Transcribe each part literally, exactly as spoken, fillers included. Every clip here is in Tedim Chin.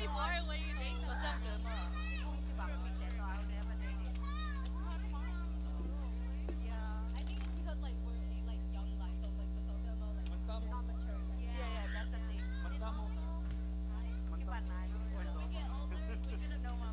Anymore when you drink, 我真的嗎？ It's not fun. Yeah, I think it's because, like, we're, like, young guys, so, like, the, the, like, they're not mature yet. Yeah, yeah, that's the thing. It's also, we get older, we're gonna know what.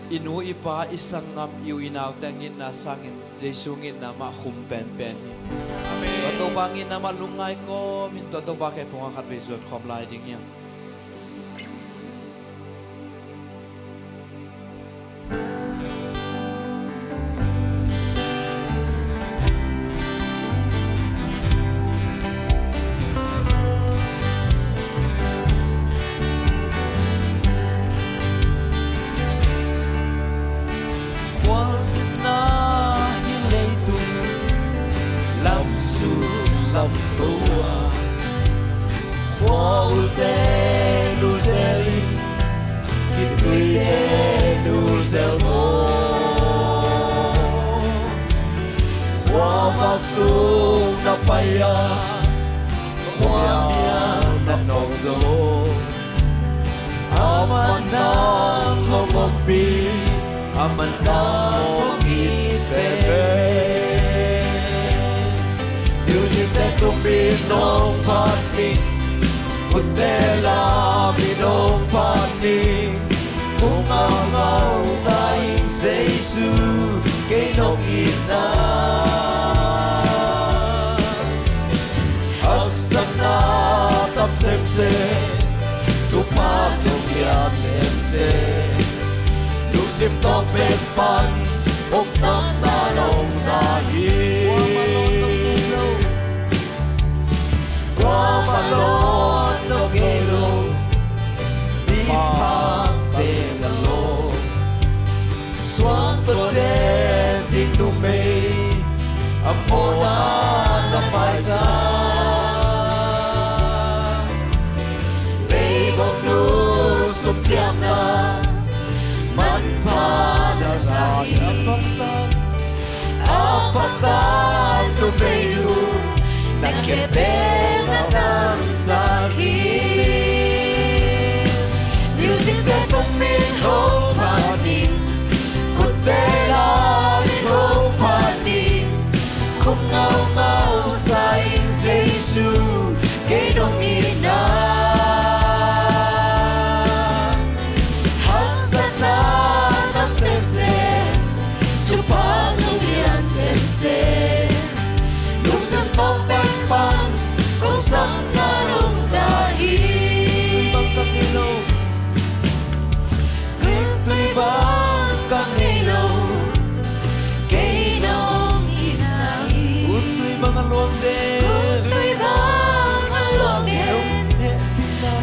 I nu, i pa, i sanggam, i u i naute a ngitna sangin Jesu ngitna mah khum penpen hi. Amen. Tua Topa ngitna mah lungngai kawmin tua Topa khe phungah khatvei zuat khawm lai ding hi hang. Khualzinna hi leitung lamsuk lamto a, khua ulte nulzel in, khituite nulzel maw. Kuamah sung na pai a, kuamah na nawk zo. Amah nang hong ompih, amah nang hong it veve. Music te tumin hong phat ning, kutte lamin hong phat ning. Kong ngaungau sa ing Jesu, kei nong itna. Haksatna tam semsem, thupha zong lian semsem. Lungsim tawh pen pan, hong sapna nong za hi. Kuamah lawn nong ngei lo, miphakte na lawm. Suang tawh den ding numei, a mawhna na paisa. Meigong nu sum piakna, manpha na sa hi. A paktan numei nu, na khe pen na nang sa hi. Music te tumin hong phat ning, kutte lamin hong phat ning. Kong ngaungau sa ing Jesu, kei nong itna. Haksatna tam semsem, thupha zong lian semsem. Lungsim tawh pen pan, kong sapna nong za hi. Tui bang ka ngei lo, tui bang ka ngei lo, kei nong itna hi. Uttui bang a luang den, uttui bang a luang den,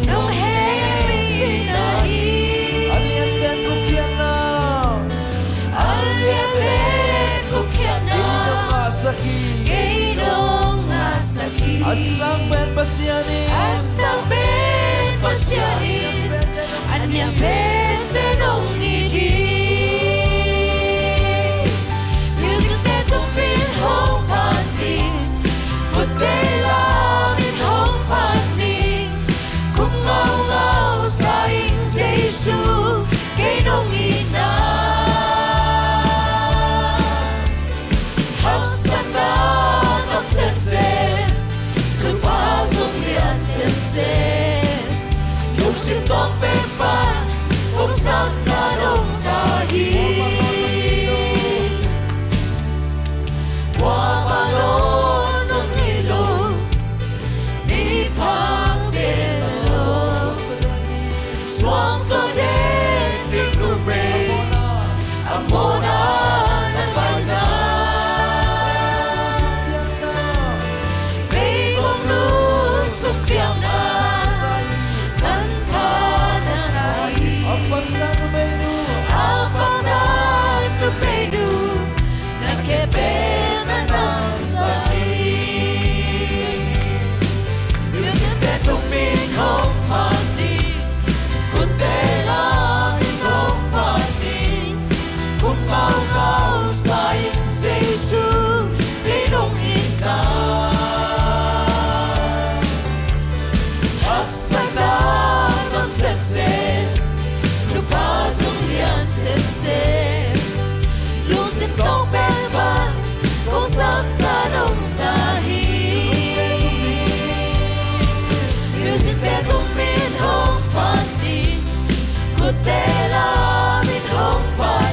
nong hehpihna hi. A lian den kong khiatna, a lian den kong khiatna, kei nong ngahsak hi, kei nong ngahsak hi. A sang pen Pasian in, a sang pen Pasian in, a niam pente nong it hi. Music te tumin hong phat ning, kutte lamin hong phat ning. Kong ngaungau sa ing Jesu, kei nong itna. Haksatna tam semsem, thupha zong lian semsem. Lungsim tawh pen pan, kong sapna nong za hi. Kuamah lawn nong ngei lo, miphakte na lawm. Suang tawh den ding numei, a mawhna na paisa. Meigong nu sum piakna, manpha na sa hi. A paktan numei nu, a paktan numei nu, na khe pen na nang sa hi. Music te tumin hong phat ning, kutte lamin hong phat ning. Kong ngaungau sa ing Jesu, kei nong itna. Haksatna tam semsem, thupha zong lian semsem. Lungsim tawh pen pan, kong sapna nong za hi. Music te tumin hong phat ning, kutte lamin hong phat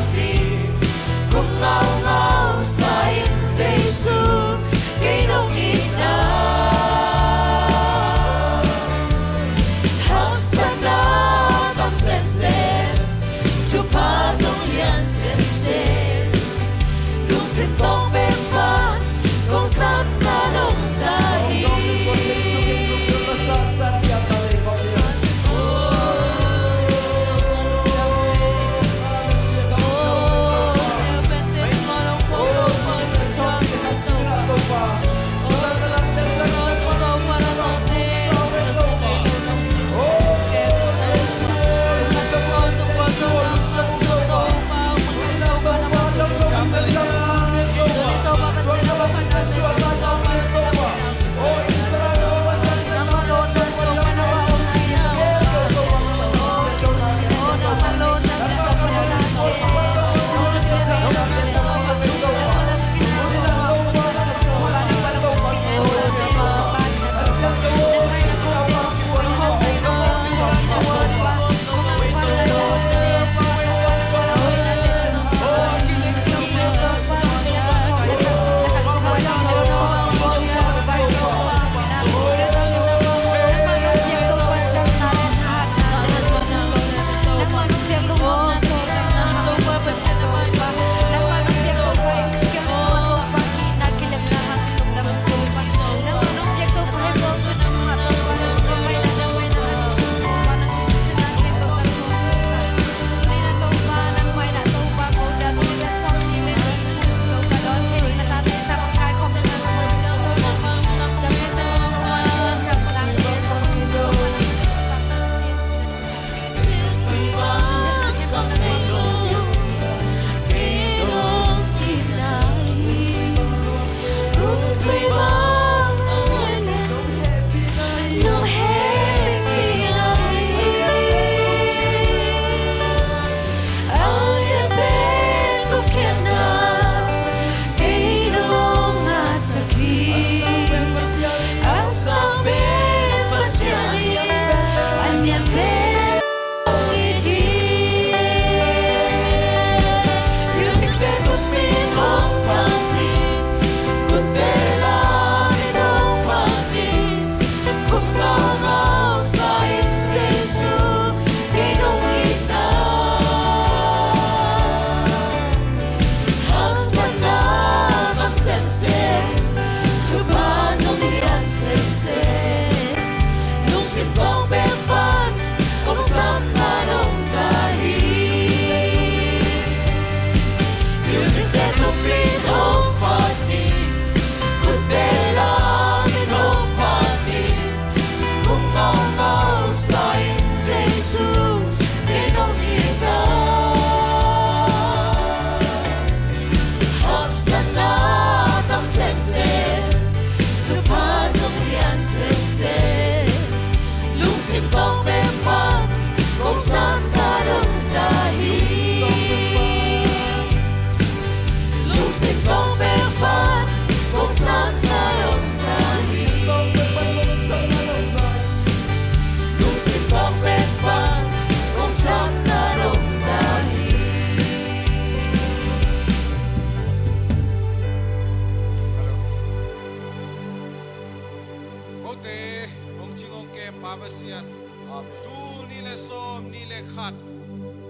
Pasian, Amen. Tul nih le sawm nih le khat,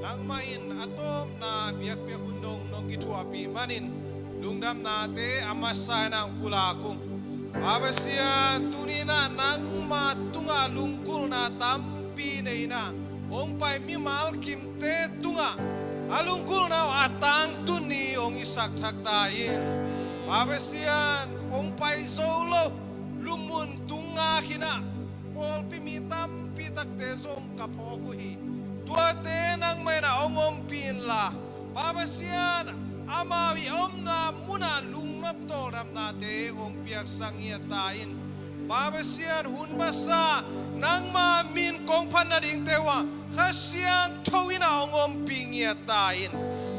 nangmah in a tawpna biakpiak hun dong nong kithuahpih manin, lungdamnate a masa in hong pulak ung. Pa Pasian, tuni in ah nangma tungah lunggulhna tampi nei in ah hong pai mimal kimte tungah a lunggulhna uh a tangtun ni hong hisak thak ta in. Pa Pasian, hong pai zo lo lupmun tung ngak in ah pawlpi mi tampi takte zong ka phawk uh hi. Tuate nangmah in ah hong ompih inla, Pa Pasian, amau i omna munah lungnop tawldamnate hong piaksak ngiat ta in. Pa Pasian, hun masa nangma min kong phat nadingte uh ah Kha Siangtho in ah hong ompih ngiat ta in.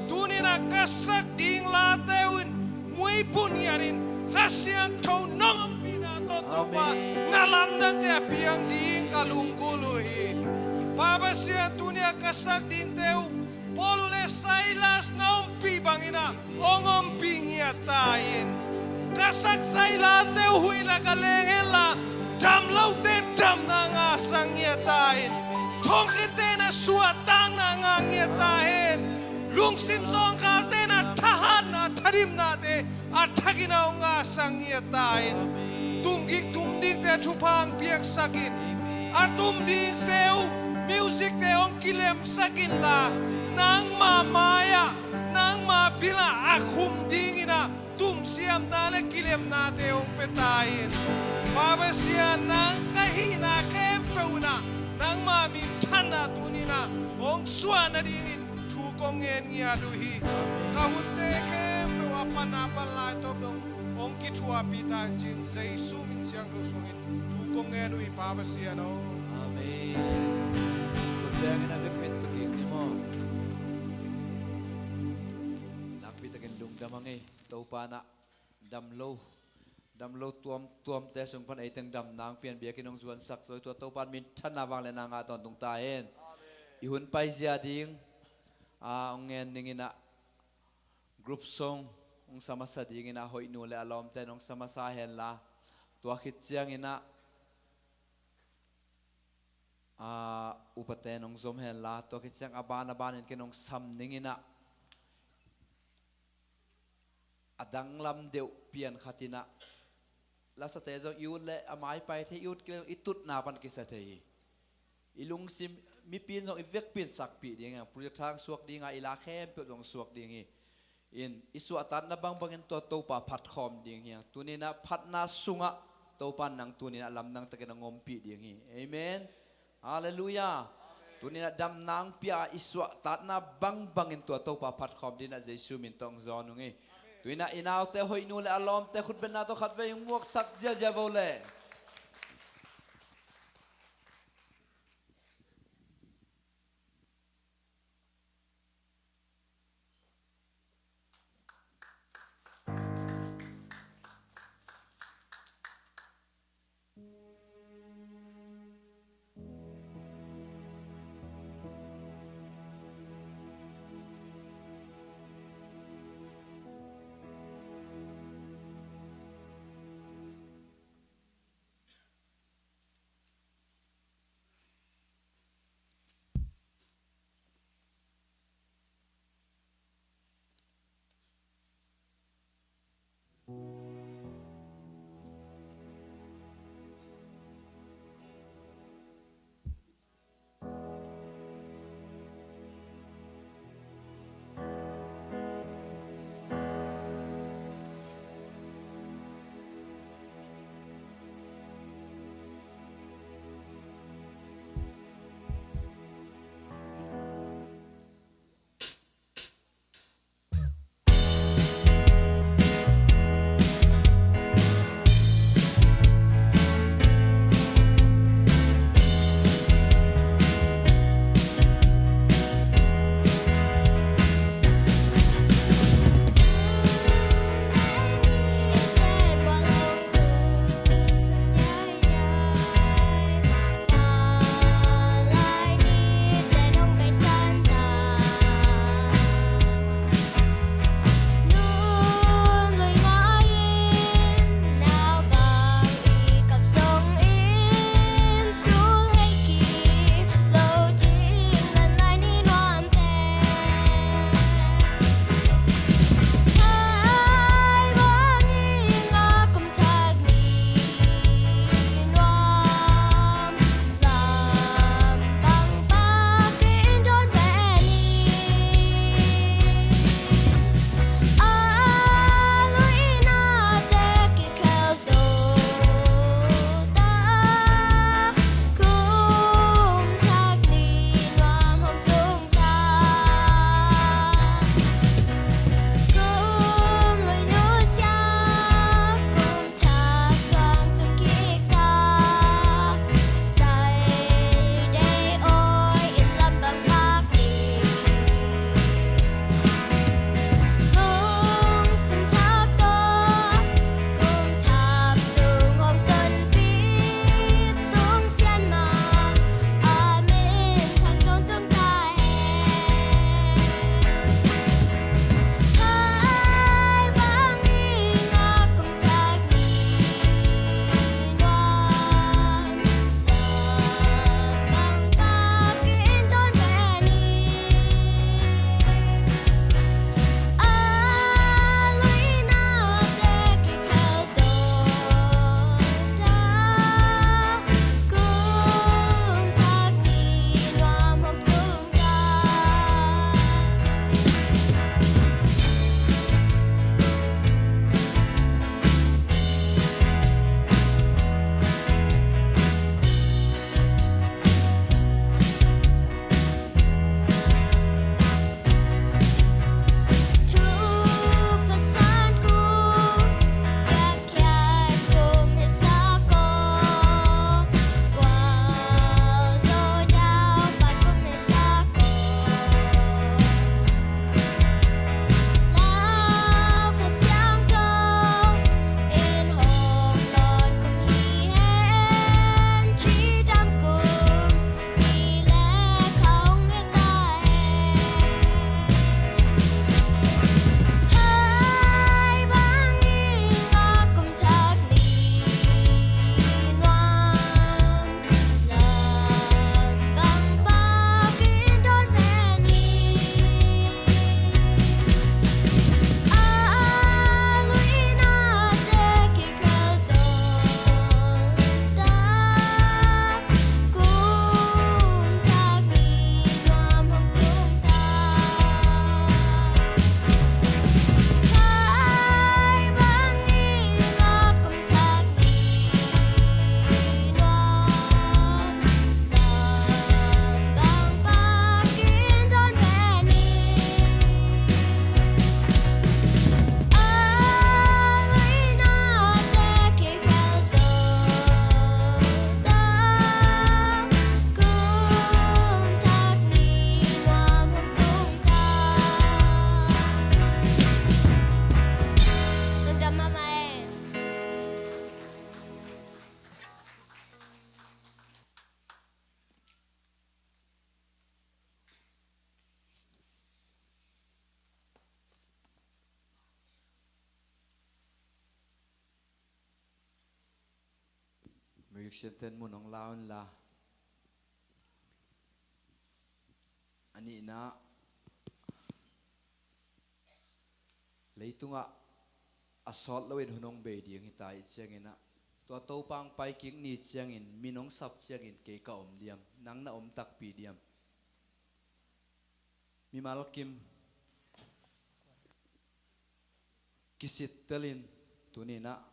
Tuni in ah ka sak ding late uh in muipun ngiat in, Kha Siangtho nong ompihna tawh Topa, Amen, na lamdangte a piang ding ka lunggulh uh hi. Pa Pasian, tuni a ka sak dingte uh Paul uh le Silas na ompih bangin ah hong ompih ngiat ta in. Ka sak Silas te uh huih lak ah leng henla, dam lote damna ngahsak ngiat ta in. Thongkitte in ah suahtakna ngah ngiat ta hen. Lungsim zawngkhalte in ah thahatna, thadimnate a thakin ah hong ngahsak ngiat ta in. Tumgik tumdikte thupha hong piaksak in. A tumdikte uh musicte hong kilemsak inla, nangma mai-ah, nangma bil-ah a khum dingin ah tumsiamna le kilemnate hong pia ta in. Pa Pasian, nang ka hihna khempeuh in ah nangma minthanna tuni in ah hong suah nadingin thu kong ngen ngiat uh hi. Ka hunte khempeuh a pan a pan lai tawp dong hong kithuahpih ta in, ci-in Jesu min siangtho sungin thu kong ngen uh hi, Pa Pasian aw. Amen. Khut bengin a vekpi tuk kik ni maw? Nakpi takin lungdam hang ei. Topa in ah dam lo, dam lo tuamtuamte sung pan ei teng damna hong pia in, biakinn hong zuansak zaw hi. Tua Topa in minthanna, vangliatna ngah tawntung ta hen. Amen. I hun paizia ding a hong ngen dingin ah group song hong sa masa dingin ah hoihnu le a lawmte in hong sa masa henla, tua khit ciangin ah a, upate in hong zom henla, tua khit ciang a ban a banin ken hong sam dingin ah a danglam deuh pian khat in ah, lasate zong i ut leh a maipai thei, i ut kei leh i tutna pan kisa thei hi. I lungsim mipi in zong i vekpi in sakpih ding hi. Project thang suak ding a, i la khempeuh zong suak ding hi. In i suahtakna bangbangin tua Topa phatkhawm ding hi. Tuni in ah phatna sungah Topa in nang tuni in ah lamdang takin hong ompih ding hi. Amen. Halleluiah. Tuni in ah damna hong pia a, i suahtakna bangbangin tua Topa phatkhawm dingin ah Jesu min tawh hong zawn ung ei. Tuni in ah i naute hoihnu le a lawmte khutbetna tawh khatvei hong muaksak ziazia vo le. Sianten mun hong la unla. A nihna, leitungah a sawt loin hun hong bei ding hita ih cianginah, tua Topa hong paikik ni ciangin min hong sap ciangin kei ka om diam, nang na om takpi diam? Mimal kim kisittelin tuninah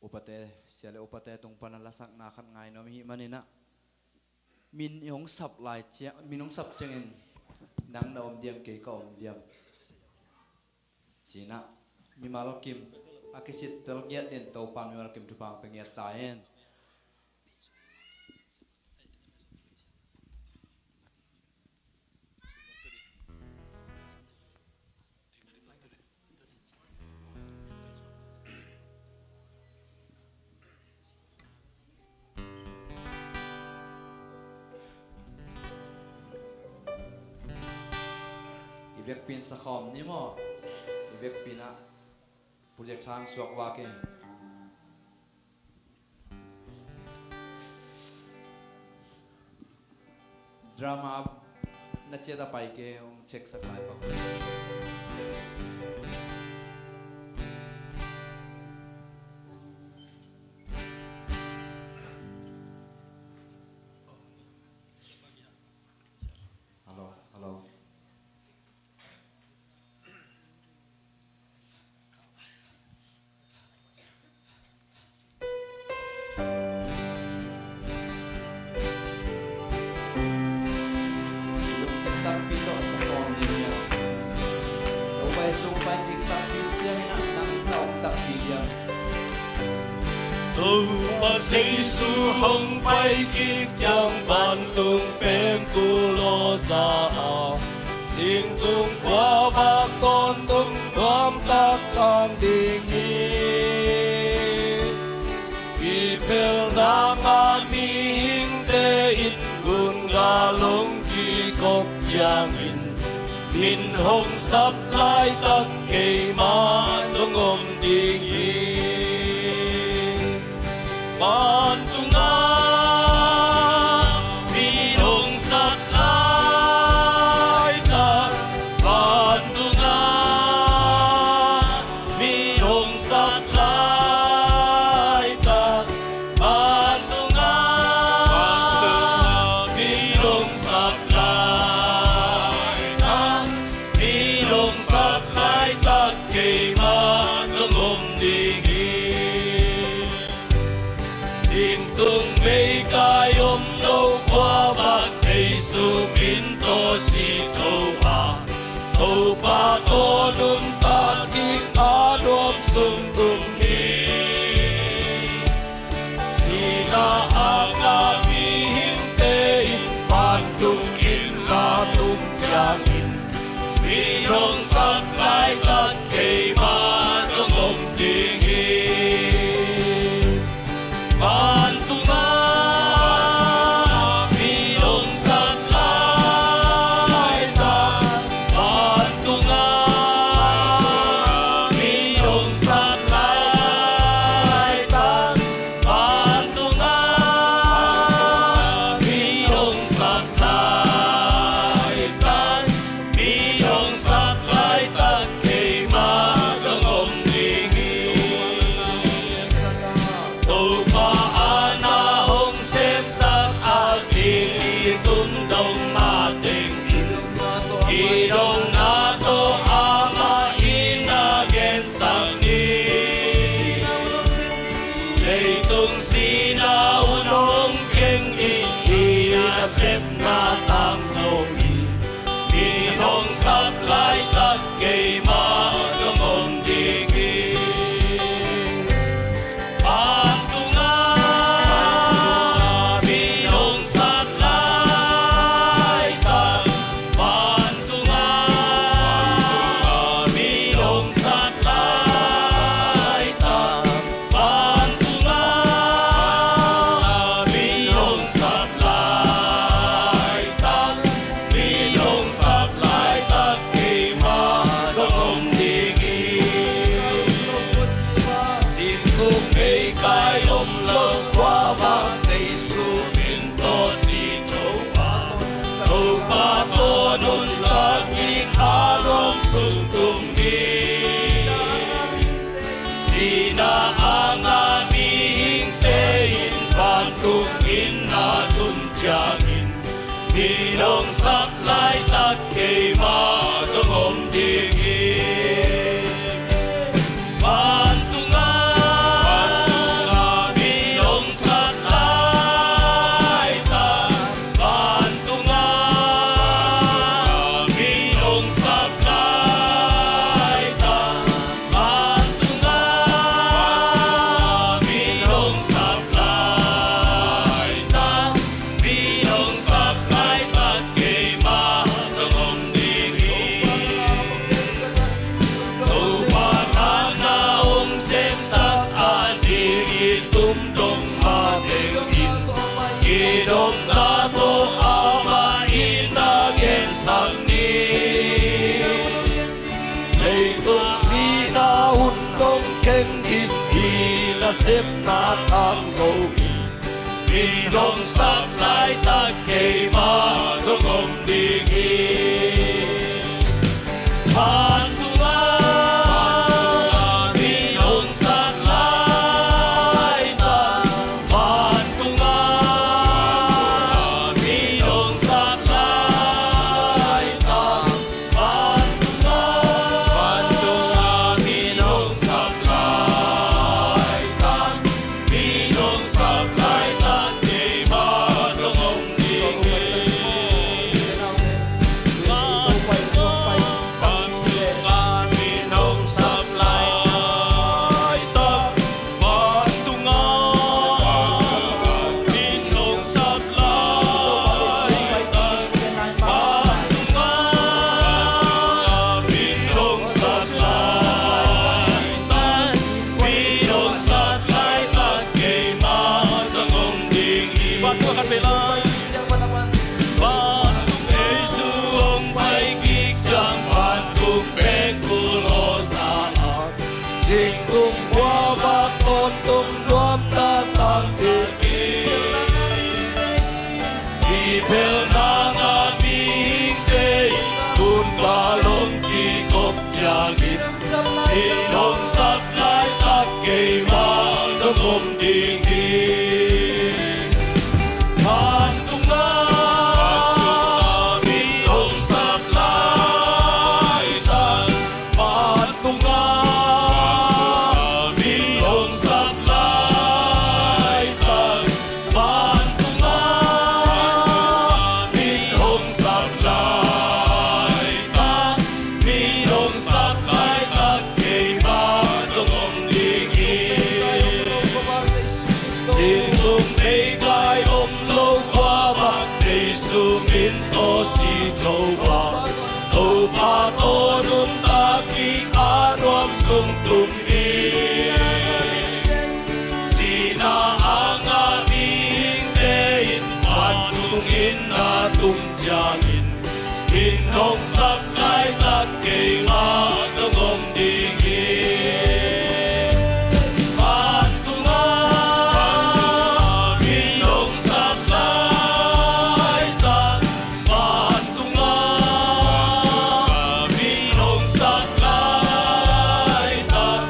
upate, sia le upate tung pana lasakna khat ngai nuam i hih maninah, min hong sap lai ciang, min hong sap ciangin nang na om diam, kei ka om diam cinah, mimal kim a kisittel ngiat in Topa mimal kim thupha hong pia ngiat ta hen. I vekpi in sakhawm ni maw? I vekpi inah project hang suak vak e. Drama na ciat a pai ke, hong check sak lai pak. Hello, hello. Lungsim tampi tawh sa khawm ding hiam? Topa i sung pai kik tampi ciangin ah nang na om takpi diam? Topa Jesu hong pai kik ciang vantung pengkulh aw za a, cingtung khuavak tawntung nuamtak tang ding hi. Kiphelhna ngah mihingte in gunga long kikop ciangin, min hong sap laitak keimah zong om ding hi. Vantungah min hong sap laitak, vantungah min hong sap laitak, vantungah min hong sap laitak, min hong sap laitak keimah zong om ding hi. Cingtung meikai om lo khuavak Jesu min tawh si tho a, Topa tawh nuntak ding a nuam sung tum hi. Sihna a ngah mihingte in vantung inn a tung ciangin, min hong sap laitak keimah zong om ding hi. Vantungah min hong sap laitak, vantungah min hong sap laitak, vantungah min hong sap laitak, min hong sap laitak. nuntak ding a nuam sung tung ding. Sihna a ngah mihingte in vantungin a tun ciangin, min hong sap laitak keimah zong om ding hi. Vantungah, vantungah min hong sap laitak, vantungah min hong sap laitak, vantungah min hong sap laitak, min hong sap laitak keimah zong om ding hi. Topa tangah hong sepsak a zi kitum dong mateng in, kidopna tawh amah in a gensak ni. Leitung sihna hun dong keng in, i nasepna tang zo in, min hong sap laitak keimah zong om ding hi. Vantungah, vantungah min hong sap laitak, vantungah min hong sap laitak, vantungah, vantungah min hong sap laitak, min hong sap laitak keimah zong om ding hi. Vantungah, vantungah min hong sap laitak, vantungah min hong sap laitak, vantungah min hong sap laitak, min hong sap laitak keimah zong om ding hi. Vantung khat vei lai. Vantung Jesu hong pai kik ciang vantung pek kul aw za a, zingtung kua vak tawntung nuamna tang hi. Bibelna ngah mihingte in tunga long kikop ciangin, min hong sap laitak keimah zong om ding hi. Vantungah, vantungah min hong sap laitak, vantungah min hong sap laitak, vantungah min hong sap laitak, min hong sap laitak keimah zong om ding hi. Zingtung meikai om lo kua bang Jesu min tawh si zo a, Topa tawh nuntak ding a nuam sung tung ding. Sihna a ngah mihingte in vantungin a tun ciangin, min hong sap laitak keimah zong om ding hi. Vantungah, vantungah min hong sap laitak, vantungah min hong sap laitak,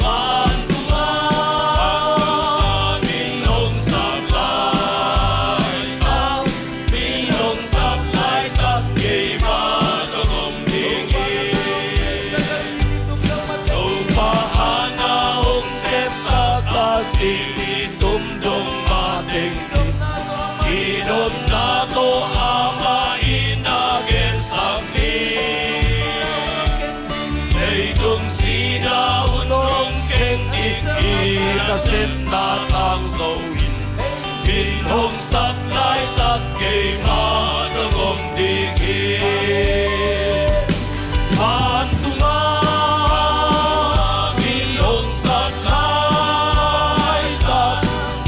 vantungah min hong sap laitak, min hong sap laitak keimah zong om ding hi. Topa hanga hong sepsak a zi kitum dong mateng in, kidopna tawh amah in a gensak ni. Leitung sihna hun dong keng in, i nasepna tang zo in, min hong sap laitak keimah zong om ding hi. Vantungah min hong sap laitak,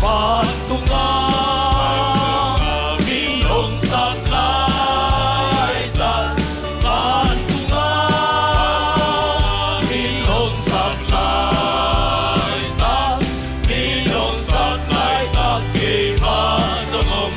vantungah min hong sap laitak, vantungah min hong sap laitak, min hong sap laitak keimah zong om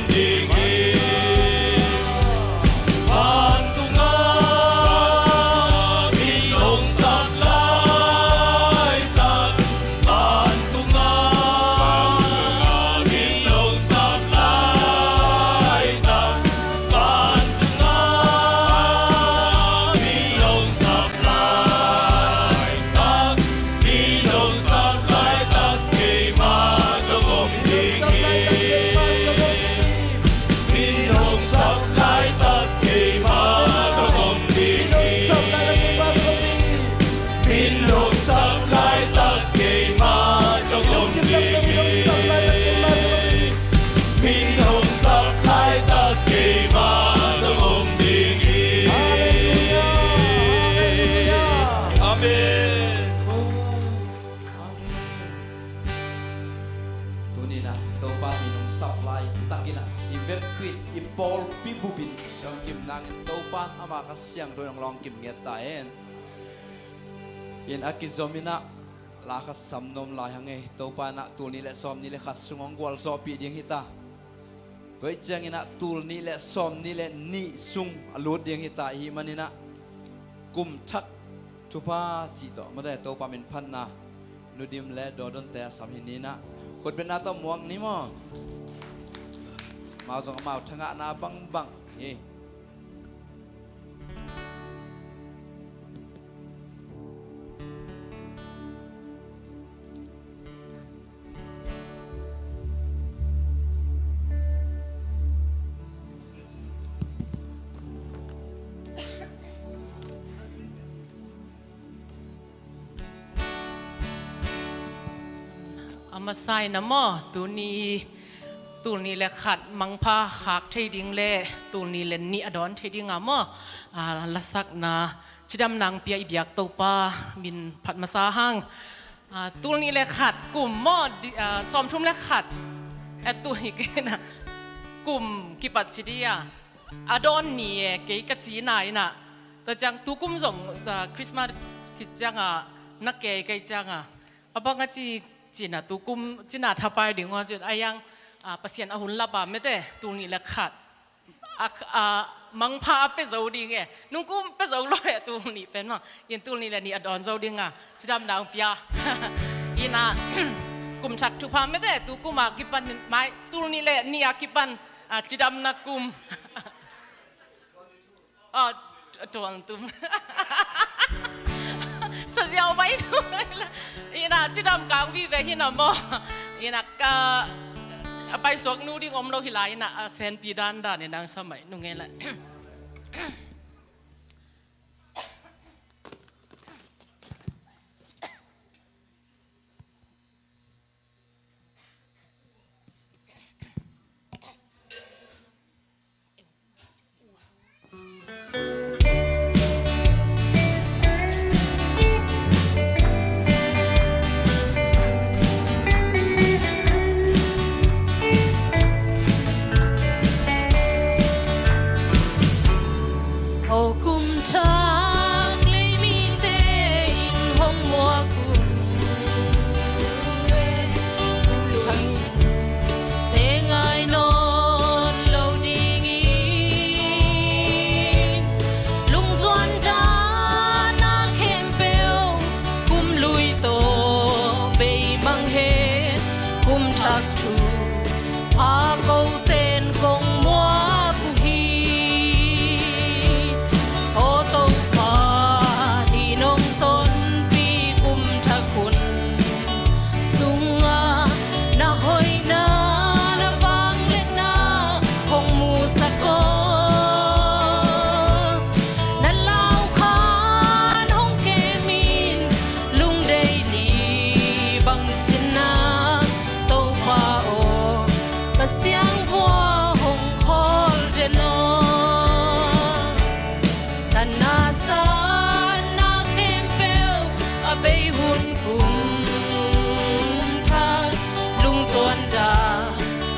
Topa'n ama Kha Siangtho in hong lawng kim ngiat ta hen. In a kizom in ah la khat sam nuam lai hang ei. Topa in ah tul nih le sawm nih le khat sung hong gualzawhpih ding hi ta. Tua ahih ciangin ah tul nih le sawm nih le nih sung a lut ding hi ta. Ahih manin ah kum thak thupha cih tawh mate Topa min phatna Nu Dim le Daw Dawnte a sam hi ni in ah khutbetna tawh muak ni maw? Amau zong amau thangahna bangbang hi. A masa in ah maw, tuni tul nih le khat mangpha khak thei ding le tul nih le nih a dawn thei ding a maw, a, lasakna cidam nang pia i biak Topa min phat masa hang. A, tul nih le khat kum maw, di-, a, sawmthum le khat a tu hi kei in ah kum kipat ci ding a, a dawn ni e kei ka ci na in ah. Tua ciang tu kum zong, a, Christmas khit ciang a na kei kei ciang a, a bang a ci, ci in ah tu kum ci in ah thapai ding aw ci in ah, a yang, a, Pasian a hun lap a mate tul nih le khat a, a, mangpha a pia zo ding e. Nung kum pia zo lo e tul nih pen maw. In tul nih le nih a dawn zo ding a cidam nang pia. In ah kum thak thupha mate tu kum a kipan mai tul nih le nih a kipan, a, cidamna kum. A, tuang tum. Sa ziau mai tu. In ah cidam kang vive hi na maw. In ah ka, a paisuak nu ding om lo hi lai in ah, a senpi dandan in ang sa mai nu ngei lai. O kum thak lei mite in hong muak un. Te ngai nawn lo dingin lungzuan dan a khempeuh kum lui tawh beimang hen. Kum thak thupha kote in kong muak uh hi. Aw Topa, hih nong tonpih kum thak hun sungah na hoihna na vangliatna hong musak aw. Na lau khan hong kem in lungdeih li bang cin na, Topa aw, ka siangvua hong khawl den aw. Na nasepna khempeuh a bei hun kum thak, lungzuan dan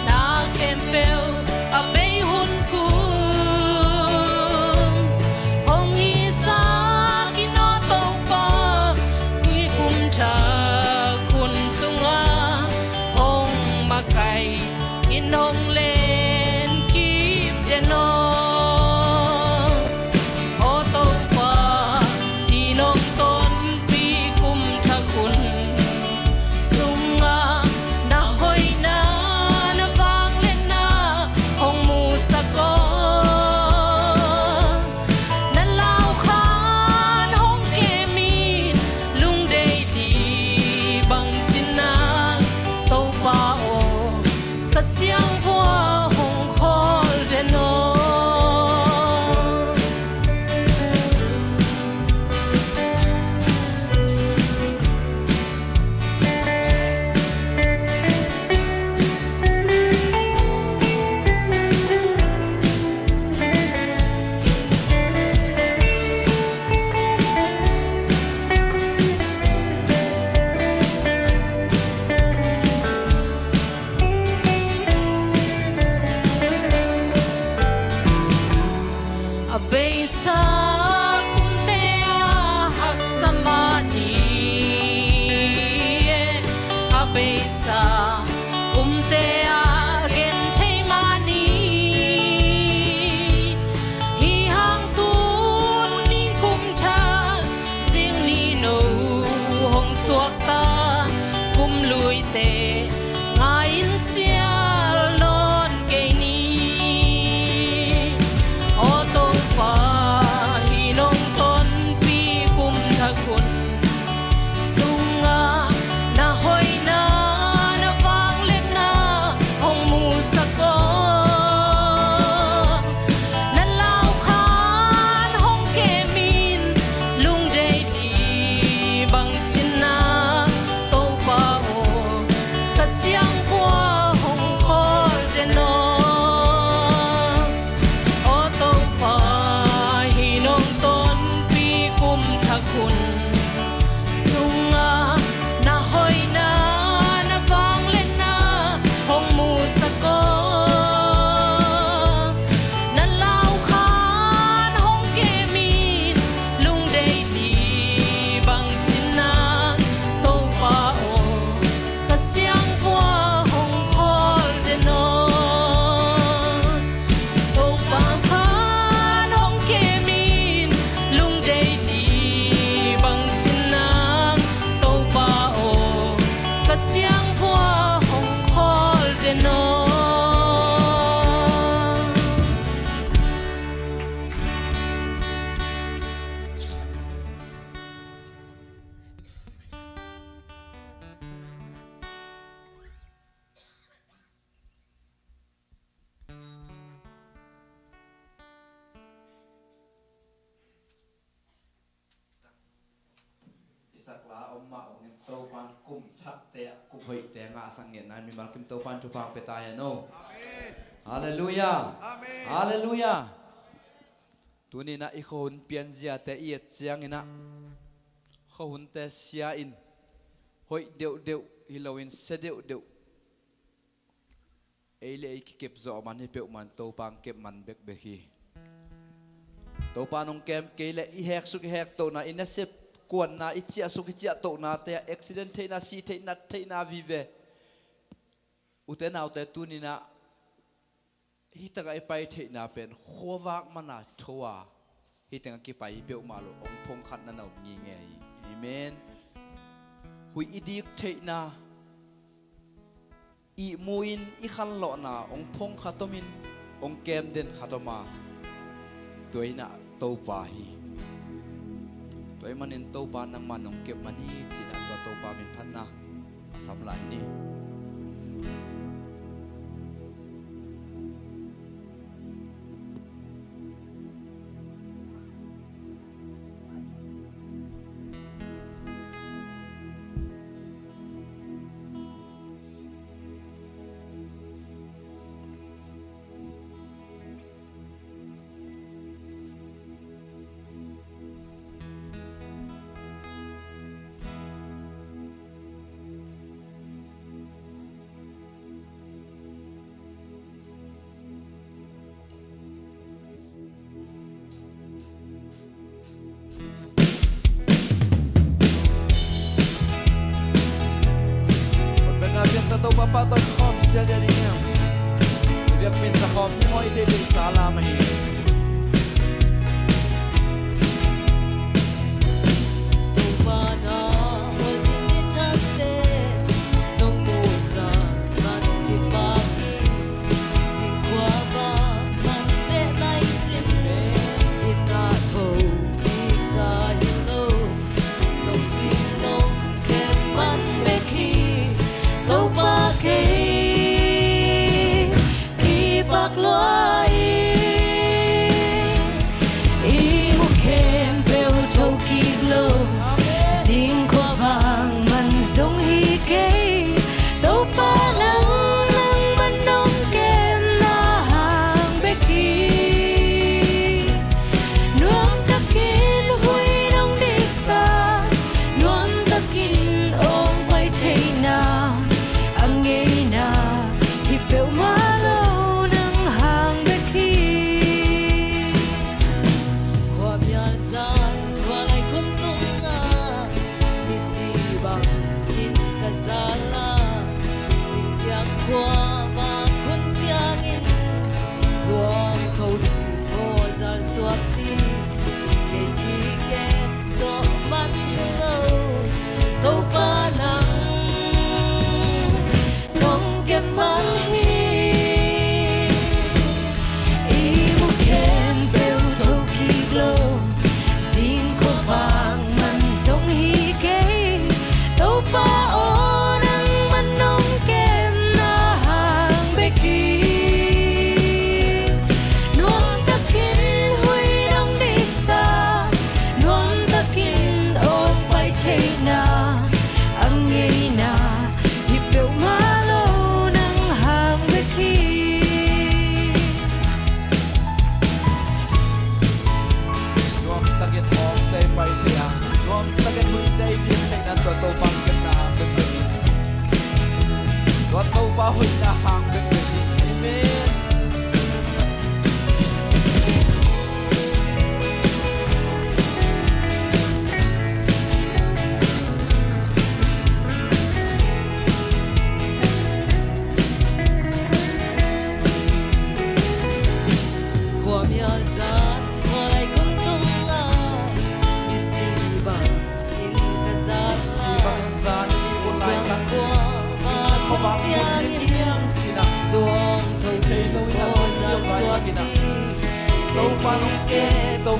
na khempeuh a bei hun kum hong hisak in aw Topa, hih kum thak hun sungah hong makaih in hong lenkip den aw. Aw Topa, Sa kumte a haksa mah ni, a beisa kumte a genthei mah ni. Hih hang tuni kum thak zing ni, no hong suakta kum luite ngai-in sial nawn kei ni. Aw Topa, hih nong tonpih kum thak hun sungah na hoihna, na vangliatna hong musak aw. Na laukhan hong kem in, lungdeih ding bangci-in ah Topa aw, ka siangvua hong khawl den aw. Aw Topa, hih nong tonpih kum thak hun sungah na hoihna, na vangliatna hong musak aw. Na laukhan hong kem in, lungdeih ding bangci-in ah Topa aw, ka siangvua hong khawl den aw. Topa khan hong kem in, lungdeih ding bangci-in ah Topa aw, ka siangvua hong khawl den aw. I sakla om mah bangin Topan kum thakte ah kum hoihte ngahsak ngetna in mimal kim Topan thupha pia ta hen aw. Amen. Halleluiah. Amen. Halleluiah. Tuni-in ah i khuahun pianziate i et ciangin ah khuahunte sia in hoih deuhdeuh hi loin sia deuhdeuh, ei le ei kikep zawh man hi peuhmah in Topa hong kep man bekbek hi. Topa hong kem kei leh i heksuk i hektohna, i nasep kuanna, i ciahsuk i ciahtohnate ah accident theihna, sih theihna, theihna vive. Ute naute, tuni-in ah hih tengah i pai theihna pen khuavak mana tho a, hih tengah kipai hi peuhmah lo, hong phongkhatna na om ngingei hi. Amen. Huih i dik theihna, ihmu in i khanlawhna hong phongkhat om in, hong kem den khat om a, tua in ah Topa hi. Tua ahih manin Topa nangmah in hong kep man hi ci-in ah tua Topa min phatna a sam lai ni.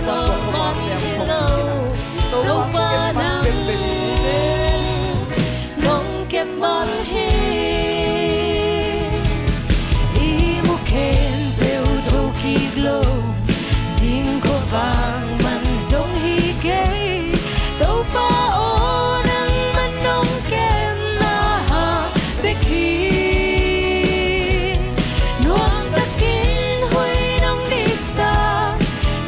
Tawh man hi lo, Topa nang nong kep man hi. I mu khempeuh tho kik lo, zing khuavak man zong hi kei. Topa aw, nangman nong kepna hang bek hi. Nuam takin hui nong nitsak,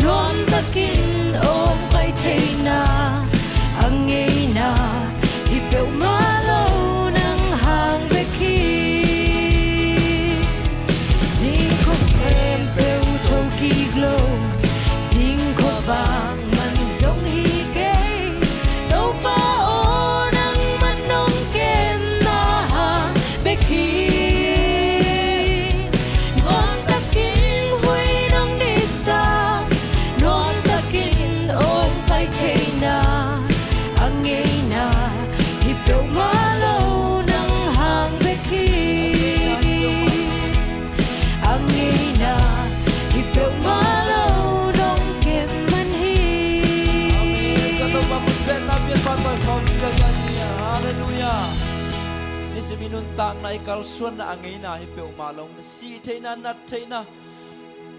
nuam takin awng pai theihna, a ngeina hi peuhmah lo, nang hang bek hi. Zing khua khempeuh tho kik lo, zing khuavak man zong hi kei. Topa aw, nangman nong kepna hang bek hi. Nuam takin hui nong nitsak, nuam takin awng pai theihna, a ngeina hi peuhmah lo, nang hang bek hi. A ngeina hi peuhmah lo, nong kep man hi. Amen. Ka Topa mun pen na pian pa tawi khawm sia sia ni. Halleluiah. Nisim i nuntakna, i kalsuanna a ngeina hi peuhmah lo, na sih theihna, nat theihna,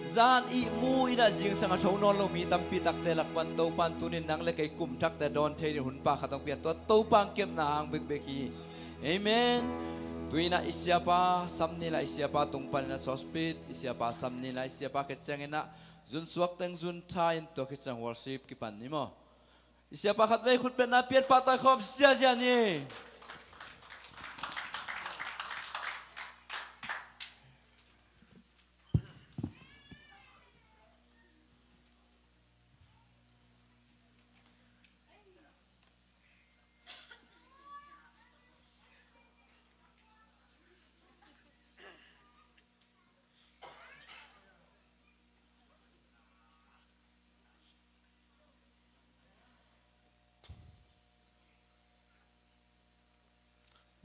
zan ihmu in ah zingsang a tho nawn lo mi tampi takte lak pan Topan tunin nang le kei kum thakte dawn thei ding hun pa khat hong pia, tua Topa kepna hang bekbek hi. Amen. Tu-in ah i siapa sam ni la, i siapa tung panin ah sawspit i siapa sam ni la, i siapa khit ciangin ah zun suak teng zun tha in tua khit ciang worship kipan ni maw. I siapa khatvei khut betna pian pahtawi khawm siazia ni.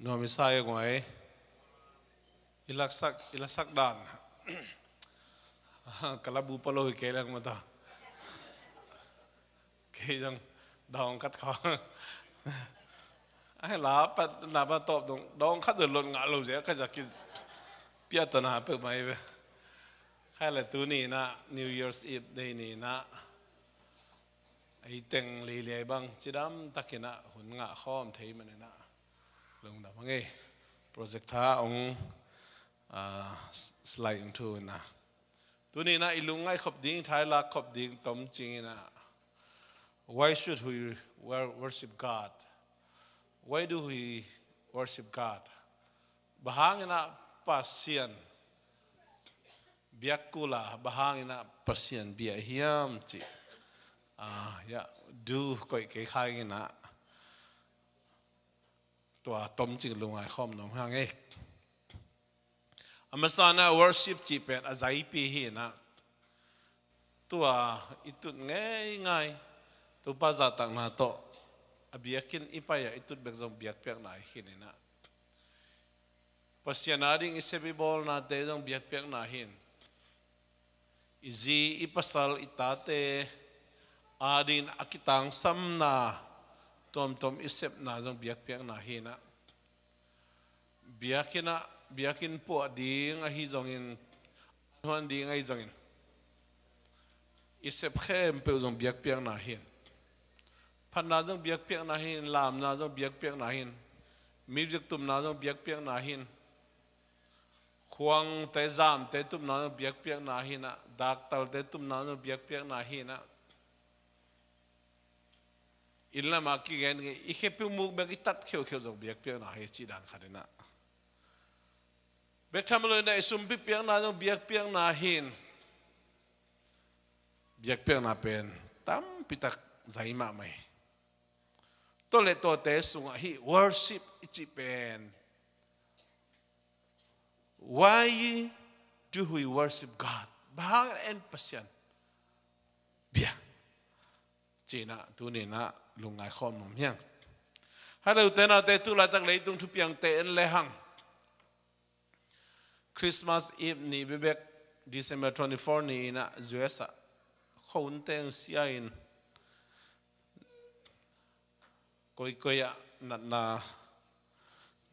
Nuam i sa e guai. I laksak, i laksak dan. Ka la bu palo hi kei leng mata. Kei jong dawng khat kha. Ai la pat na ba top dong dawng khat de lon nga lo je ka ja ki pia ta na pe mai ve. Khai le tu ni na New Year's Eve day ni na. Ei teng leiliai bang cidam takin ah hun ngah khawm thei manin ah lungdam a ngei. Project tha ong, ah, slide ong thu in ah. Tuni in ah i lungngai khop ding, thailak khop ding tom cing in ah. Why should we wor-, worship God? Why do we worship God? Bang hangin ah Pasian biak kul a, bang hangin ah Pasian bia hiam cih, ah, ya, du koih kei kha ing in ah tua tomcing lungngai khawm nuam hang e. A masa in ah worship cih pen a zaipi hi in ah tua i tut ngeingai Topa zahtakna tawh a biakinn i pai a i tut bek zong biakpiakna hi khin in ah Pasian ading i sep i bawlnate zong biakpiakna hi in. I zi, i pasal, i tate ading a kitangsamna tuamtuam i sepna zong biakpiakna hi in ah. Biakinn ah, biakinn puah ding ahi zongin, huan ding ahi zongin, i sep khempeuh zong biakpiakna hi in. Phatna zong biakpiakna hi in, lamna zong biakpiakna hi in, music tumna zong biakpiakna hi in, khuangte zamte tumna zong biakpiakna hi in ah, daktalte tumna zong biakpiakna hi in ah. Inn lamah kigen ngei, i khepiu muk bek i tat kheukheu zong biakpiakna hi cih dan khat in ah. Bek tham lo in ah i sumpi piakna zong biakpiakna hi in. Biakpiakna pen tampitak zai mahmah hi. Tua le tuate sungah hih worship i cih pen. Why do we worship God? Bang hang en Pasian bia? Cih in ah tuni in ah lungngai khawm nuam hiang. Hai lo u te nau te, tu laitak leitung thupiangte en le hang. Christmas Eve ni bebek, December twenty-four ni in ah U S ah khonte hong sia in, koikoi ah natna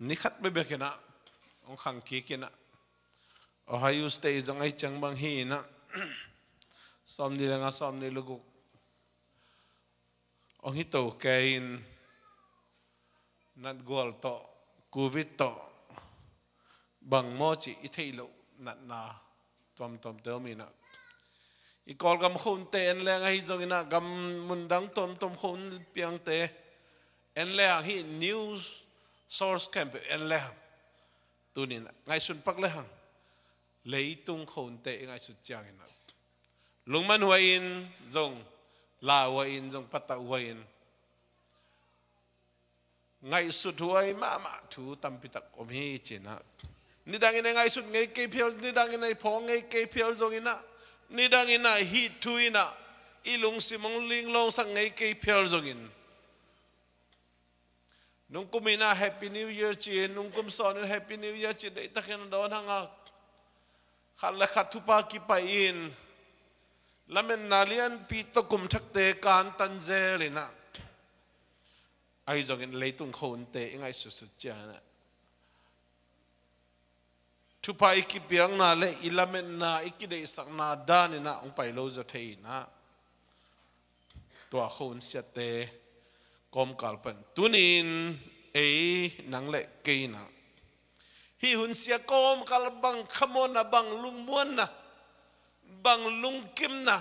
ni khat bekbek in ah hong khang kik in ah, Ohio State zong ahih ciang bang hi in ah, sawmnih le nga, sawmnih le guk hong hi to kei in, natgual tawh, covid tawh, bang maw cih i theih loh natna tuamtuamte om in ah, i Kawlgam khonte en leng ahi zong in ah, gam mundang tuamtuam khon piangte en leng, hih news source khempeuh en leng, tuni in ah ngaihsun pak lehang, leitung khonte i ngaihsut ciangin ah, lungman huai in zong, lauhuai in zong, patauhuai in, ngaihsut huai mahmah thu tampi tak om hi ci-in ah, nidang in ah i ngaihsut ngei kei phial, nidang in ah i phawk ngei kei phial zong in ah, nidang in ah hih thu in ah i lungsim hong linglawngsak ngei kei phial zong in, nungkum in ah Happy New Year ci-in, nungkum sawn in Happy New Year ci-in deihtakin a dawn hang a, khat le khat thupha kipai in, lametna lianpi tawh kum thakte kantan zel in ah, ahi zongin leitung khonte i ngaihsutsut ciangin ah, thupha i kipiakna le i lametna, i kideihsakna dan in ah hong pai lo zaw thei in ah, tua khon siate kawmkal pan tuni in ei, nang le kei in ah, hih hun sia kawmkal bang khamuanna, bang lungmuanna, bang lungkimna,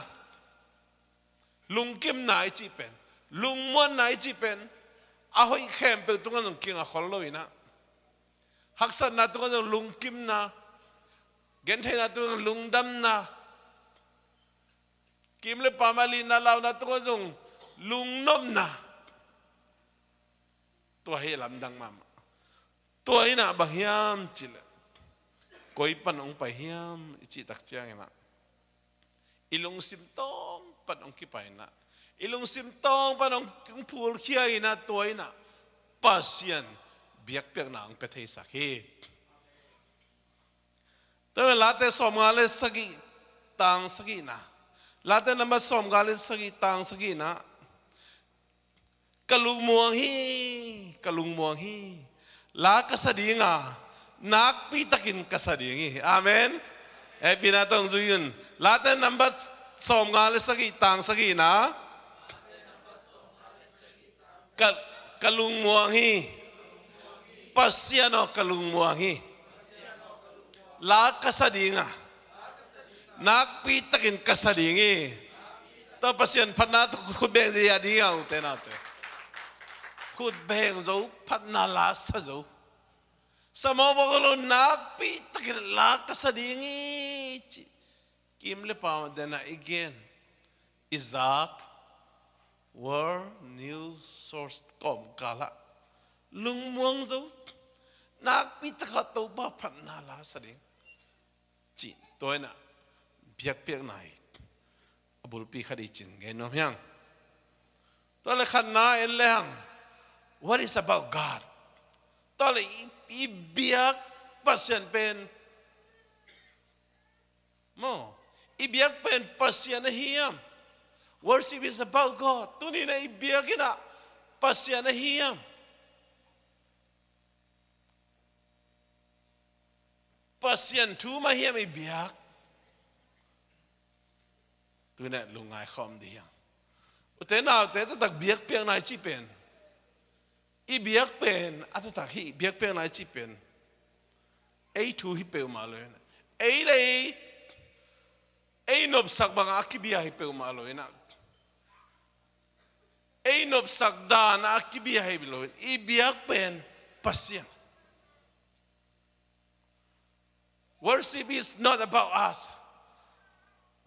lungkimna i cih pen, lungmuanna i cih pen, a hoih khempeuh tungah zong kinga khol lo in ah, haksatna tungah zong lungkimna, gentheihna tungah zong lungdamna, kim le pam a lina launa tungah zong lungnopna, tua hi lamdang mahmah. Tua in ah bang hiam cih leh, koi pan hong pai hiam i cih tak ciangin ah, i lungsim tawng pan hong kipai in ah, i lungsim tawng pan hong, hong phulkhia in ah, tua in ah Pasian biakpiakna hong pia theisak hi. Tua Late sawmnga le sagih, tang sagihna, Late nambat sawmnga le sagih, tang sagihna, ka lungmuang hi, ka lungmuang hi. La ka sa ding a, nakpi takin ka sa ding hi. Amen. Hehpihna tawh zui un. Late nambat sawmnga le sagih, tang sagihna, ka, ka lungmuang hi. Pasian aw, ka lungmuang hi. La ka sa ding a, nakpi takin ka sa ding hi. Tua Pasian phatna tawh khut beng zia ding a, ute naute. Khut beng zo, phatna la sa zo. Sa mawkmawk lo, nakpi takin la ka sa ding hi ci. Kim le pam den a i gen, i zak, World News Source kawmkal ah lungmuang zo, nakpi takin Topa phatna la sa ding ci. Tua in ah biakpiakna hi. A bulpi khat i cih gen nuam hi hang. Tua le khatna en le hang, what is about God? Tua le i, i biak Pasian pen maw, i biak pen Pasian ahi hiam? Worship is about God. Tuni in ah i biak in ah Pasian ahi hiam? Pasian thu mah hiam i biak? Tuni in ah lungngai khawm dih hiam? Ute naute, taktak biakpiakna i cih pen, i biak pen, a taktak hih biakpiakna i cih pen ei thu hi peuhmah lo in ah, ei le ei, ei nopsak bangah a kibia hi peuhmah lo in ah, ei nopsak dan a kibia hi lo in, i biak pen Pasian. Worship is not about us,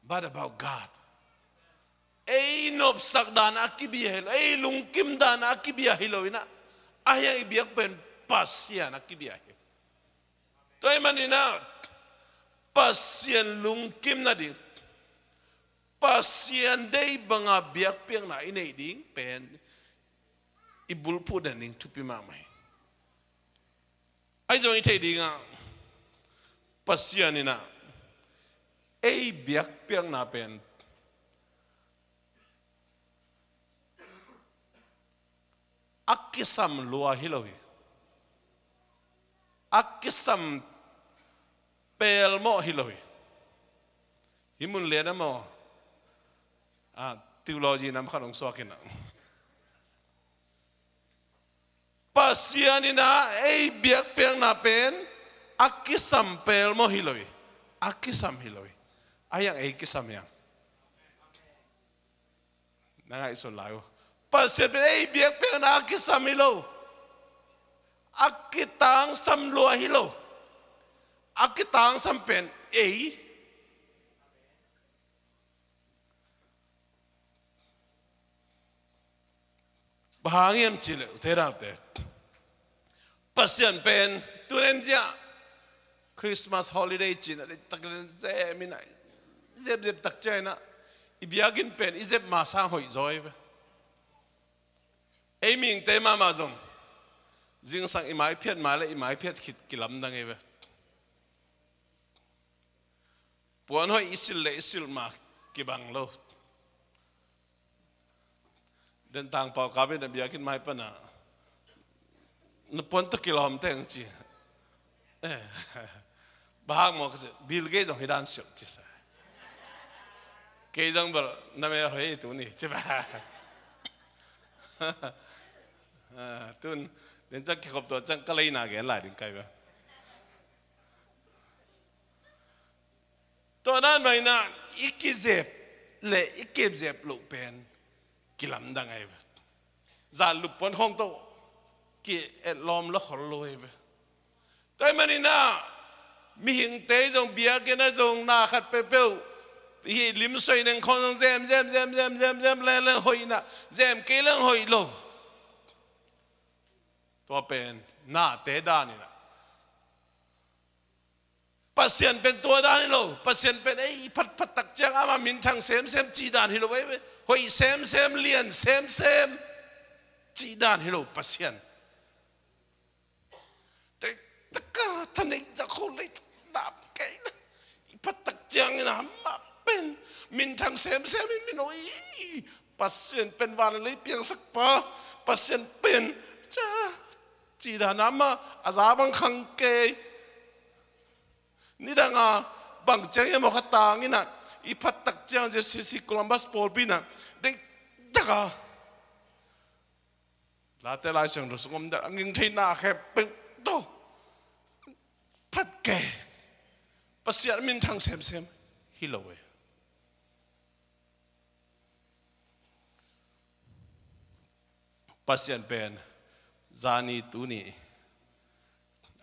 but about God. Ei nopsak dan a kibia hi lo, ei lungkim dan a kibia hi lo in ah, ahi hang i biak pen Pasian a kibia hi. Tua ahih manin ah Pasian lungkim nading, Pasian deih banga biakpiakna i neih ding pen i bulphuh den ding thupi mahmah hi. Ahi zong i theih ding ah, Pasian in ah ei biakpiakna pen kisam lua hi lo hi. A kisam pelmawh hi lo hi. Hih mun lian a maw? Ah, theology nam khat hong suak in ah, Pasian in ah ei biakpiakna pen a kisam pelmawh hi lo hi. A kisam hi lo hi. A hiang ei kisam hiang. Na ngaihsun lai uh. Pasian pen ei biakpiakna a kisam hi lo. A kitangsam lua hi lo. A kitangsam pen ei. Bang hang hiam cih leh, ute naute, Pasian pen tuni in ciah Christmas holiday cih in ah, deihtak in zem in ah, zepzep tak ciangin ah, i biakinn pen i zep ma sang hoih zaw hi ve. Ei mihingte mahmah zong zingsang i maiphiat ma leh i maiphiat khit kilamdang hi ve. Puan hoih i silh leh i silh ma kibang lo. Den Tang Pau Kap in a biakinn mai pan ah, "Na puan tawh kilawm teng," ci. Eh, bang hang maw ka ci, "Bill Gates zong hih dan siak," ci sa. Kei zong bel, "Na mel hoih tuni," ci ba. Ah, tun, den ciang kikhop tua ciang ka leina gen lai ding kai ba. Tua dan bang in ah i kizep leh i kizep loh pen kilamdang ahi ve. Zan lup puan khawng tawh ki-etlawm lua khol lo ahi ve. Tua ahih manin ah mihingte zong biakinn ah zong na khat peuhpeuh hih limsuai neng khawng zong zem, zem, zem, zem, zem, zem leng leng hoih in ah, zem kei leng hoih lo. Tua pen nate dan in ah. Pasian pen tua dan hi lo. Pasian pen ei i phatphat tak ciang amah minthang semsem cih dan hi lo, ei, hoih semsem, lian semsem cih dan hi lo Pasian. Te taka thaneih zak ho lei dam kei na. I phat tak ciangin amah pen minthang semsem in min oi. Pasian pen van lei piangsak pa. Pasian pen ca cih dan amah a za bang khang kei. Nidang a bang ciang hiam aw kha tang in ah, i phat tak ciang JCC Columbus pawlpi in ah, deih tak a Late Lai Siangtho sung om deuh a nging theihna khempeuh tawh phat kei. Pasian minthang semsem hi lo e. Pasian pen zani tuni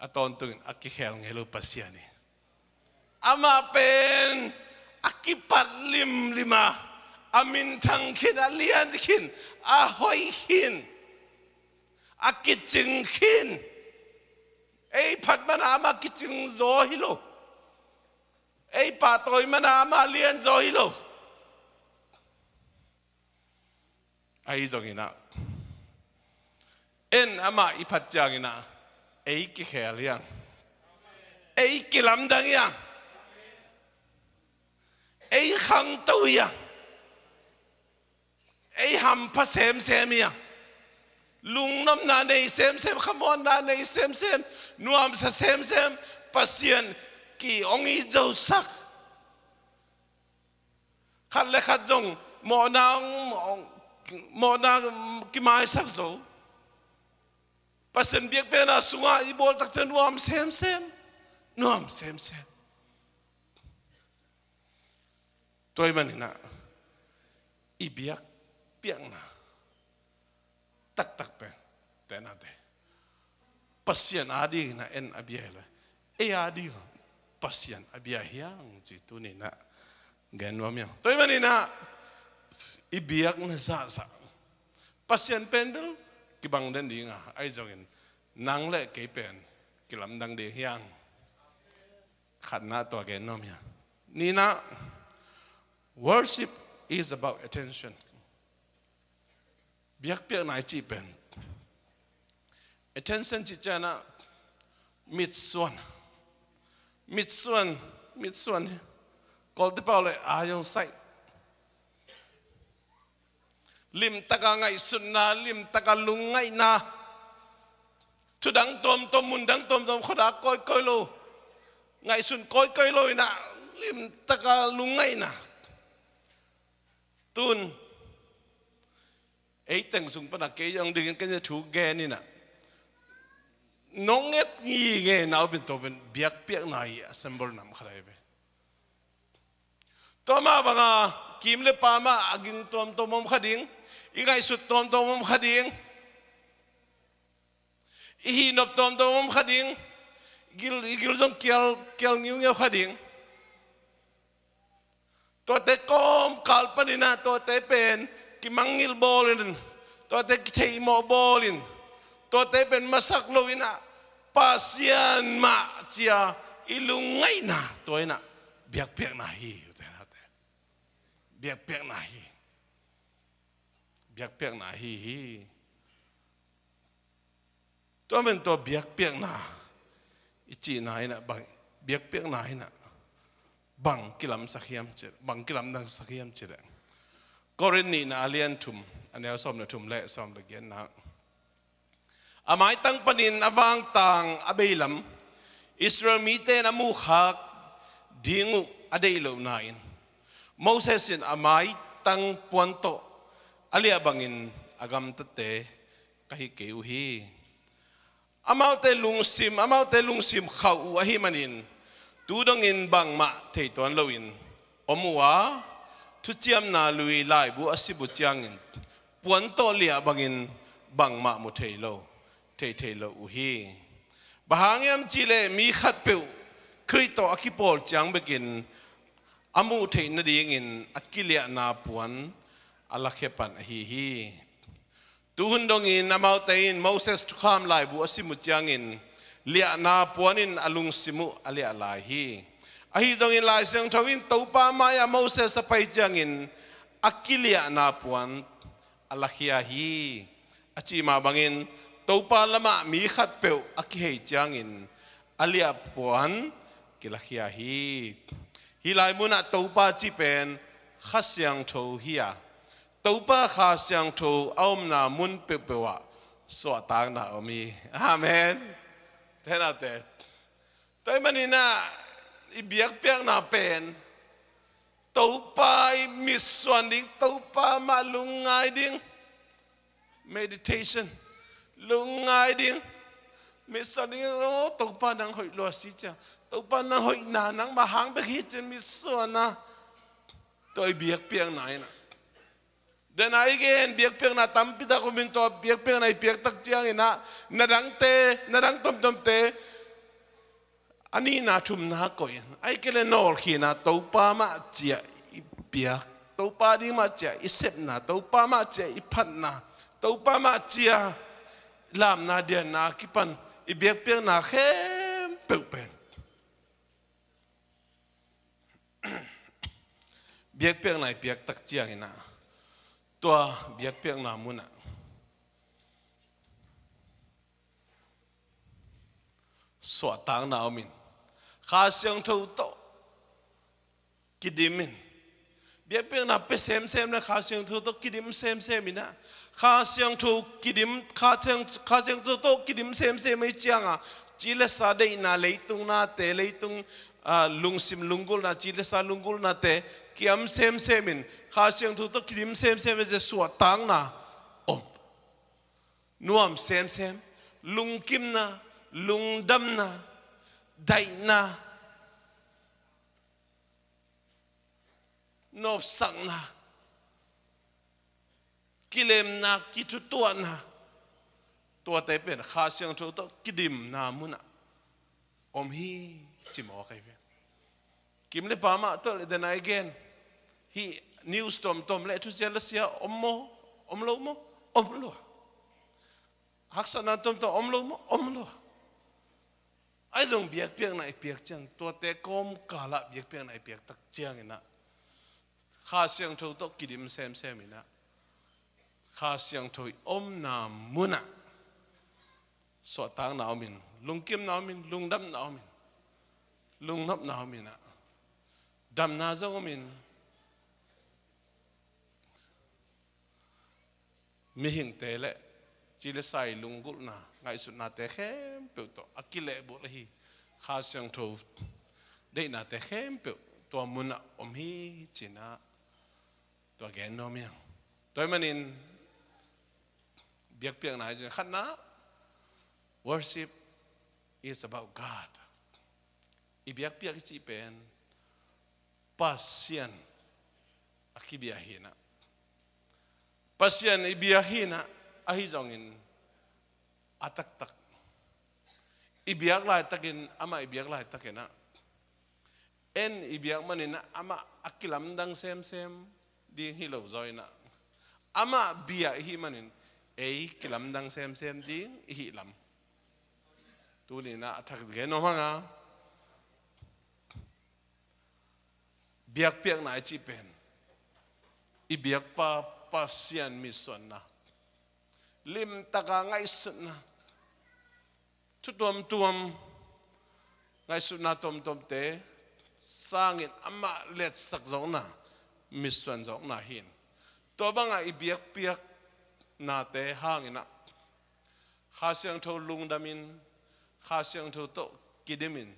a tawntungin a kikhel ngei lo Pasian hi. Amah pen a kipat limlim a, a minthang khin, a lian khin, a hoih khin, a kicing khin. Ei phat man a amah kicing zaw hi lo. Ei pahtawi man a amah lian zaw hi lo. Ahi zongin ah, en amah i phat ciangin ah, ei kikhel hi hang, ei kilamdang hi hang, ei khangto hi hang, ei hampha semsem hi hang, lungnopna nei semsem, khamuanna nei semsem, nuamsa semsem, Pasian ki-ong i zosak. Khat le khat zong mawhna, mawhna kimaisak zo. Pasian biakpiakna sungah i bawl tak ciang nuam semsem, nuam semsem. Tua ahih manin ah i biakpiakna taktak pen, tenate, Pasian adingin ah en a bia hi lo. Ei adingin Pasian a bia hi hang ci tuni in ah gen nuam hi hang. Tua ahih manin ah i biakna zahzah Pasian pen bel kibang den ding a, ahi zongin nang le kei pen kilamdang ding hi hang. Khatna tua gen nuam hi hang. Nihna, worship is about attention. Biakpiakna i cih pen, attention cih ciangin ah mitsuan. Mitsuan, mitsuan hi. Kawlte pau le eye sight. Limtaka ngaihsutna, limtaka lungngaihna. Thudang tuamtuam, mundang tuamtuam, khuadak kawikawi lo, ngaihsun kawikawi lo in ah, limtaka lungngaihna. Tun ei teng sung pana kei zong dingin ka na thu gen in ah, nong et ngingei na uh pen tua pen biakpiakna hi a symbol nam khat ahi ve. Tua mah banga kim le pam ah a ging tuamtuam om kha ding, i ngaihsut tuamtuam om kha ding, i hihnop tuamtuam om kha ding, i gil, i gil zong kial, kial ngiungeu kha ding. Tuate kawmkal panin ah tuate pen kimangngilh bawlin, tuate kitheihmawh bawlin, tuate pen masak loin ah Pasian mah ci-a i lungngaihna, tua in ah biakpiakna hi. Biakpiakna hi. Biakpiakna hi hi. Tua men tua biakpiakna i cihna in ah bang, biakpiakna in ah bang kilamsak hiam cih, bang kilamdangsak hiam cih leh, Korin nihna a lian thum, a neu sawm le thum le sawm le giatna. A maitang panin a vangtang a beilam Israel mite in a muhkhak ding uh a deih lohna in, Moses in a maitang puan tawh a liah bangin a gamtate ka hi kei uh hi. Amaute lungsim, amaute lungsim khauh uh ahih manin, tu dongin bangmah thei tuan loin om uh a, thuciamna lui laibu a sim uh ciangin puan tawh liah bangin bangmah mu thei lo, thei thei lo uh hi. Bang hang hiam cih leh mi khatpeuh Khrih tawh a kipawl ciang bekin a muh theih nadingin a kiliahna puan a lakhia pan ahi hi. Tuhun dongin amaute in Moses thukham laibu a sim uh ciangin liahna puan in a lungsim uh a liah lai hi. Ahi zongin Lai Siangtho in Topa mai-ah Moses a pai ciangin a kiliahna puan a lakhia hi, a cih mah bangin Topa lamah mi khatpeuh a kihei ciangin a liah puan kilakhia hi. Hih lai munah Topa cih pen Kha Siangtho hi a, Topa Kha Siangtho a omna mun peuhpeuh ah suahtakna om hi. Amen. Tua ahih manin ah i biakpiakna pen Topa i mitsuan ding, Topa mah lungngai ding. Meditation. Lungngai ding. Mitsuan ding, "Oh, Topa nang hoih lua si cia. Topa nang hoihna, nangmah hang bek hi," ci-in mitsuan a. Tua i biakpiakna in ah. Then a i gen biakpiakna tampi tak om in, tua biakpiakna i piak tak ciangin ah, na dangte, na dang tomtomte a nihna thumna koih in, ahih kei leh nawlkhin a, Topa mah ci-a i piak, Topa ding mah ci-a i sepna, Topa mah ci-a i phatna, Topa mah ci-a lamna dianna a kipan i biakpiakna khempeuh pen biakpiakna i piak tak ciangin ah, tua biakpiakna munah suahtakna om in, Kha Siangtho tawh kidim in. Biakpiakna pia semsem le Kha Siangtho tawh kidim semsem in ah, Kha Siangtho kidim, Kha Siang, Kha Siangtho tawh kidim semsem ahih ciangin, ci le sa deihna, leitung nate, leitung, ah, lungsim lunggulhna, ci le sa lunggulhnate kiam semsem in, Kha Siangtho tawh kidim semsem in, suahtakna om. Nuam semsem, lungkimna, lungdamna, daihna, nopsakna, kilemna, kithutuahna, tuate pen Kha Siangtho tawh kidimna munah om hi, ci mawk ahi ve. Kim le pam ah tua le den a i gen, hih news tomtom le thusia lasia om maw, om lo maw, om lua. Haksatna tomtom om lo maw, om lua. Ahi zong biakpiakna i piak ciang, tuate kawmkal ah biakpiakna i piak tak ciangin ah, Kha Siangtho tawh kidim semsem in ah, Kha Siangtho i omna munah suahtakna om in, lungkimna om in, lungdamna om in, lungnopna om in ah, damna zong om in, mihingte le ci le sa i lunggulhna, ngaihsutnate khempeuh tawh a kilehbulh ahi Kha Siangtho deihnate khempeuh tua munah om hi cinah tua gen nuam hi hang. Tua ahih manin biakpiakna hi cin khatna, worship is about God. I biakpiak i cih pen Pasian a kibia hinah, Pasian i biak hinah, ahi zongin a taktak i biak laitakin, amah i biak laitakinah, en i biak maninah amah a kilamdang semsem ding hi lo zaw inah, amah bia i hih manin ei kilamdang semsem ding i hih lam tuninah a thak gen nuam hanga. Biakpiakna i cih pen i biakpa Pasian mitsuanna, limtaka ngaihsutna, thu tuamtuam, ngaihsutna tuamtuamte sangin amah letsak zawkna, mitsuan zawkna hi in, tua bangah i biakpiaknate hanginah Kha Siangtho lungdamin, Kha Siangtho tawh kidimin,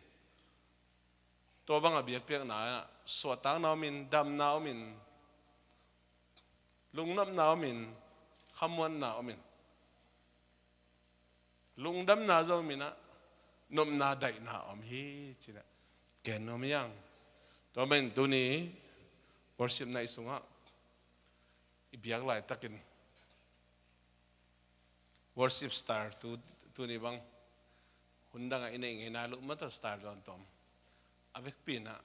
tua bangah biakpiakna ah suahtakna omin, damna omin, lungnopna omin, khamuanna omin, lungdamna zo minah nopna daihna om hi cinah gen nuam hi hang. Tua manin tuni worship night sungah i biak laitakin worship star tu, tuni bang hundangah i neih ngeina luh mata star dawn tawm a vekpi inah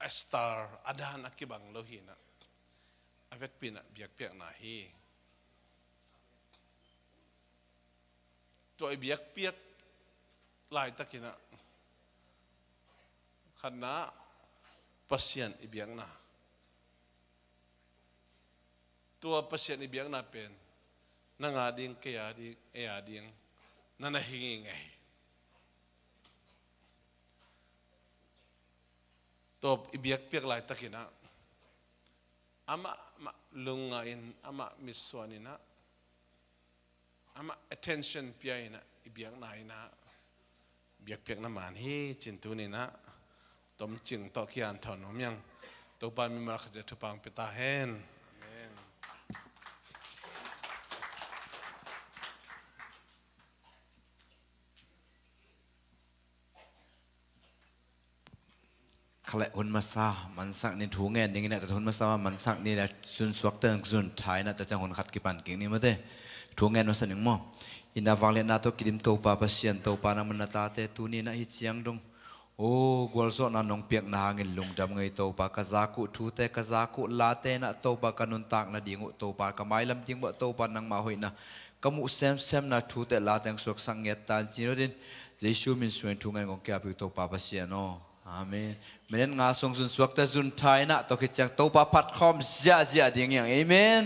a star a dan a kibang lo hinah, a vekpi inah biakpiakna hi. Tua i biakpiak laitakinah khatna, Pasian i biakna. Tua Pasian i biakna pen nang a ding, kei a ding, ei a ding na na hi ngei. Tua i biakpiak laitakinah amah mah lungngahin, amah mitsuaninah, amah attention pia inah i biakna inah biakpiakna man hi cin tuninah tomcing tawh kianthawn nuam hi hang. Topa mimal khat ciat thupha hong pia ta hen. Amen. Khaleh hun masa mansak ni, thu ngen ding inah tua hun masa mansak ni le sunsuakte zun tha inah tua ciang hun khat kipan kik ni mate. Thu ngen masa ning maw. Inah vangliatna tawh kidim Topa Pasian, Topa nangmah na tate tuni inah hih ciang dong, o, gualzawhna nong piakna hangin lungdam ngei Topa, ka zak uh thute, ka zak uh late inah Topa ka nuntak nading uh Topa, ka mailam ding uh Topa nangmah hoihna ka muh semsemna thute late hong suaksak ngiat ta in ci-in, Jesu min suangin thu ngen kong kiapih uh Topa Pasian aw. Amen. Minute nga sung sunsuakte zun tha inah tua khit ciang Topa phat khawm ziahziah ding hi hang. Amen.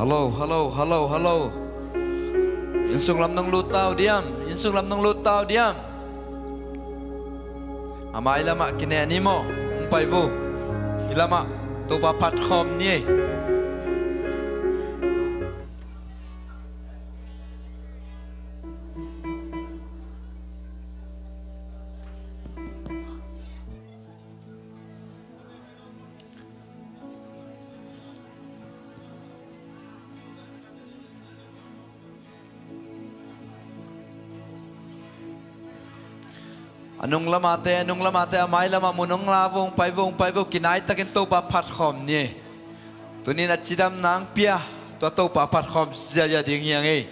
Hallo, hallo, hallo, hallo. Innsung lam nong lut ta uh diam? Innsung lam nong lut ta uh diam? A mai lamah kineh ni maw? Hong pai vo. Hih lamah Topa phat khawm ni ei. A nung lamate, a nung lamate, a mai lamah mun hong la vo, hong pai vo, hong pai vo, kinai takin Topa phat khawm ni. Tuni-in a cidamna hong pia, tua Topa phat khawm ziazia ding hi hang ei.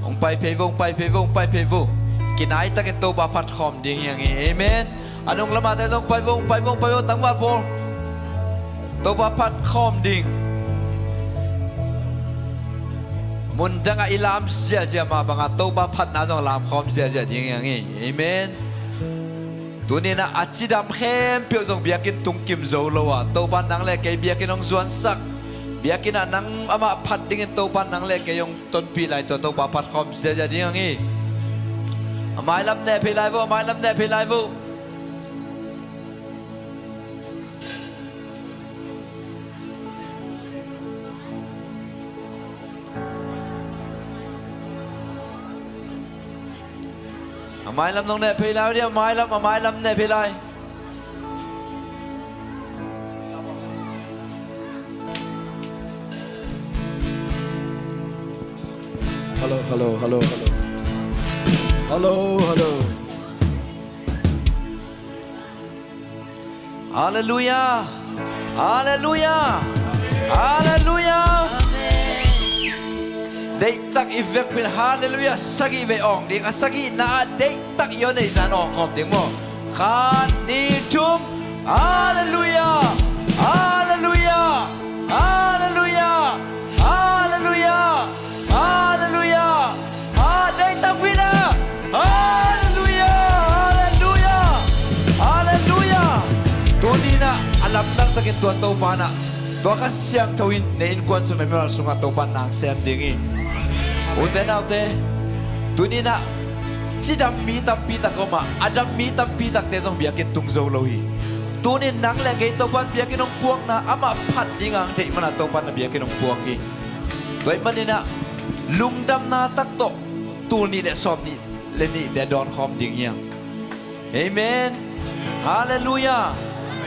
Hong pai phei vo, hong pai phei vo, hong pai phei vo. Kinai takin Topa phat khawm ding hi hang ei. Amen. A nung lamate zong hong pai vo, hong pai vo, hong pai vo, tangval pawl. Topa phat khawm ding. Mun dangah i lam ziazia mah bangah Topa phatna zong lam khawm ziazia ding hi hang ei. Amen. Tuni-in ah a cidam khempeuh zong biakinn tung kim zo lo a, Topa in nang le kei biakinn hong zuansak, biakinn ah nang amah phat dingin Topa in nang le kei hong tonpih lai, tua Topa phat khawm ziazia ding hi hang ei. A mai lam neh phei lai vo, a mai lam neh phei lai vo. A mai lam nong neh phei lai uh diam, a mai lam, a mai lam neh phei lai. Hallo, hallo, hallo, hallo. Hallo, hallo. Halleluia. Halleluia. Halleluia. Deihtak i vekpi-in halleluia sagih vei awng ding. A sagihna ah deihtak i aw neih zah in awng khawm ding maw? Khat, nih, thum. Halleluia. Halleluia. Halleluia. Halleluia. Halleluia. Ha, deihtak pi-in ah. Halleluia. Halleluia. Halleluia. Tuni-in ah a lamdang takin tua Topa in ah, tua Kha Siangtho in na innkuan sung, na mimal sungah Topa in na sem ding hi. Ute naute, tuni-in ah cidam mi tampi tak om a, a dam mi tampi takte zong biakinn tung zo lo hi. Tuni-in nang le kei Topa in biakinn hong puakna, amah phat ding a hong deih man a Topa in na biakinn hong puak hi. Tua ahih manin ah lungdamna tak tawh tul nih le sawm nih le nihte dawn khawm ding hi hang. Amen. Halleluia.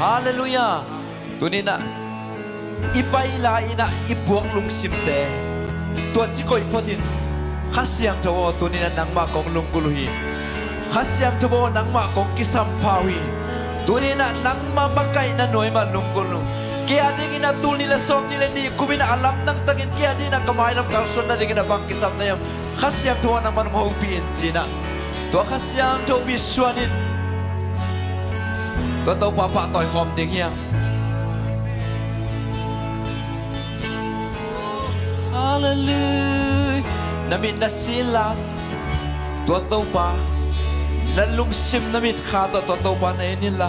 Halleluia. Tuni-in ah i pai lai-in ah i puak lungsimte tua ci koih photin, Kha Siangtho aw, tuni-in ah nangmah kong lunggulh uh hi. Kha Siangtho aw, nangmah kong kisam pha uh hi. Tuni-in ah nangmah makaihna nuai mah lunggulh uh. Kei a dingin ah tul nih le sawm nih le nih kumin ah a lamdang takin kei a dingin ah ka mailam kalsuan nadingin ah bang kisam na hiam? Kha Siangtho aw, nangman hong hopih in, ci-in ah tua Kha Siangtho mi suan in tua Topa pahtawi khawm ding hi hang. Halleluia. Na mit na si inla, tua Topa, na lungsim na mitkha tawh tua Topa na en inla,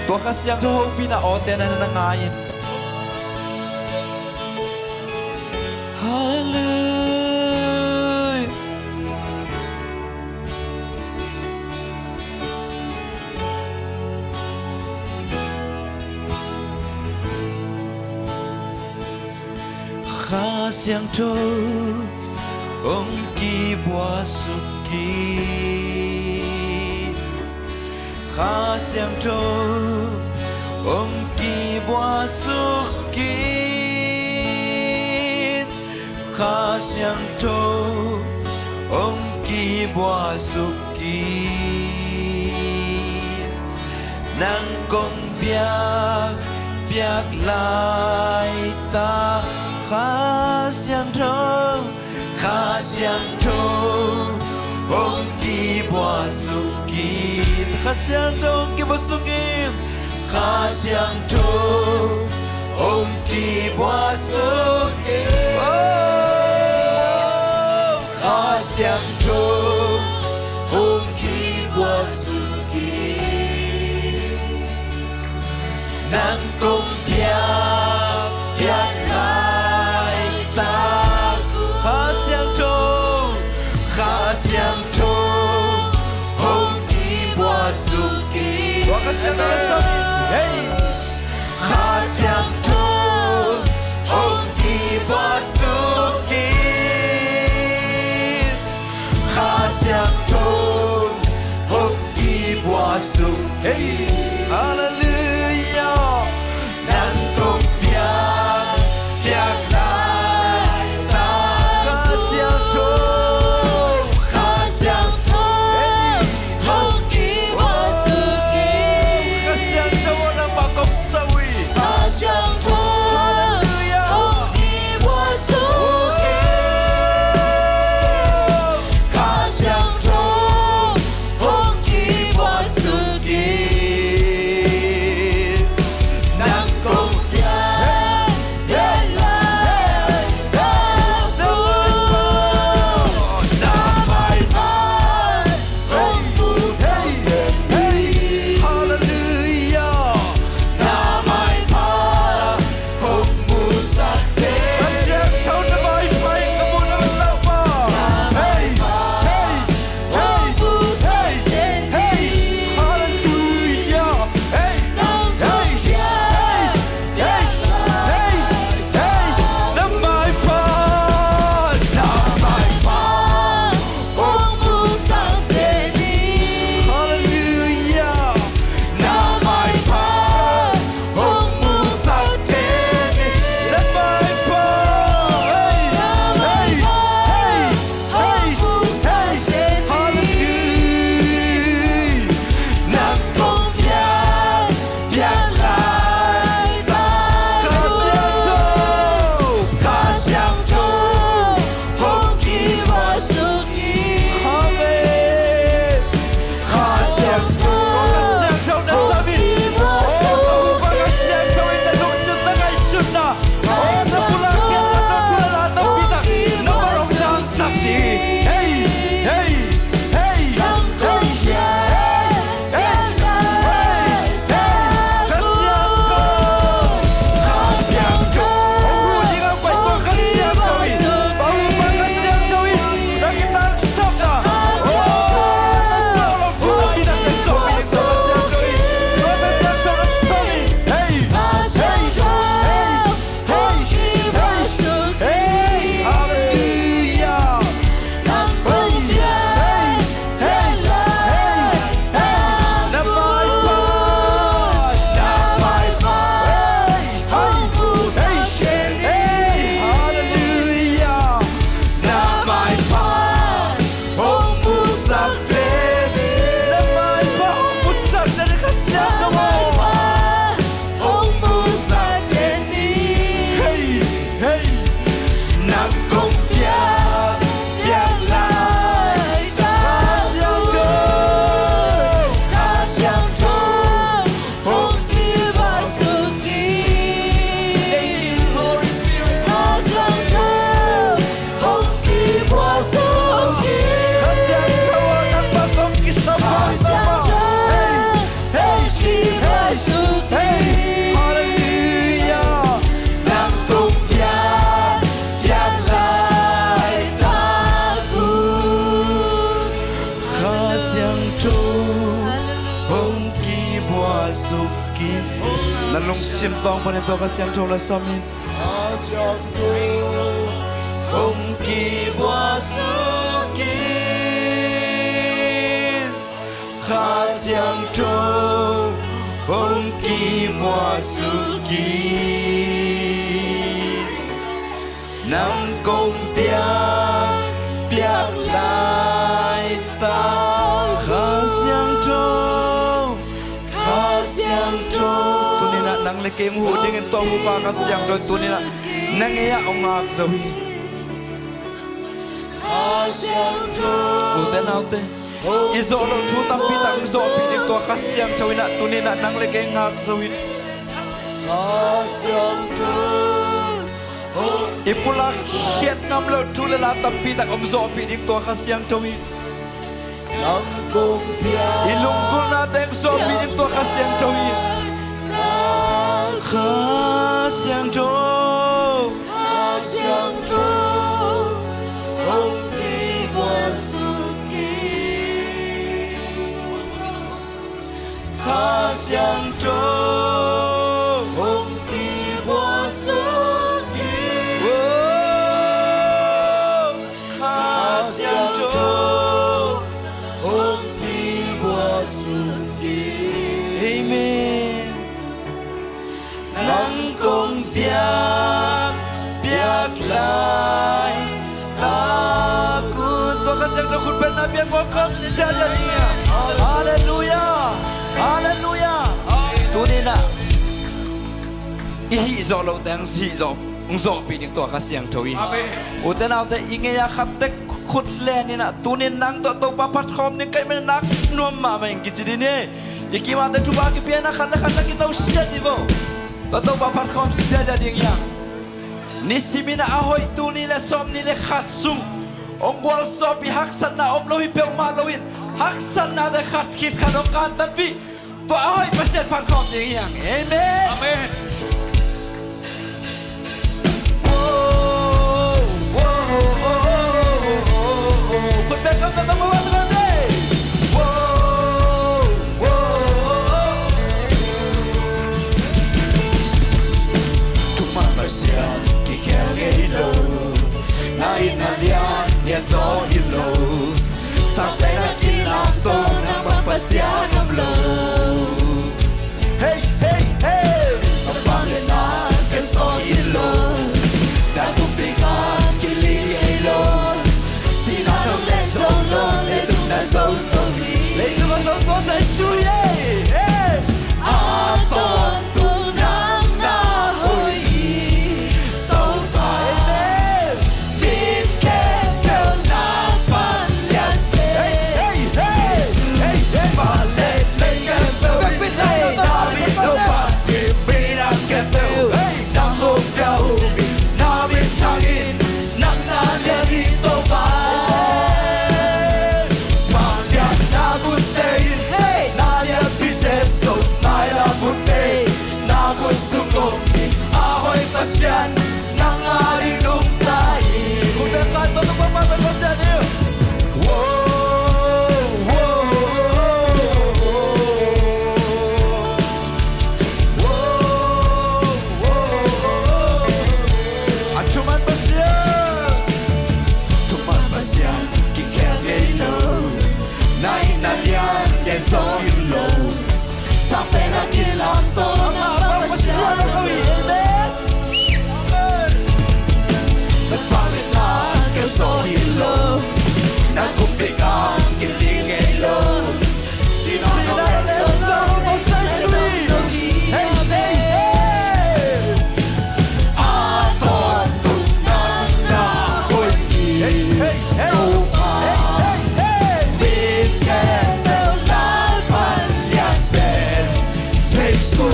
tua Kha Siangtho hopihna awte na, na ngai in. Halleluia. Kha Siangtho hong kibuaksuk in. Kha Siangtho hong kibuaksuk in. Kha Siangtho hong kibuaksuk in. Nang kong biak, biak lai ta. Kha Siangtho, Kha Siangtho hong kibuaksuk in. Kha Siangtho hong kibuaksuk in. Kha Siangtho hong kibuak suk in. Oh, Kha Siangtho hong kibuak suk in. Nang kong piak, piak laitak. Kha Siangtho, Kha Siangtho hong kibuak suk in. Tua Kha Siangtho na sawm in. Hey! Kha Siangtho hong kibuak suk in. Kha Siangtho hong kibuak suk in. Hey! Hallelujah! Nang kong piak, piak laitak. Kha Siangtho, Kha Siangtho hong kibuak suk in. Kha Siangtho nangmah kong sau hi. Kha Siangtho, Hallelujah, hong kibuak suk in. Kha Siangtho hong kibuak suk in. Nang kong piak, piak laitak. Na maipha hong musak teh ni. Hallelujah. Na maipha hong musak teh ni. Kha Siangtho na maipha in ka mu na, Topa. Hey, hey, hey, hey, hey. Hallelujah. Hey, hey, hey, hey, hey, hey. Na maipha, na maipha hong musak teh ni. Hallelujah. Na maipha hong musak teh ni. Na maipha, hey, hey, hey, hey, hey. Hallelujah. Nang kong piak, piak laitak. Kha Siangtho, Kha Siangtho hong kibuak suk in. Amen. Kha Siangtho, Kha Siangtho na sawm in. Oh, Kha Siangtho in na lungsim, na ngaihsutna, oh, na pulak khiatna, na thu le la tampi tak na malong sangsak ding. Hey, hey, hey, hey, hey, hey, hey, hey. Kha Siangtho, Kha Siangtho. Hong huh ding a koih tua Kha Siangtho in, Topa Kha Siangtho in na kitangsapna, oh, na tawh lo thu tampi tak teng sawm in, Kha Siangtho in, Kha Siangtho na sawm in. Hey, hey, hey, hey, hey, hey. Hallelujah. Hey, hey, hey, hey, hey. Na maipha, na maipha, hey, hey, hey, hey, hallelujah. Na maipha hong musak teh ni. Na maipha hong musak teh ni, Kha Siangtho. Na maipha hong musak teh ni. Hey, hey. Nang kong piak, piak laitak. Kha Siangtho, Kha Siangtho hong kibuak suk in. Thank you, Holy Spirit. Kha Siangtho hong kibuak suk in. Kha Siangtho nang bang kong kisam, Kha Siangtho. Hey, hey, hey, hey. Hallelujah. Nang kong piak, piak laitak un. Kha Siangtho hong kibuak suk in. Na lungsim tawng panin tua Kha Siangtho la sam in. Kha Siangtho hong kibuak suk in. Kha Siangtho hong kibuak suk in. Nang kong piak, piak laitak. Kha Siangtho, Kha Siangtho. Tuni-in ah nang le kei hong huh dingin tua Topa Kha Siangtho tuni-in ah na ngei ah hong ngak zo hi. Kha Siangtho. Ute naute, i zawh loh thu tampi tak i zawhpih ding tua Kha Siangtho in ah tuni-in ah nang le kei ngak zo hi. I pulak khiat ngam loh thu le la tampi tak hong zawhpih ding tua Kha Siangtho hi. I lunggulhnate hong zawhpih ding tua Kha Siangtho hi. Kha Siangtho. Kha Siangtho hong pi buatsak ding. Oh, Kha Siangtho hong pi buatsak ding. Amen. Nang kong piak, piak lai tak un. Tua Kha Siangtho khut bengna piak ngawh khawm siasia ding hi. Halleluiah. Halleluiah. Tuni-in ah i hih zawh lohte hong hih zawh, hong zawhpih ding tua Kha Siangtho hi. Amen. Ute naute, i ngei a khat tek khut len in ah, tuni-in nang tawh Topa phat khawm ding ka hih manin nak nuam mahmah ing kici ding hi. I kim a te thupha kipia in ah khat le khat na kinosia dih vo. Tua Topa phat khawm siasia ding hi hang. Nisim in ah a hoih tul nih le sawmnih le khat sung hong gualzawhpih, haksatna om lo hi peuhmah loin, haksatnate khat khit khat hong kantanpih tua a hoih Pasian phat khawm ding hi hang. Amen. Amen. Thuman Pasian kikhel ngei lo, na itna lian lian zaw hi lo. Sangpen a kilamto nang bang Pasian om lo. Hey, hey, hey. Ka pang le na ka zaw hi lo. Na kumpi ka kiling ngei lo. Sihna nong leng zo lo, leitung na zo zo hi. Leitung na zo zo na sui, hey, hey. A tawntung nang na hoih hi. Topa. Amen. Min khempeuh na pan lian pen. Hey, hey, hey, hey, hey. Van le lei khempeuh in na min Topa. Midang khempeuh, hey, nang hong pia uh hi. Na min thang hi. Nang na lian hi Topa. Vangliatna butte in, hey, na lianpi sem zo. Mailam butte in na khut sung om hi. A hoih Pasian nang a ding nungta hi. Khut beng kan tawh tung bangmah tawh kong ciah ding. Wow, wow, wow, wow. A thuman Pasian, thuman Pasian kikhel ngei lo. Na itna lian lian zaw hi lo. Sangpen a kilamto nang bang Pasian om lo hi. Amen. Na pang le na ka zaw hi lo. Na kumpi ka kiling ngei lo. Sihna nong leng zo lo, nong leng zo hi. Hey, hey, hey. A tawntung nang na hoih hi. Hey, hey, hey. Topa. Hey, hey, hey. Min khempeuh na pan lian pen. Zeisu.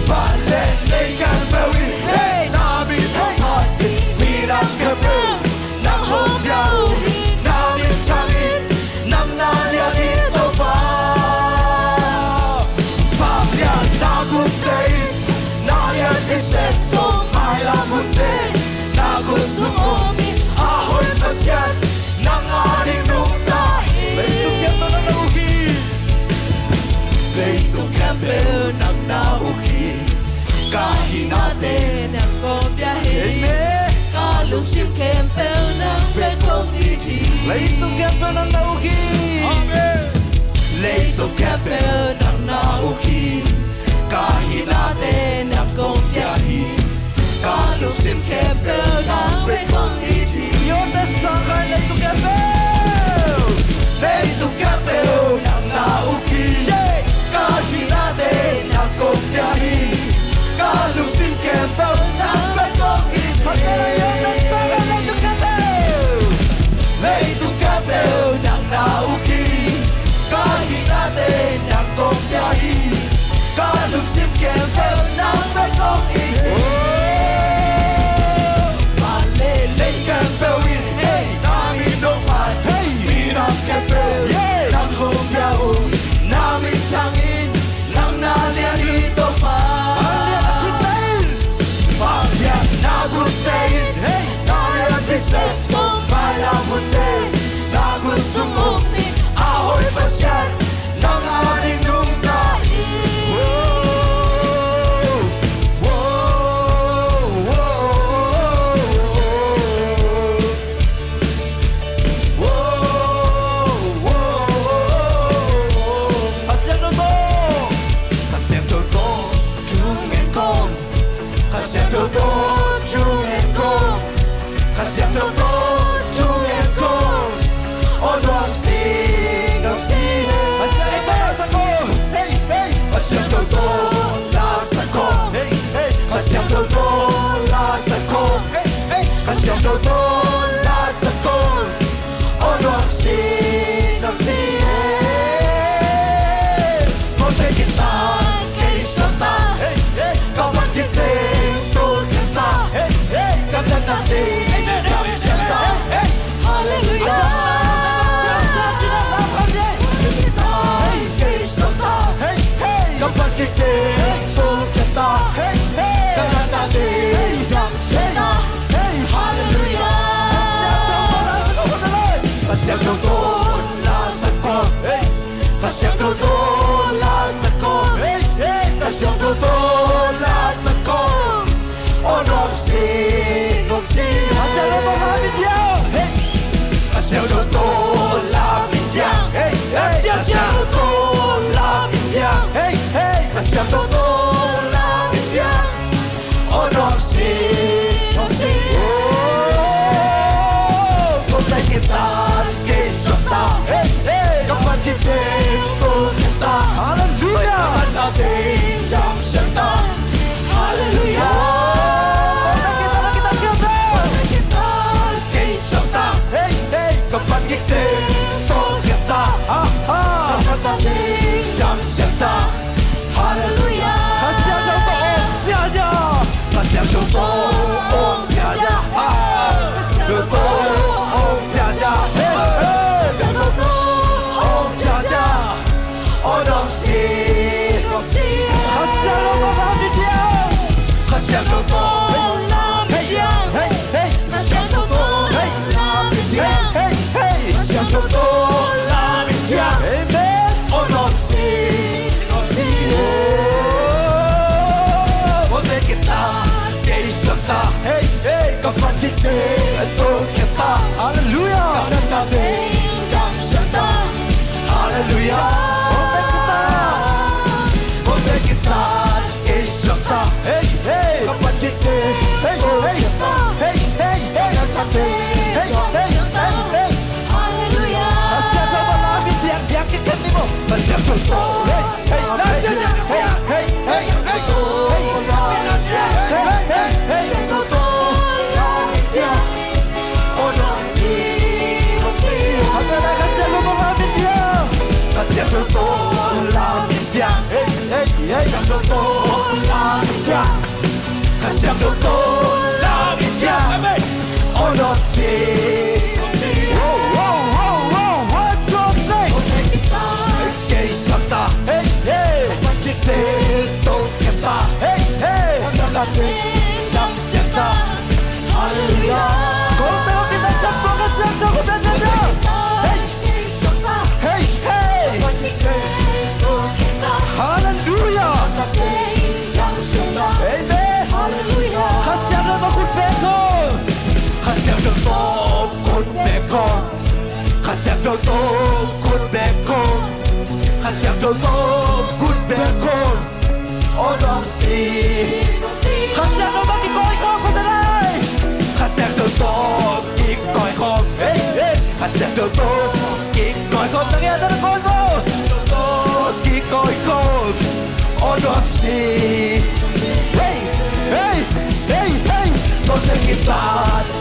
Van le lei khempeuh in, hey, na min hong phat hi. Midang khempeuh nang hong pia uh hi. Na min thang hi. Nang na lian hi Topa. Vangliatna butte in na lianpi sem zo. Mailam butte in na khut sung om hi. A hoih Pasian nang a ding nungta hi. Leitung khempeuh nang na uk hi. Leitung khempeuh nang na uk hi. Ka hihnate nang kong pia hi. Amen. Ka lungsim khempeuh nang pen kong it hi. Leitung khempeuh nang na uk hi. Amen. Leitung khempeuh nang na uk hi. Ka hihnate nang kong pia hi. Ka lungsim khempeuh nang pen kong it hi. Ute sang kha in, leitung khempeuh. Leitung khempeuh nang na uk hi. Ka hihnate nang kong pia hi. Ka lungsim khempeuh nang pen kong it hi. Ute sang kha in, leitung khempeuh. Leitung khempeuh nang Tek sung vai lam hunte na khut sung um hi. A hoih Pasian nang a ding nungta hi. Kha Siangtho tawh thu ngen kong. Kha Siangtho tawh thu ngen kong. Kha Siangtho tawh thu ngen kong. Aw nuam si, nuam si. Kha Siangtho tawh la sak kong. Kha Siangtho tawh la sak kong. Kha Siangtho tawh la sak kong. Aw nuam si, nuam si. Ko te kita, kei sa ta. Ka van kik teng tawh khen ta. Ka natna teng damsiang ta. Halleluiah. Kei sa ta. Ka van kik teng tawh khen ta. Ka natna teng damsiang ta. Halleluiah. Ka Siangtho tawh la sak kong. Ka Siangtho tawh la sak kong. Ka Siangtho tawh la sak kong. Aw nuam si, nuam si. Ka Siangtho tawh la min diang. Ka Siangtho tawh la min diang. Ka Siangtho tawh la min diang. Ka Siangtho tawh la min diang. Aw nuam si, nuam si. Ko te kita, kei sa ta. Ka van kik teng tawh khen ta. Halleluiah. Ka natna teng damsiang ta. Halleluiah. Ko te kita, kita, kita. Ko te kita, kei sa ta. Ka van kik teng tawh khen ta. Ka natna teng damsiang ta. Halleluiah. Ka Siangtho tawh om siasia. Ka Siangtho tawh om siasia. Ka Siangtho tawh om siasia. Hey, hey. Ka Siangtho tawh om siasia. Aw nuam si, nuam si. Ka Siangtho tawh la min diang. Ka Siangtho tawh la min diang. Hey, hey. Ka Siangtho tawh la min diang. Hey, hey, hey. Ka Siangtho tawh la min diang. Amen. Aw nuam si, nuam si. Ko te kita, kei sa ta. Hey, hey. Ka van kik teng tawh khen ta. Halleluiah. Ka natna teng damsiang ta. Halleluiah. Ko te kita, ko te kita, kei sa ta. Hey, hey. Ka van kik teng tawh khen ta. Hey, hey, hey. Ka natna teng damsiang ta. Halleluiah. Ka Siangtho tawh la min diang, diang kik khen ni maw. Ka Siangtho tawh. Hey, hey, hey, hey, hey, hey, hey. Ka Siangtho tawh la min diang. Ka Siangtho tawh la min diang. Hey, hey, hey. Ka Siangtho tawh la min diang. Ka Siangtho tawh la min diang. Amen. Aw nuam si. Wow, wow, wow, wow. One, two, three. Kei sa ta. Hey, hey. Van kik teng tawh khen ta. Hey, hey. Ka natna teng damsiang ta. Halleluiah. Ko te kita sa ta. Ka Siangtho tawh la min diang. Hey. Hey, hey. Halleluiah. Amen. Ka Siangtho tawh khut beng kong. Ka Siangtho tawh khut beng kong. Ka Siangtho tawh khut beng kong. Ka Siangtho tawh khut beng kong. Aw nuam si. Ka Siangtho tawh kikoih khawm ko te lai. Ka Siangtho tawh kikoih khawm. Hey, hey. Ka Siangtho tawh kikoih khawm. Tang ia tawh kikoih khawm. Ka Siangtho tawh kikoih khawm. Aw nuam si. Hey, hey, hey, hey. Ko te kita,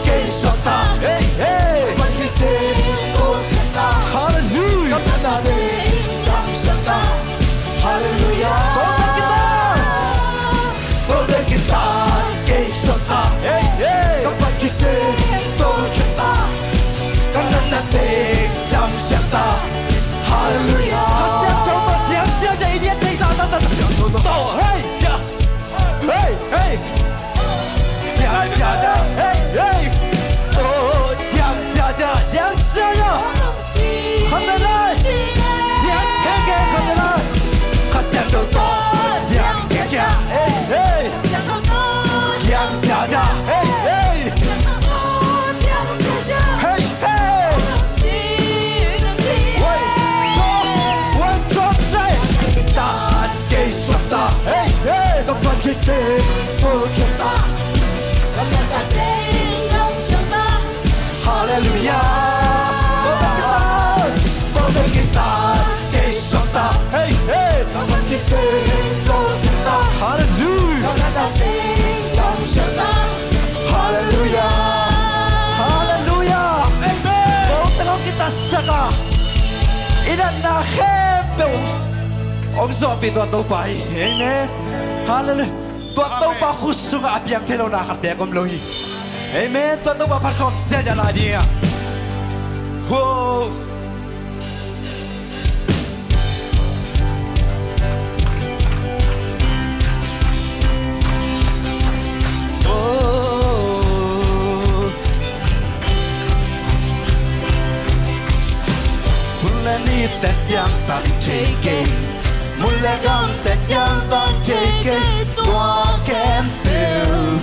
kei sa ta. Hey, hey. Halleluiah. Halleluiah. Ko te kita. Ko te kita, kei sa ta. Hey, hey. Ka van kik teng tawh khen ta. Ka natna teng damsiang ta. Halleluiah. Ka Siangtho tawh diang siasia, i dian thei sa ta ta. Siangtho tawh. Hey, yeah. Na khempeuh hong zawhpih tua Topa hi. Amen. Halleluiah. Tua Topa khut sungah a piang thei lo na khat beek om lo hi. Amen. Tua Topa phat khawm ziahziah lai ding a. Ho. Hun le ni teng ciang tan thei kei, mun le gam teng ciang tan thei kei, tua khempeuh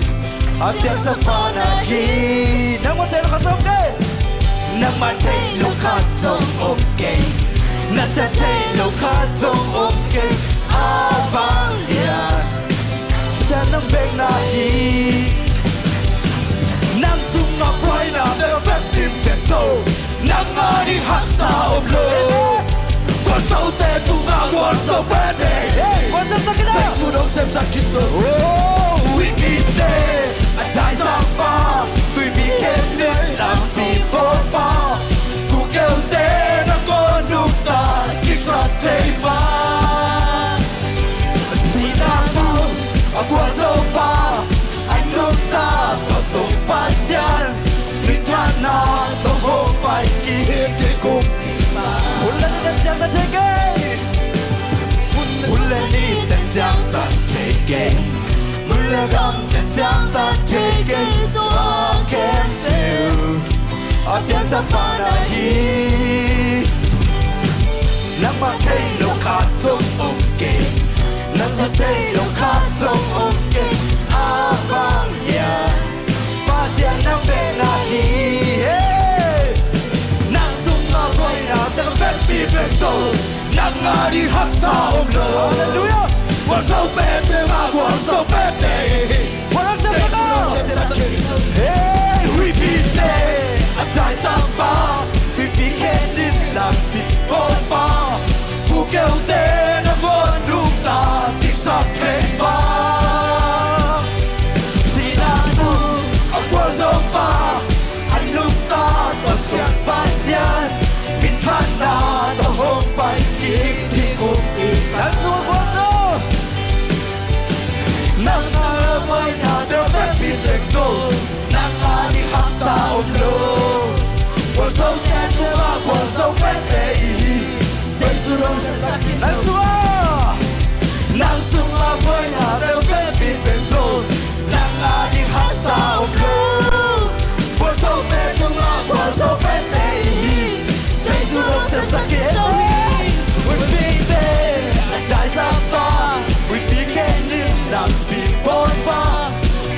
a piangsak pa na hi. Nangmah thei lo khat zong om kei. Nangmah thei lo khat zong om kei. Na sia thei lo khat zong om kei. A vang lian Pasian nang bek na hi. Nang sungah buaina bek a vekpi bek zo. Nang a ding haksa om lo. Gualzote tungah gualzo pen nei. Gualzo sak in a. Jesu dong sepsak khin zo. Huihpite a daizang pa, huihpi khen in lampi bawl pa, kukeute na kawn nungta kiksak thei pa. Sihna thu a gualzo pa, a nungta tawh tung Pasian, minthanna tawh hong pai kik ding kumpipa. Hun le ni teng ciang tan thei kei. Hun le ni teng ciang tan thei kei. Mun le gam teng ciang tan thei kei. Tua khempeuh a piangsak pa na hi. Nangmah thei lo khat zong om kei. Na sia thei lo khat zong om kei. A vang lian Pasian nang bek na hi. Hey! Nang sungah buaina bek a vekpi bek zo. Nang a ding haksa om lo. Halleluiah. Gualzo pen bek a gualzo pen nei. Gualzo pen bek a. Hey, huihpite a daizang pa, huihpi khen in lampi bawl pa, kukeute na kawn nungta kiksak thei pa. Sihna thu a gualzo pa, a nungta tawh siang Pasian, minthanna tawh hong pai kik ding kumpipa. Nang sungah buaina bek a vekpi bek zo. Nang a ding haksa om lo. Gualzote tungah gualzo pen nei. Jesu dong sepsak khin zo. Nang sungah buaina bek a vekpi bek zo. Nang a ding haksa om lo. Gualzote tungah gualzo pen nei. Jesu dong sepsak khin zo. Huihpite a daizang pa, huihpi khen in lampi bawl pa,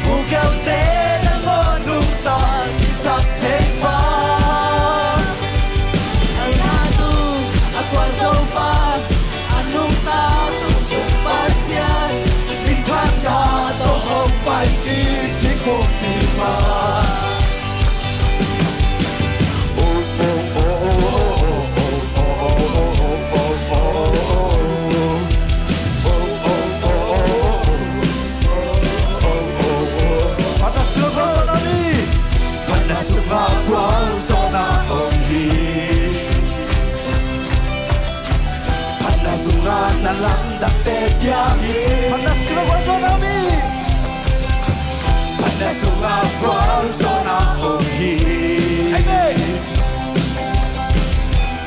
kukeute na kawn nungta kiksak thei pa. Sihna thu a gualzo pa, a nungta tawh siang Pasian, minthanna tawh hong pai kik ding kumpipa. Phatna sungah gualzo na om hi. Phatna sungah gualzo na om hi. Phatna sungah na lamdangte piang hi. Phatna sungah gualzo na om hi. Phatna sungah gualzo na om hi. Amen.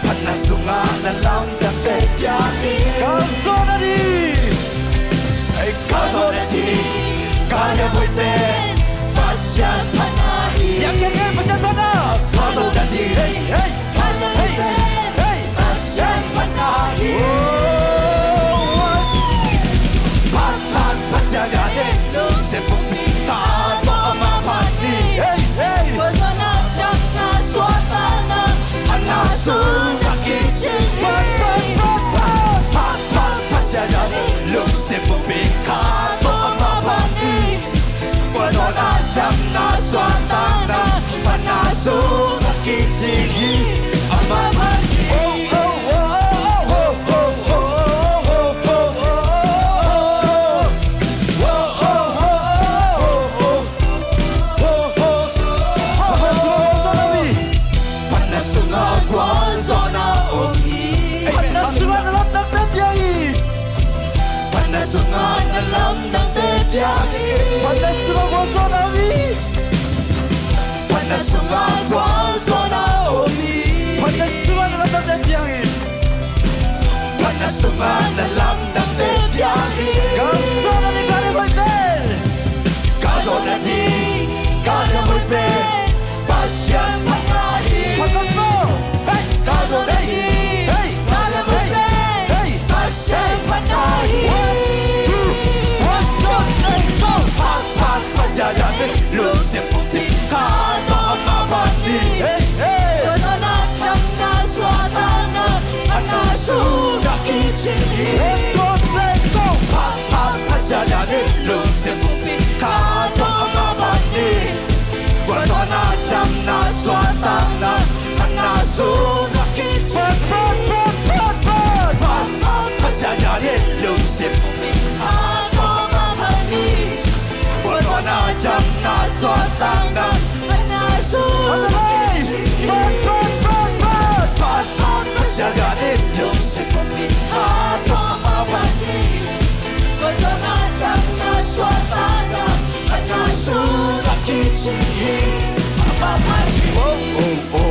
Phatna sungah na lamdangte piang hi. Kalsuan a ding. Ei, kalsuan a ding. Ka liamhuaite Pasian phatna hi. Yang, yang, yang, Pasian phatna. Kalsuan a ding. Hey, hey. Phat, phat, Pasian phatna hi. Oh, phat, phat, Pasian phatna hi. Sepukpi ta tawh ama phat ni. Hey, hey. Tua zong a ciang na suahtakna a na sung a kicing hi. Phat, phat. Sungah gualzawhna om hi. Phatna sungah na lamdangte piang hi. Phatna sungah na lamdangte piang hi. Galzawhna ding, gallian hoihte. Galzawhna ding, gallian hoihte. Pasian phatna hi. Phatna sung. Hey. Galzawhna ding, hey, gallian hoihte. Hey. Pasian phatna hi. One, two, one, two, three, go. Phat, phat, phat, ziahziah ni, lungsim pumpi kha tawh a mah phat ni. Hey, hey. Gualzawhna, damna, suahtakna, phatna sungah kicing hi. One, two, three, go. Phat, phat, phat, ziahziah ni, lungsim pumpi kha tawh a mah phat ni. Gualzawhna, damna, suahtakna, phatna sungah kicing hi. Phat, phat, phat, phat, phat. Phat, phat, phat, ziahziah ni, lungsim pumpi kha tawh a mah phat ni. Gualzawhna, damna, suahtakna, phatna sungah kicing hi. Phat, phat, phat, phat. Phat, phat, phat, ziahziah ni, lungsim pumpi kha tawh a mah phat ni. Gualzawhna, damna, suahtakna, phatna sungah kicing hi. A mah phat ni. Oh, oh, oh.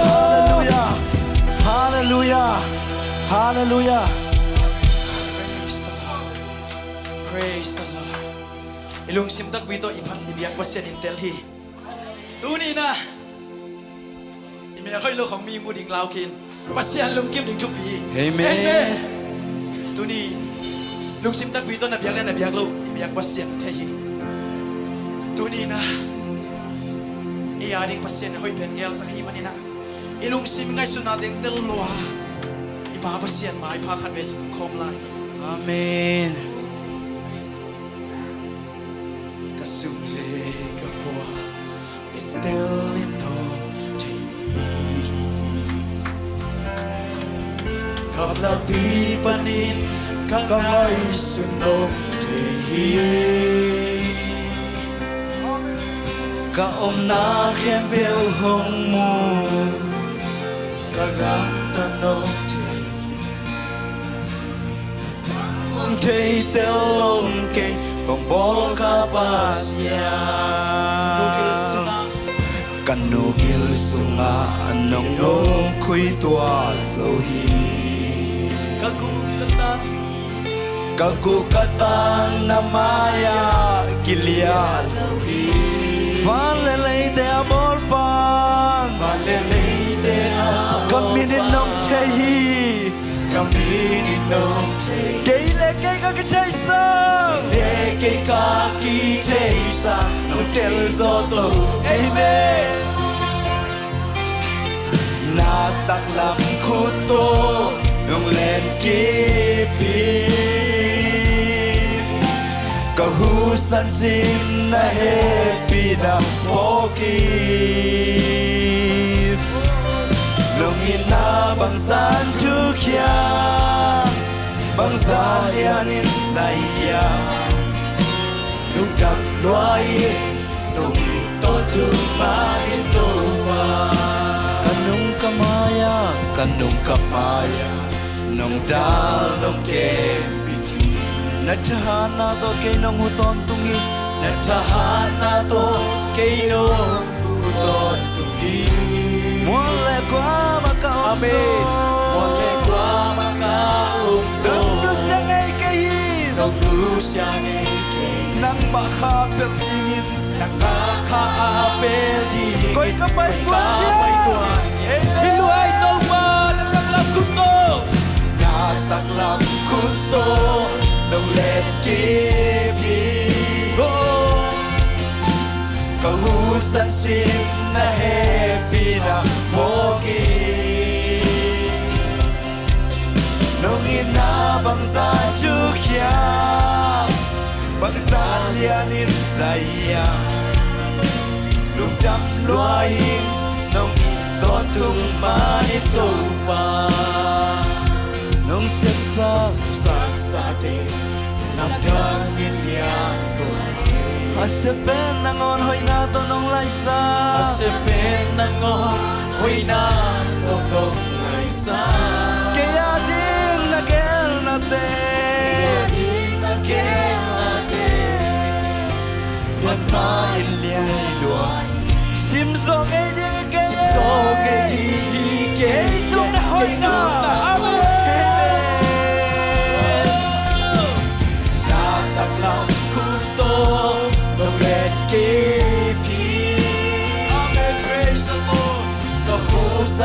Halleluijah. Halleluijah. Halleluijah. Praise the Lord. Praise the Lord. I lungsim takpi tawh i phat i biak Pasian in tel hi. Tuni-in ah i mel hoih lo khawng mi mu ding lau khin. Pasian lungkim ding thupi. Amen. Amen. Tuni lungsim takpi tawh na biak le na biak lo i biak Pasian thei hi. Tuni-in ah i a ding Pasian hoih pen gelsak ahih manin ah i lungsim ngaihsutna teng tel lua i Pa Pasian maipha khat vei zong khawm lai hi. Amen. Ka sum le ka pua in tel in nawk thei hi. Ka lapi panin ka ngaihsun nawk thei hi. Ka omna khempeuh hong mu, ka gamta nawk thei hi. Hong thei tel lo kei, hong bawl ka Pasian. Ka nu gil sungah, ka nu gil sungah nong nungkhui tuah zo hi. Ka guk ka tang, ka guk ka tang na mai-ah kiliah lo hi. Van le leite a bawl pan, van le leite a bawl pan, ka min in nong thei hi. Ka min in nong thei. Kei le kei ka kithei sang, kei le kei ka kithei sang nong tel zawh to. Amen. Na taklam khut tawh nong len kip hi. Ka husan sim na hehpihna phawk hi. Nong itna bangzah thuk hiam, bangzah lianin zai hiam, lungdam lua ing, nong it tawntung manin Topa. Ka nung ka mai-ah, ka nung ka mai-ah nong dal nong kembit hi. Na thahatna tawh kei nong huh tawntung hi. Na thahatna tawh kei nong huh tawntung hi. Mual le kuamah ka om, amen, sawm, mual le kuamah ka om, sawm, nong nusia ngei kei hi. Nong nusia ngei kei hi. Nangmah kha a pel dingin, nangmah kha a pel dingin koi ka pai tuan kei. Amen. Hi lua ing Topa, na taklam khut tawh, na taklam khut tawh nong len kip hi. Oh. Ka husan sim na hehpihna phawk hi. Nong itna bangzah thuk hiam, bangzah lianin zai hiam, lungdam lua ing, nong it tawntung manin Topa. Nong sepsak, sepsak sate lamdang in lian ko hi. A sep pen nangawn hoihna tawh nong laisan. A sep pen nangawn hoihna tawh nong laisan. Kei a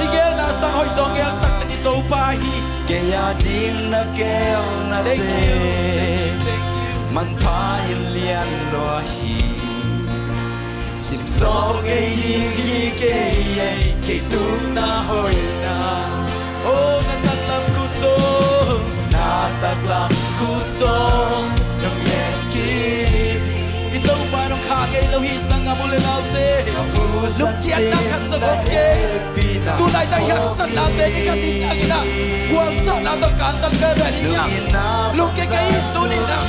I gelna sang hoih zong gelsak na i Topa hi. Kei a ding na gelnate, thank you, thank you, thank you, manpha in lian lua hi. Sim zawh ngei ding hi kei ei, kei tukna hoihna. Oh, na taklam khut tawh, na taklam khut tawh nong len kip hi. I Topa nong kha ngei lo hi, sanggam u le naute. Lungkiatna khat zong om kei. Tu laitak i haksatnate ni khat ni ciangin ah gualzawhna tawh kantan veve ding hiam? Lungkia kei in, tuni in ah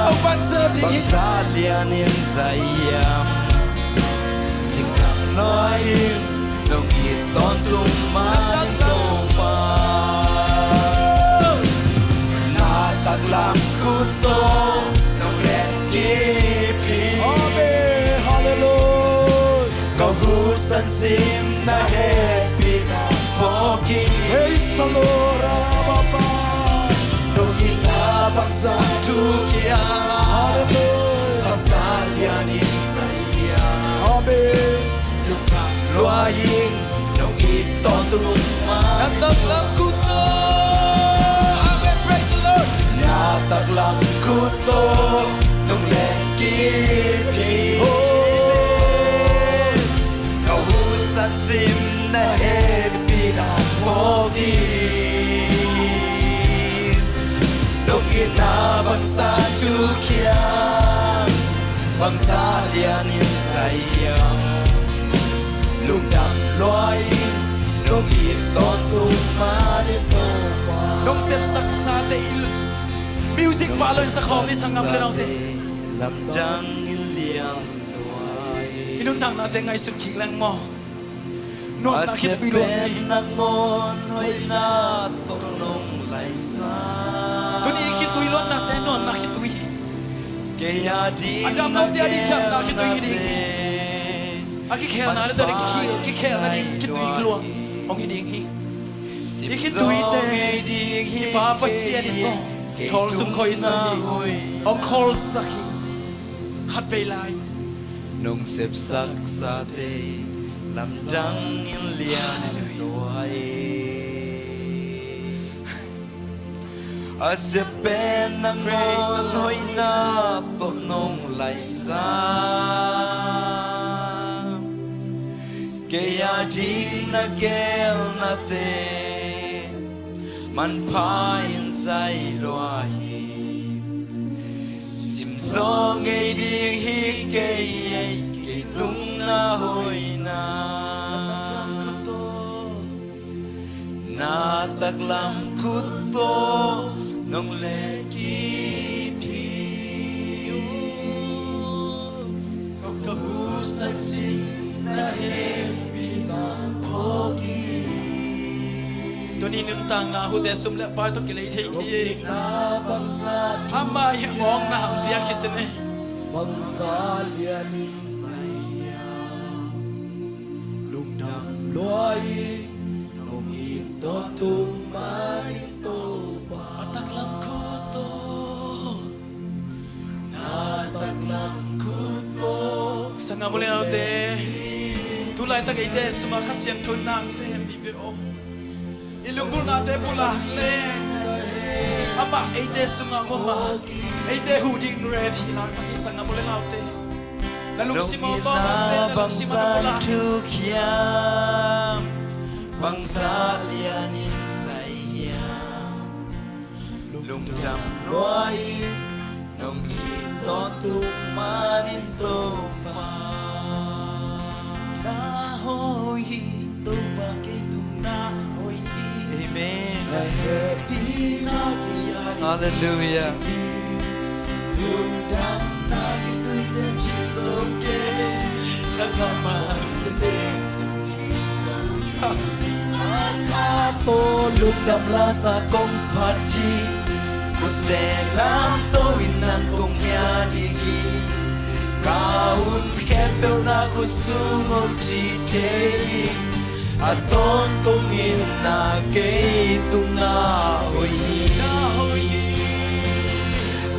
Topa'n sem ding hi. Bangzah lianin za hiam? Singkang nuai-in nong it tawntung man, Topa. Na taklam khut tawh nong len kip hi. Amen. Halleluiah. Ka husan sim na hehpihna phawk hi. Praise the Lord. Alababa. Nong itna bangzah thukhiam. Halleluiah. Bangzah lianin za hiam? Amen. Lungdam lua ing, nong it tawntung man. Na taklam khut tawh. Amen. Praise the Lord. Na taklam khut tawh nong len kip hi. Oh. Ka husan sim na hehpihna phawk hi. Nong itna bangzah thukhiam, bangzah lianin za hiam? Lungdam lua ing, nong it tawntung man, Topa. Nong sepsaksate i music pa lo in sa khawm ni, sanggam le naute. Lamdang in lian lua hi. I nuntaknate ngaihsut kik leng maw. Nuamna khitui luat hi. Tuni i khitui luatnate nuamna khitui hi. A dam lote a ding damna khitui hi ding hi. A kikhelna lote a ding kikhelna ding khitui luat hong hi ding hi. I khituite i Pa Pasian in maw, thawl sung khawisak hi, hong khawlsak hi. Khat vei lai. Nong sepsak sate lamdang in lian lua hi. A sep pen nangawn hoihna tawh nong laisak. Kei a ding na gelnate manpha in zai lua hi. Simzaw ngei ding hi kei, kei tung na hoihna. Na taklam khut tawh nong let kip hi. Ka husan sing na hehpihna phawk hi. Tuni nuntakna hute sum le pai tawh kilei thei kei hi. Amah i hong awkna hong piak hi sine. Bangzah lianin sai hiam? Lungdam lua hi, nong it tawntung manin Topa. A taklam khut tawh, na taklam khut tawh. Sanggam u le naute, tu laitak eite sungah Kha Siangtho in na sem hi ve aw. I lunggulhnate pulak leng amah eite sungah om a, eite huh ding ret hi laitak hi sanggam u le naute. Na lungsim aw tawh omte, na lungsim aw tawh pulak. Bangzah lianin sai hiam? Lungdam lua hi, nong it tawntung manin Topa. Na hoih hi, Topa kei tung na hoih hi. Amen. Na hehpihna kei a ding. Hallelujah. Lungdamna kituite cin zo kei, ka kammal teng zong cin zo kei. Kha tawh lungdam lasa kong phat hi. Kutte lamto in nang kong ngiat ding hi. Ka hun khempeuh na kut sung om cih thei hi. A tawntungin na kei tung na hoih hi.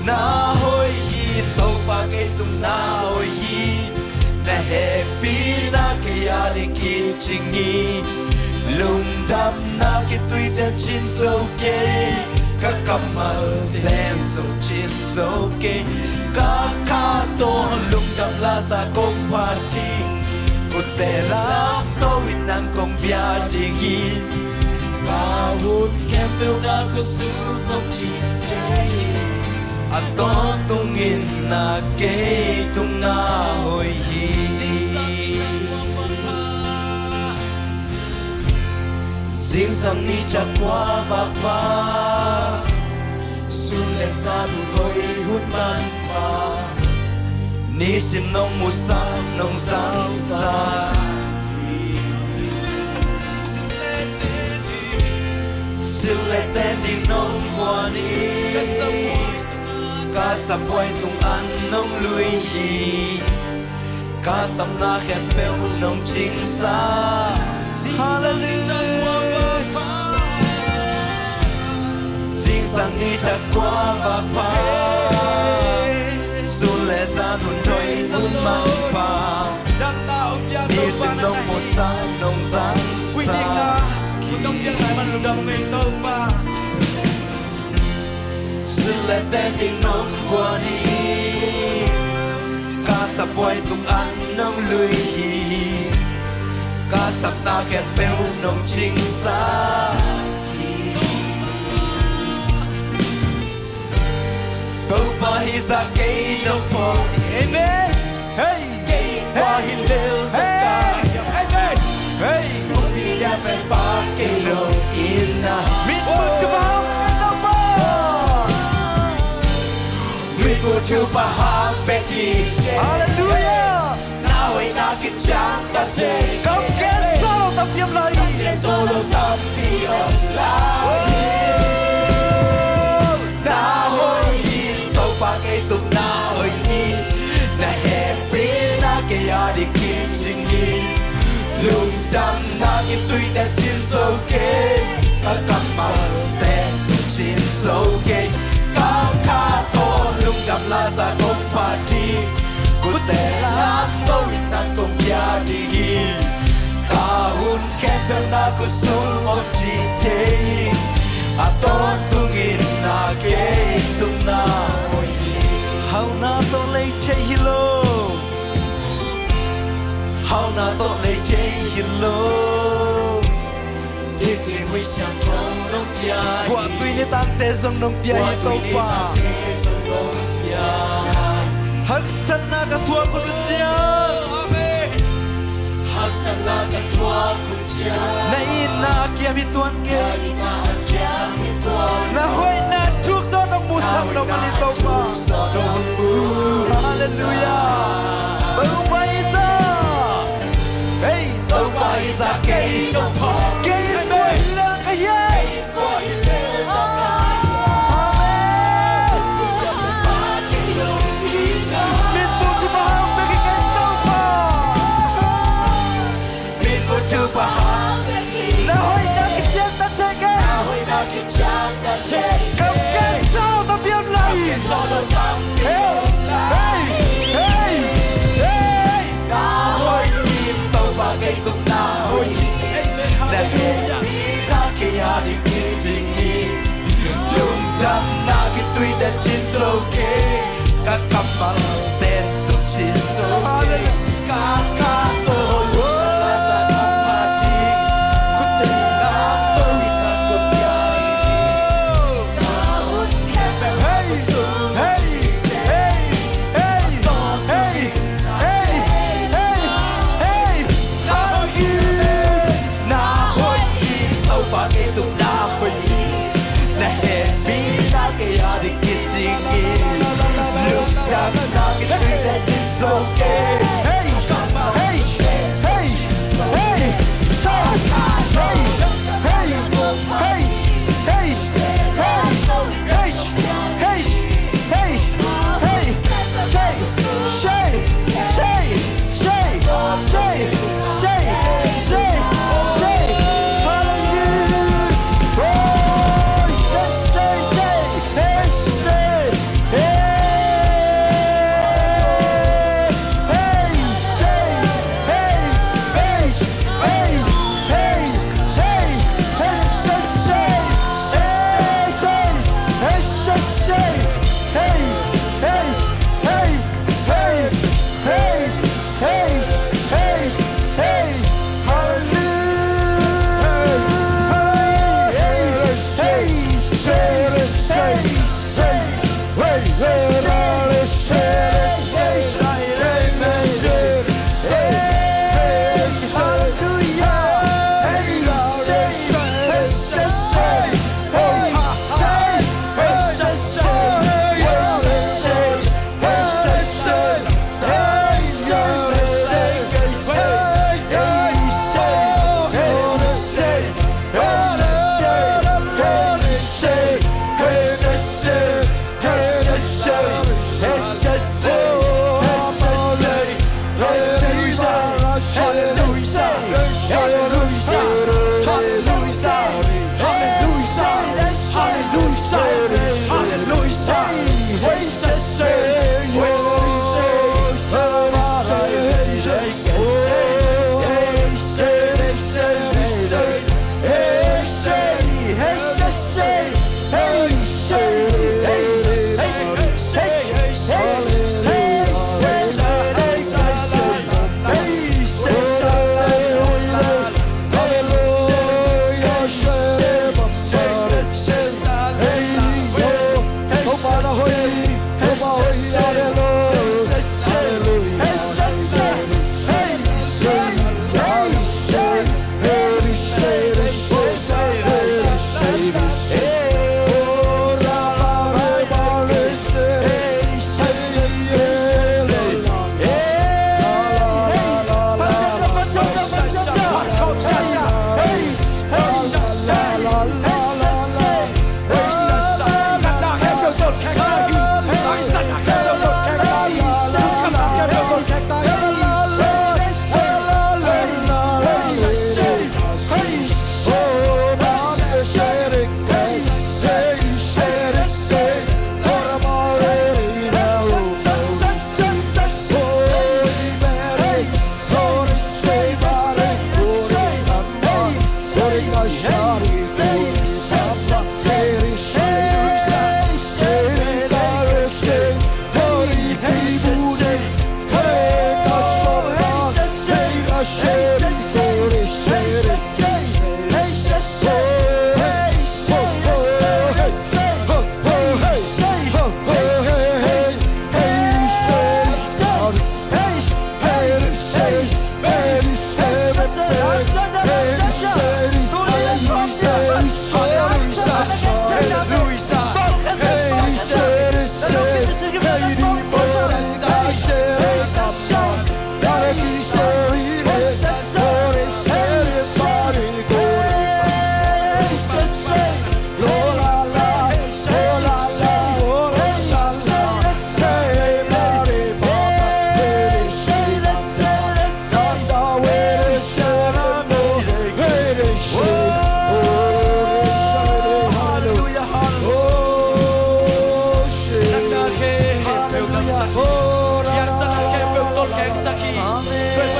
Na hoih hi, Topa kei tung na hoih hi. Na hehpihna kei a ding kicing hi. Lungdamna kituite cin zo kei, ka kammal teng zong cin zo kei. Ka kha tawh lungdam lasa kong phat hi. Kutte lamto in nang kong biak ding hi. Ka hun khempeuh na kut sung om cih thei hi. A tawntungin na kei tung na hoih hi. Zingsang ni takuan vakpha, sun le zan hun hoih hun manpha, nisim nong musak nong zangsak hi. Sil le ten ding nong guan hi. Ka sabuai tung an nong lui hi. Ka sapna khempeuh nong cingsak. Hallelujah. Zingsang ni takuan vakpha, sun le zan hun hoih hun manpha, nisim nong musak nong zangsak. Sil le ten ding nong guan hi. Ka sabuai tung an nong lui hi. Ka sapna khempeuh nong cingsak hi. Topa hi zah kei nong phawk hi. Amen. Hey. Kei kua hi lel ta ka hiam. Amen. Hey. Kong hi dia pen Pa kei lo in na. Mitmuh thupha hong pia Topa. Mitmuh thupha hong pia hi. Hallelujah. Na hoihna kician ta thei. Kamciam zo lo tampi om lai. Kamciam zo lo tampi om lai. Na hoih hi, Topa kei tung na hoih hi. Na hehpihna kei a ding kicing hi. Lungdamna kituite cin zo kei. Ka kammalte sung cin zo kei, ka kha tawh lungdam la sa kong phat ding. Khutte lam ko in nang kong pia ding hi. Ka hun khempeuh na khut sung om ding thei hi. A tawntungin na kei tungah hoih hi. Hauhna tawh lei thei hi lo. Hauhna tawh lei thei hi lo. Khuahtui nitangte zong nong pia hi Topa. Haksatna ka thuak uh ciang. Amen. Haksatna ka thuak uh ciang. Na itna a kiam hi tuan kei. Na itna a kiam hi tuan kei. Na hoihna thuk zaw nong musak nong man hi Topa. Halleluiah. Topa i zak. Hei, Topa i zak kei Topa. Kei in bel hi lel ka hiam? Amen. Mitmuh thupha hong pia kei Topa. Mitmuh thupha hong pia kei. Na hoihna kician ta thei kei. Na hoihna kician ta thei kei. Kam kei sawh ta piam lai. Kam kei sawh ta piam lai. Hei, hei, hei, hei. Na hoih hi Topa kei tung na hoih hi. Amen. Hallelujah. Na hehpihna kei a ding cing cing hi. Lungdamna kituite cin zo kei. Ka kammalte sung cin zo kei. Ka kha tawh lungdam la sa kong phat ding. Khutte na tawh in nang kong pia ding hi. Ka hun khempeuh na khut sung om ding thei hi. Hei, hei, hei, hei, hei, hei. Na hoih hi, na hoih hi, Topa kei tung na hoih hi. Na hehpihna kei a ding kicing hi. Lungdamna kituite cin zo kei. Hei, hei, hei, hei.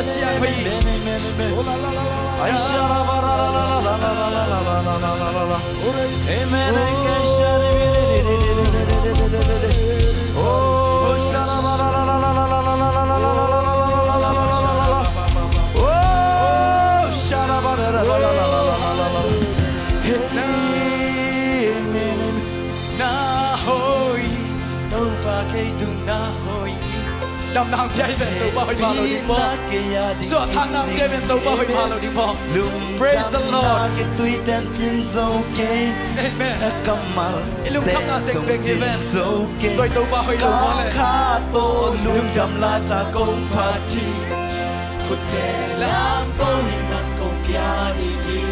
Siang hoih. Na hoih, Topa kei tung na hoih. Damna hong pia hi ven, Topa hoih mah lo ding maw. Suahtakna hong pia hi ven, Topa hoih mah lo ding maw. Praise the Lord. Amen. I lungkhamna teng beng hi ven. Tua Topa hoih lo maw le. Lungdam la sa kong phat hi. Khutte lam ko in nang kong pia ding hi.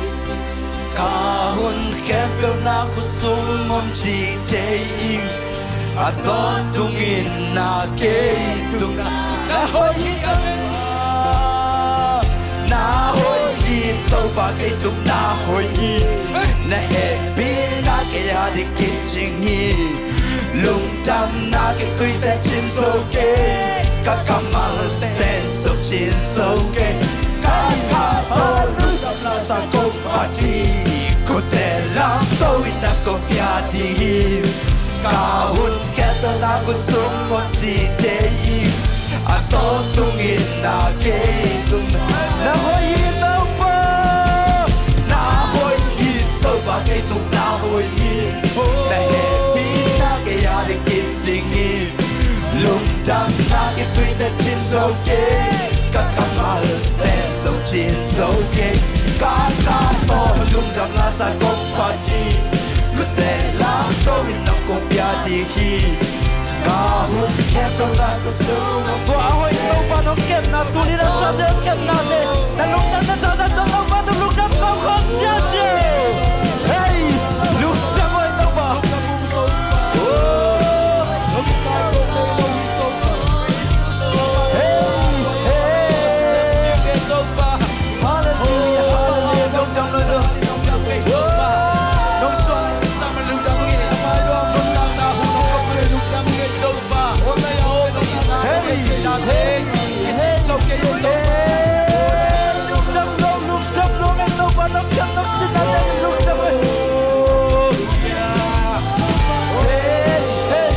Ka hun khempeuh na khut sung om ci thei ing. A tawntung in na kei tung na hoih hi. Na hoih hi, Topa kei tung na hoih hi. Na hehpihna kei a ding kicing hi. Lungdamna kei tuite cin zo kei. Ka kammal ten zong cin zo kei. Ka kha pawl lungdam la sa kong phat hi. Khutte lam ko in nang kong pia ding hi. Ka hun khempeuh na khut sung om ci thei hi. A tawntung in na kei tung na hoih hi Topa. Na hoih hi Topa kei tung na hoih hi. Na hehpihna kei a ding kicing hi. Lungdamna kei tuite cin zo kei. Ka kammal ten zong cin zo kei. Ka kha pawl lungdam la sa kong phat hi. Khutte lam ko in nang kong pia ding hi. Ka hun khempeuh na khut sung om ci thei hi. Tua a hoih Topa nong kepna tuni na sa te kepna te. Na lungdam na sa na Topa tu lungdam kong kong cia cia. Hei, lungdam hoih Topa. Hei, hei. Hallelujah, hallelujah. Lungdam, lungdam. Hey, hey, hey. Lungdam, lungdam, lungdam. Hey, hey,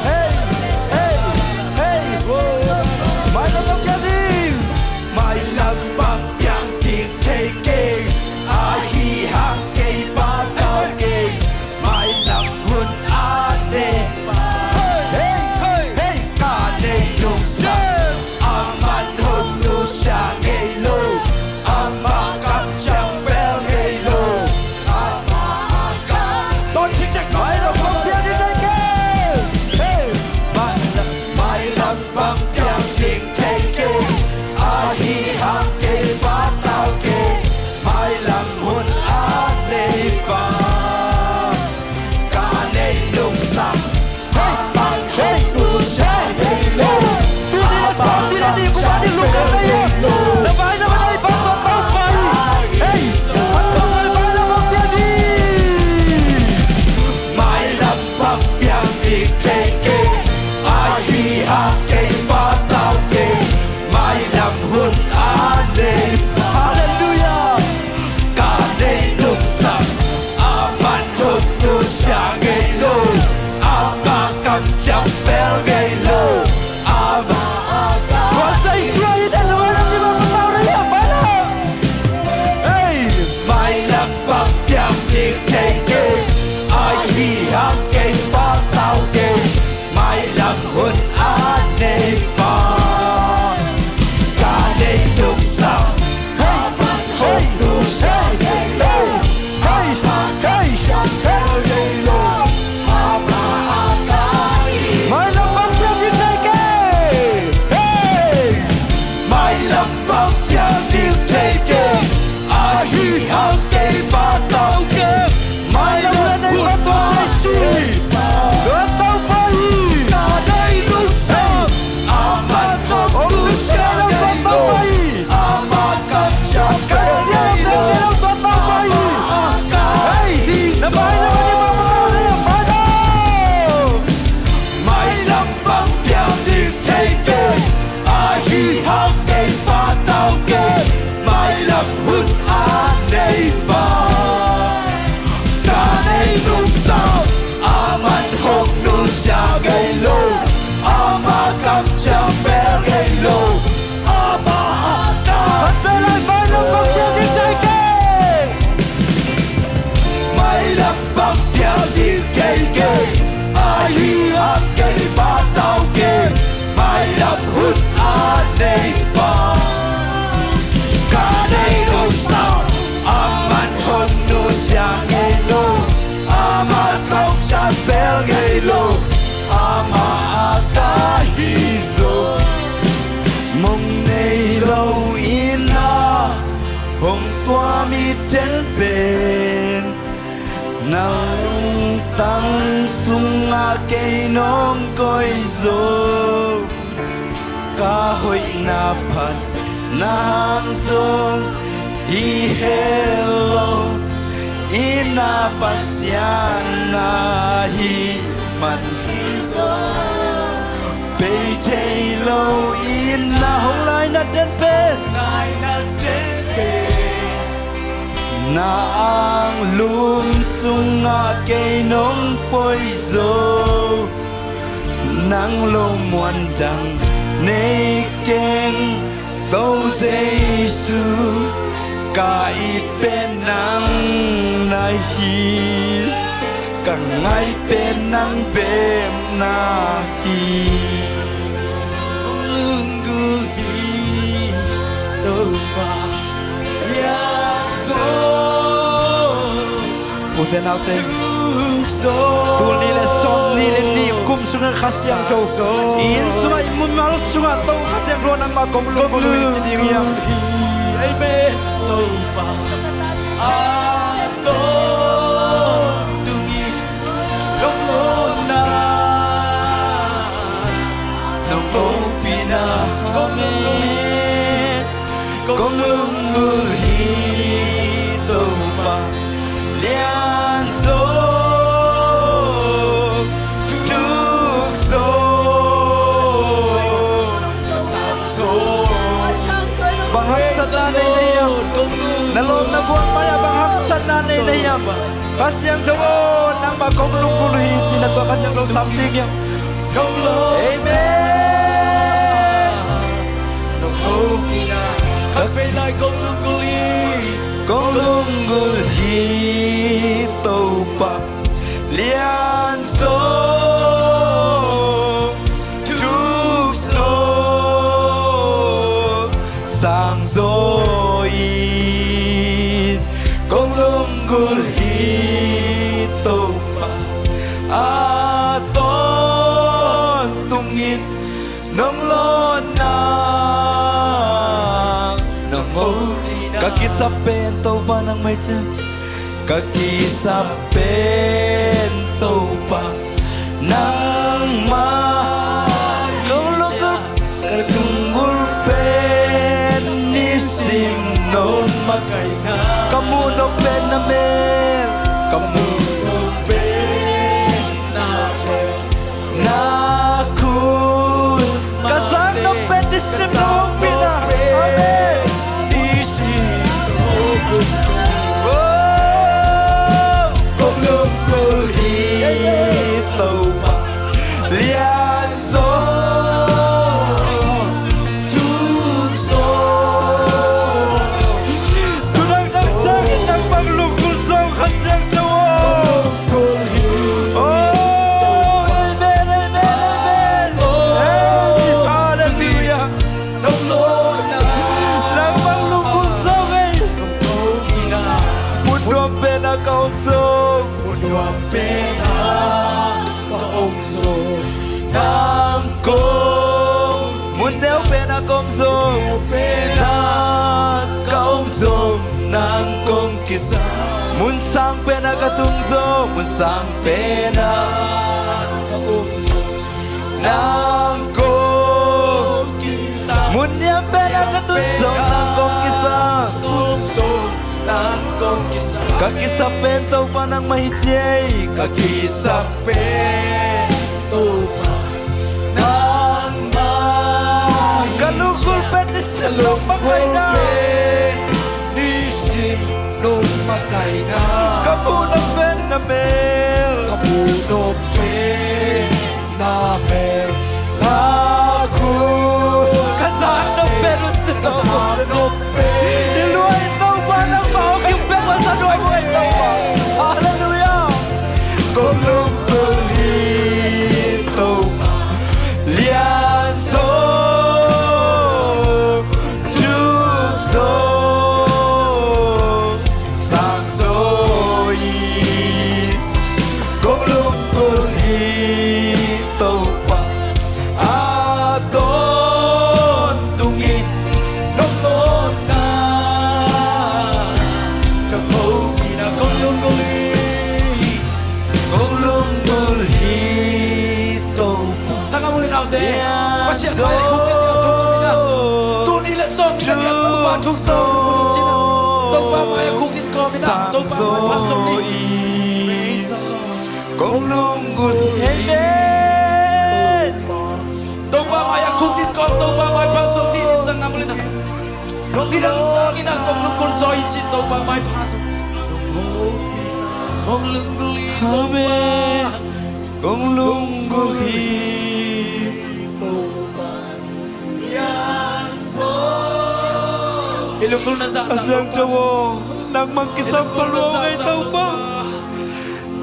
hey, hey, hey. Mailam nong piak ding. Mailam bang piang ding thei kei. Ahi hang kei patau kei. Mailam hun a nei pa. Hey, hey, hey. Ka nei lungsim. Aman hong nusia ngei lo. Ama kamciam pel ngei lo. Ama a kam. Don't take that. Mailam bang piang ding thei kei. Hey. Mailam, mailam bang piang ding thei kei. Ahi hang kei patau kei. Mailam hun a nei pa. Ka nei lungsim. Hey, hey, hey. Hey. Tuni a pang ding a ding, bukan ding lungdam na ia. Na vai na vai na i pang pang pang pai. Hey. An pang vai vai na pang piang ding. Mailam bang piang ding thei kei. Ahi hang kei patau kei. Mailam hun a nei. Hallelujah. Ka nei lungsim. Aman hong nusia ngei lo. Ama kamciam pel ngei lo. Ama a kam. Kuan sa Israel i dan lo na ti ma patau na ia mailam. Hey. Mailam bang piang ding thei kei. Ahi hang kei patau kei. Mailam hun a nei sungah kei nong koih zo. Ka hoihna phat nang zong hi hel lo. I na Pasian na hi man hi zo. Bei thei lo i na hong lainat den pen, lainat den pen. Na anglum sungah kei nong poi zo. Nang lo muan dang nei keng, To Jesu. Ka it pen nang na hi, ka ngai pen nang bek na hi. Kong lunggulh hi Topa, lian zo. Ute naute, tul nih le sawmnih le nih kum sungah Kha Siangtho i inn sungah, i mumal sungah To Kha Siangtho nangmah kong lunggulh uh hi ci ding hiam? Amen. Topa a tawntung in nong lawhna, nong hopihna kong lunggulh hi. Kong lunggulh hi Topa, lian zo, thuk zo, sang zo. Bang haksatna nei na hiam? Na lawm na gual mai-ah bang haksatna nei na hiam? Kha Siangtho aw, nangmah kong lunggulh uh hi ci-in na tua Kha Siangtho sam ding hiam? Amen. Nong hopihna khat vei lai kong lunggulh hi. Kong lunggulh hi Topa, lian zo, thuk zo, sang zo in kong lunggulh hi Topa, a tawntung in nong lawhna, nong hopihna. Ka kisap pen Topa nangmah hi ci. Ka kisap pen Topa nangmah hi ci. Ka lunggulh pen nisim nong makaihna. Ka muh nop pen na mel, ka muh nop pen na mel, na khut. Ka sang nop pen nisim nong hopihna. Amen. Nisim nong hopihna. Oh. Kong lunggulh hi Topa, lian zo, thuk zo. Tunight nang sangin nang bang lunggulh zong Kha Siangtho aw. Oh, amen, amen, amen. Hey, hallelujah. Nang bang lunggulh zong ei. Mun nuam pen ah ka om zong. Mun nuam pen ah ka om zong, nang kong, mun neu pen ah ka om zong, neu pen ah ka om zong, nang kong kisam. Mun sang pen ah ka tung zong, mun sang pen ah ka om zong, nang kong kisam. Mun niam pen ah ka tun zong, nang kong kisam. Ka kisap pen Topa nangmah hi ci ei. Ka kisap pen Topa nangmah hi ci ei. Ka lunggulh pen nisim nong makaihna. Nisim nong makaihna. Ka muh nop pen na mel, ka muh nop pen na mel, na khut. Ka sang nop pen, ka sang nop pen. I lua in Topa nangmah hong kiu pen, ka sang nop pen Topa. Halleluiah. Kong lunggulh hi Topa, lian zo, thuk zo, sang zo in kong lunggulh Pasian mai-ah khukdin ni a, Topa mai-ah. Tul nih le sawm nih le nih a Topa thuk zaw nung kul in cin a, Topa mai-ah khukdin kawm in a, Topa mai-ah pha zaw ni. Praise the Lord. Kong lunggulh hi. Amen. Topa mai-ah khukdin kawm, Topa mai-ah pha zaw ni, ni sanggam le na. Nidang sangin a kong lunggulh zaw hi cin, Topa mai-ah pha zaw. Kong lunggulh hi, Topa. Amen. Kong lunggulh hi. I lunggulhna zahzah, Topa. A Siangtho aw, nangmah kisam pha lua ngei, Topa.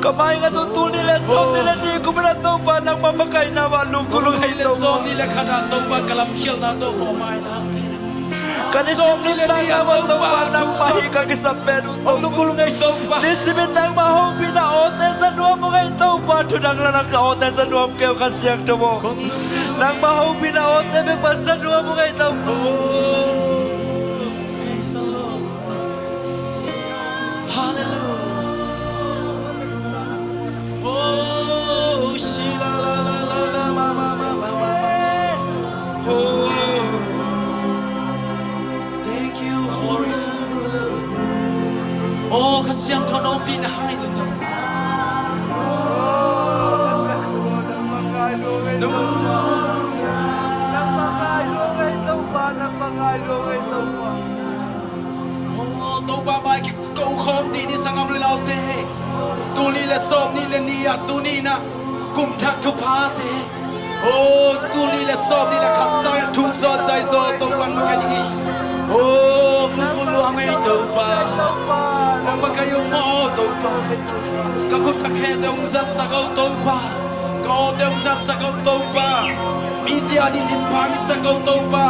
Ka mai ngat uh tul nih le sawm nih le nih kum in a, Topa, nangmah makaihna mah lunggulh ngei, Topa. Tul nih le sawm nih le khat ah, Topa, ka lamkhialhna tawh mawhmaina hong pia. Ka nisim nuntakna mah, Topa, nangmah hi ka kisam pen uh, Topa. Hong lunggulh ngei, Topa. Nisimin nangmah hopihna awte za nuam uh ngei, Topa. Thu dang la dang ka awte za nuam kei uh, ka Siangtho aw. Nangmah hopihna awte bek mah za nuam uh ngei, Topa. Oh, praise the Lord. Hallelujah. Oh, shi la la la la la, ma, ma, ma. Oh, thank you, Holy Spirit. Oh, Kha Siangtho na ompihna hai lungdam. Oh, Topa mai-ah kiko khawm dih ni, sanggam le naute. Tul nih le sawm nih le nih ah, tuni in a kum thak thuphate. Oh, tul nih le sawm nih le khat sangin thuk zaw, zai zaw, Topa in makaih ding hi. Oh, lunggulh lua ngei, Topa. Hong makaih o maw, Topa. Ka khut ka khete hong zatsak o, Topa. Ka awte hong zatsak o, Topa. Media in limhang sak o, Topa.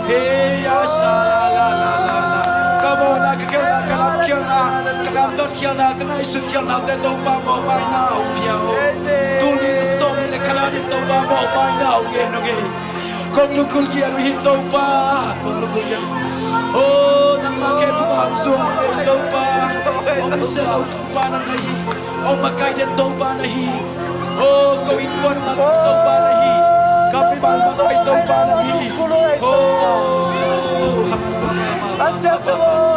Hey, ya, sha, la, la, la, la, la. Ka mawhna, ka khelhna, ka lamkhialhna, ka gamtat khialhna, ka ngaihsut khialhnate, Topa, mawhmaina hong pia o. Tul nih le sawm nih le khat a ding, Topa, mawhmaina hong ngen o ngei. Kong lunggulh ngiat uh hi, Topa. Kong lunggulh ngiat. Oh, nangmah khe puma hong suan ngei, Topa. Hong nusia lo Topa nang na hi. Hong makaih den Topa na hi. Oh, ko innkuan makaih Topa na hi. Ka mimal makaih Topa na hi. Oh, ha, ra, ma, ma,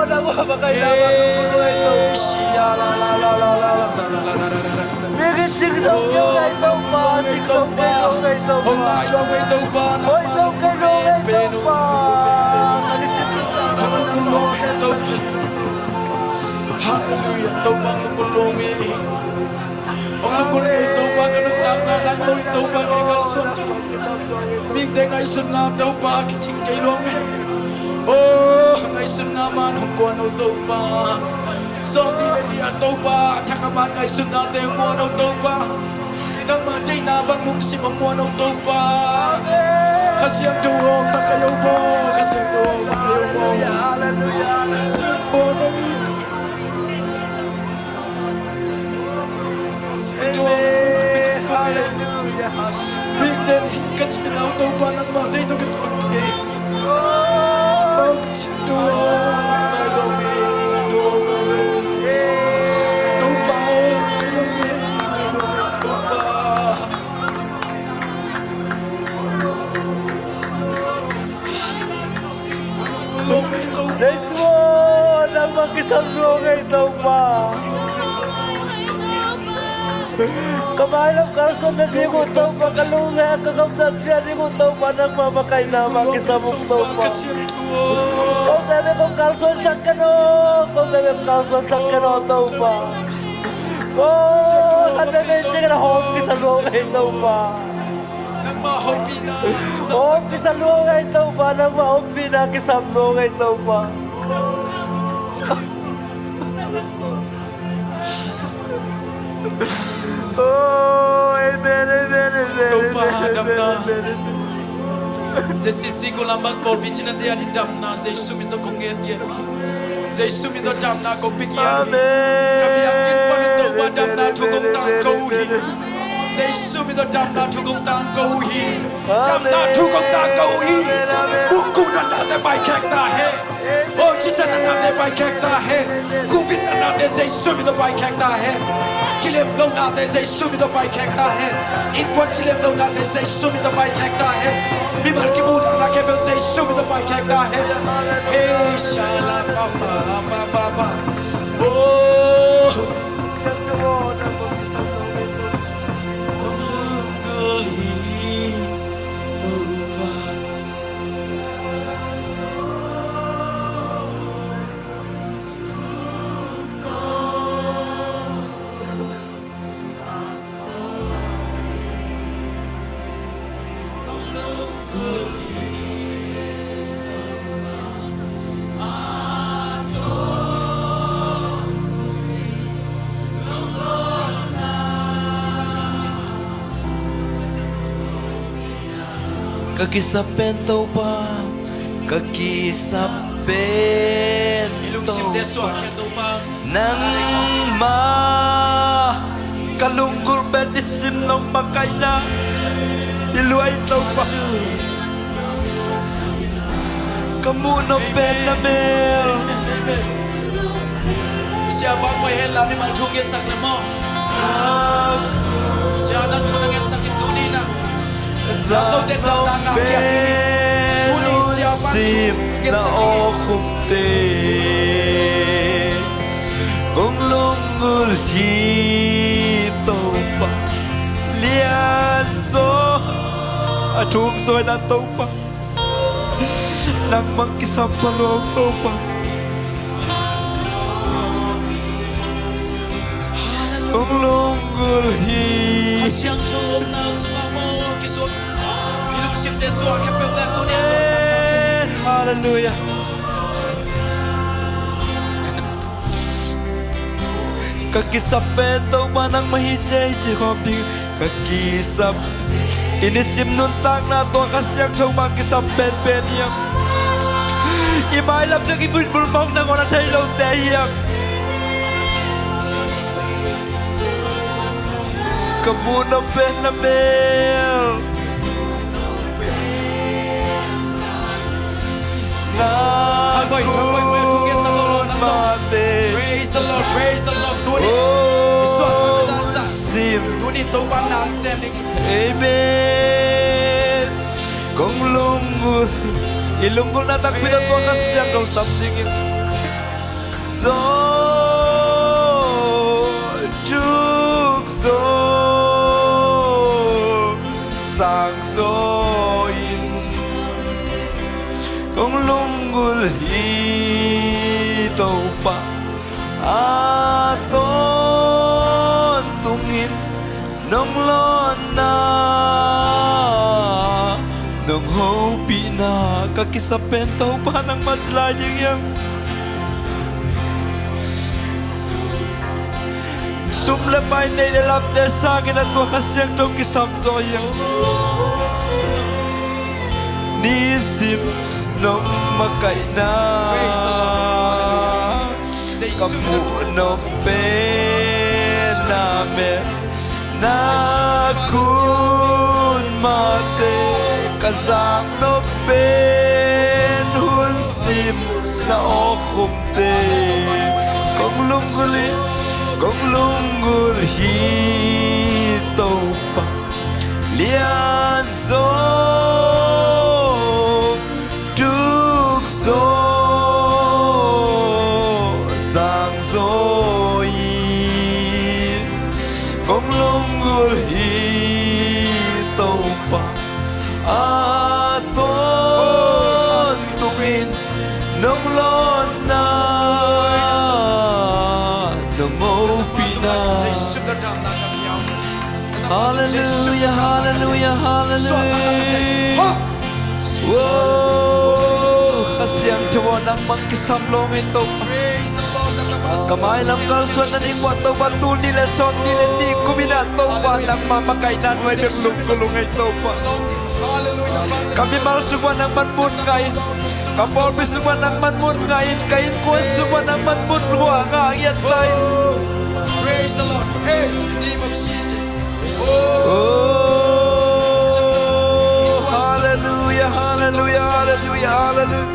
ma, ma, ma, ma. Eh, sia, la, la, la. Hong nai lo ngei Topa, nangmah lunggulh pen uh. Hong lunggulh lo ngei Topa. Hallelujah, Topa hong lunggulh lo ngei. Hong lunggulh ngei Topa, ka nuntakna nang lo in Topa kei kalsuan ta. Mihingte ngaihsutna Topa kicing kei lo ngei. Oh, ngaihsutna man hong kuan o Topa. Sawm nih le nih a Topa, a thak a man ngaihsutnate hong muan o Topa. Nangmah deihna bang lungsim hong muan o Topa. Kha Siangtho aw, makaih o maw, Kha Siangtho aw, makaih o maw. Hallelujah, hallelujah. Kha Siangtho aw, nang Amen. Hallelujah. Mihingte in hi ka cih nau Topa nangmah deih tawh ka tuak hi. Oh, ka cih nau, ngai lo hi, ka cih nau, ngai lo hi. Topa, ngai lo hi, ngai lo hi, Topa. Jesu aw, nangmah kisam lua ngei Topa. Ka mailam kalsuan nading uh Topa, ka lungsim ka gamtat nading uh Topa, nangmah makaihna mah kisam uh Topa. Kote bek kong kalsuansak ken aw, kote bek kalsuansak ken aw Topa. Aw, ka te bek ken hawm kisa lua ngei Topa. Nangmah hopihna kisam. Hawm kisa lua ngei Topa, nangmah hopihna kisam lua ngei Topa. Oh, amen, amen, amen, Topa, amen, damna. Amen, amen. J C C Columbus pawlpi cina dia di damna, Jesu min tawh kong ngen dia. Jesu min tawh damna kong pia ngiat uh hi. Amen. Ka biakinn pan un Topa damna thu kong tangko uh hi. Jesu min tawh damna thu kong tangko uh hi. Damna thu kong tangko uh hi. Amen, amen. Bukkuh natnate paikhek ta hen. Oh, cisa natnate paikhek ta hen. Covid natna Te Jesu min tawh paikhia ta hen. Kilem lonate Jesu min tawh paikhia ta hen. Innkuan kilem lonate Jesu min tawh paikhia ta hen. Mimal kimuhna khempeuh Jesu min tawh paikhia ta hen. Hey, shala pa pa pa pa pa. Oh. Kong lunggulh hi Topa. Ka kisap pen Topa, ka kisap pen Topa, nangmah ka lunggulh pen nisim nong makaihna hi lua hi Topa. Ka muh nop pen na mel. Sia bang pai hen la mimal thu ngetsak le maw. Sia nang thu na ngetsak in tuni na. Zak lo te tang na ngah kia hi. Tuni sia bang thu ngetsak hi. Kong lunggulh hi Topa. Lian zaw. A thuk zaw na Topa. Nangmah kisam pha lo Topa. Kong lunggulh hi. Kha Siangtho omna sungah maw kisuak. I lungsimte suak khempeuh lak tuni suak. Halleluiah. Ka kisap pen Topa nangmah hi ci hi ci khawm ding. Ka kisap. I nisim nuntakna tua Kha Siangtho mah kisap penpen hiam? I mailam dang i bulbul mawk nangawn a thei lote hiam? Ka muh nop pen na mel. Thangbai, thangbai, thangbai, thangbai, thangbai. Praise the Lord, praise the Lord. Tuni i suahtakna zahzah. Tuni Topa na sem ding. Amen. Kong lunggulh. I lunggulhna takpi tawh tua Kha Siangtho sam ding in. Zaw, thuk zaw, sang zaw in. Kong lunggulh hi Topa. A tawntung in nong lawnna, nong hopihna, ka kisap pen Topa nangmah ci lai ding hiam? Sum le pai, neih le lamte sangin a tua Kha Siangtho kisam zaw hiam? Nisim nong makaihna. Praise the Lord. Hallelujah. Ka muh nop pen na mel, na kun mahte. Ka zak nop pen hun sim na awkhumte. Kong lunggulh hi, kong lunggulh hi Topa. Lian zaw, thuk zaw, sang zaw in kong lunggulh hi Topa. A tawntung in nong lawnna, nong hopihna. Halleluiah, halleluiah, halleluiah. Wow, Kha Siangtho aw, nangmah kisam lawng hi Topa. Ka mailam kalsuan na ning uah Topa, tul nih le sawm nih le nih kum in ah Topa, nangmah makaihna nuai bek lunggulh ung ei Topa. Ka mimal sung uah nangman mun ngah in, ka pawlpi sung uah nangman mun ngah in, ka innkuan sung uah nangman mun ngah ngiat ta in. Praise the Lord. Hey, in the name of Jesus. Oh, hallelujah, hallelujah, hallelujah, hallelujah.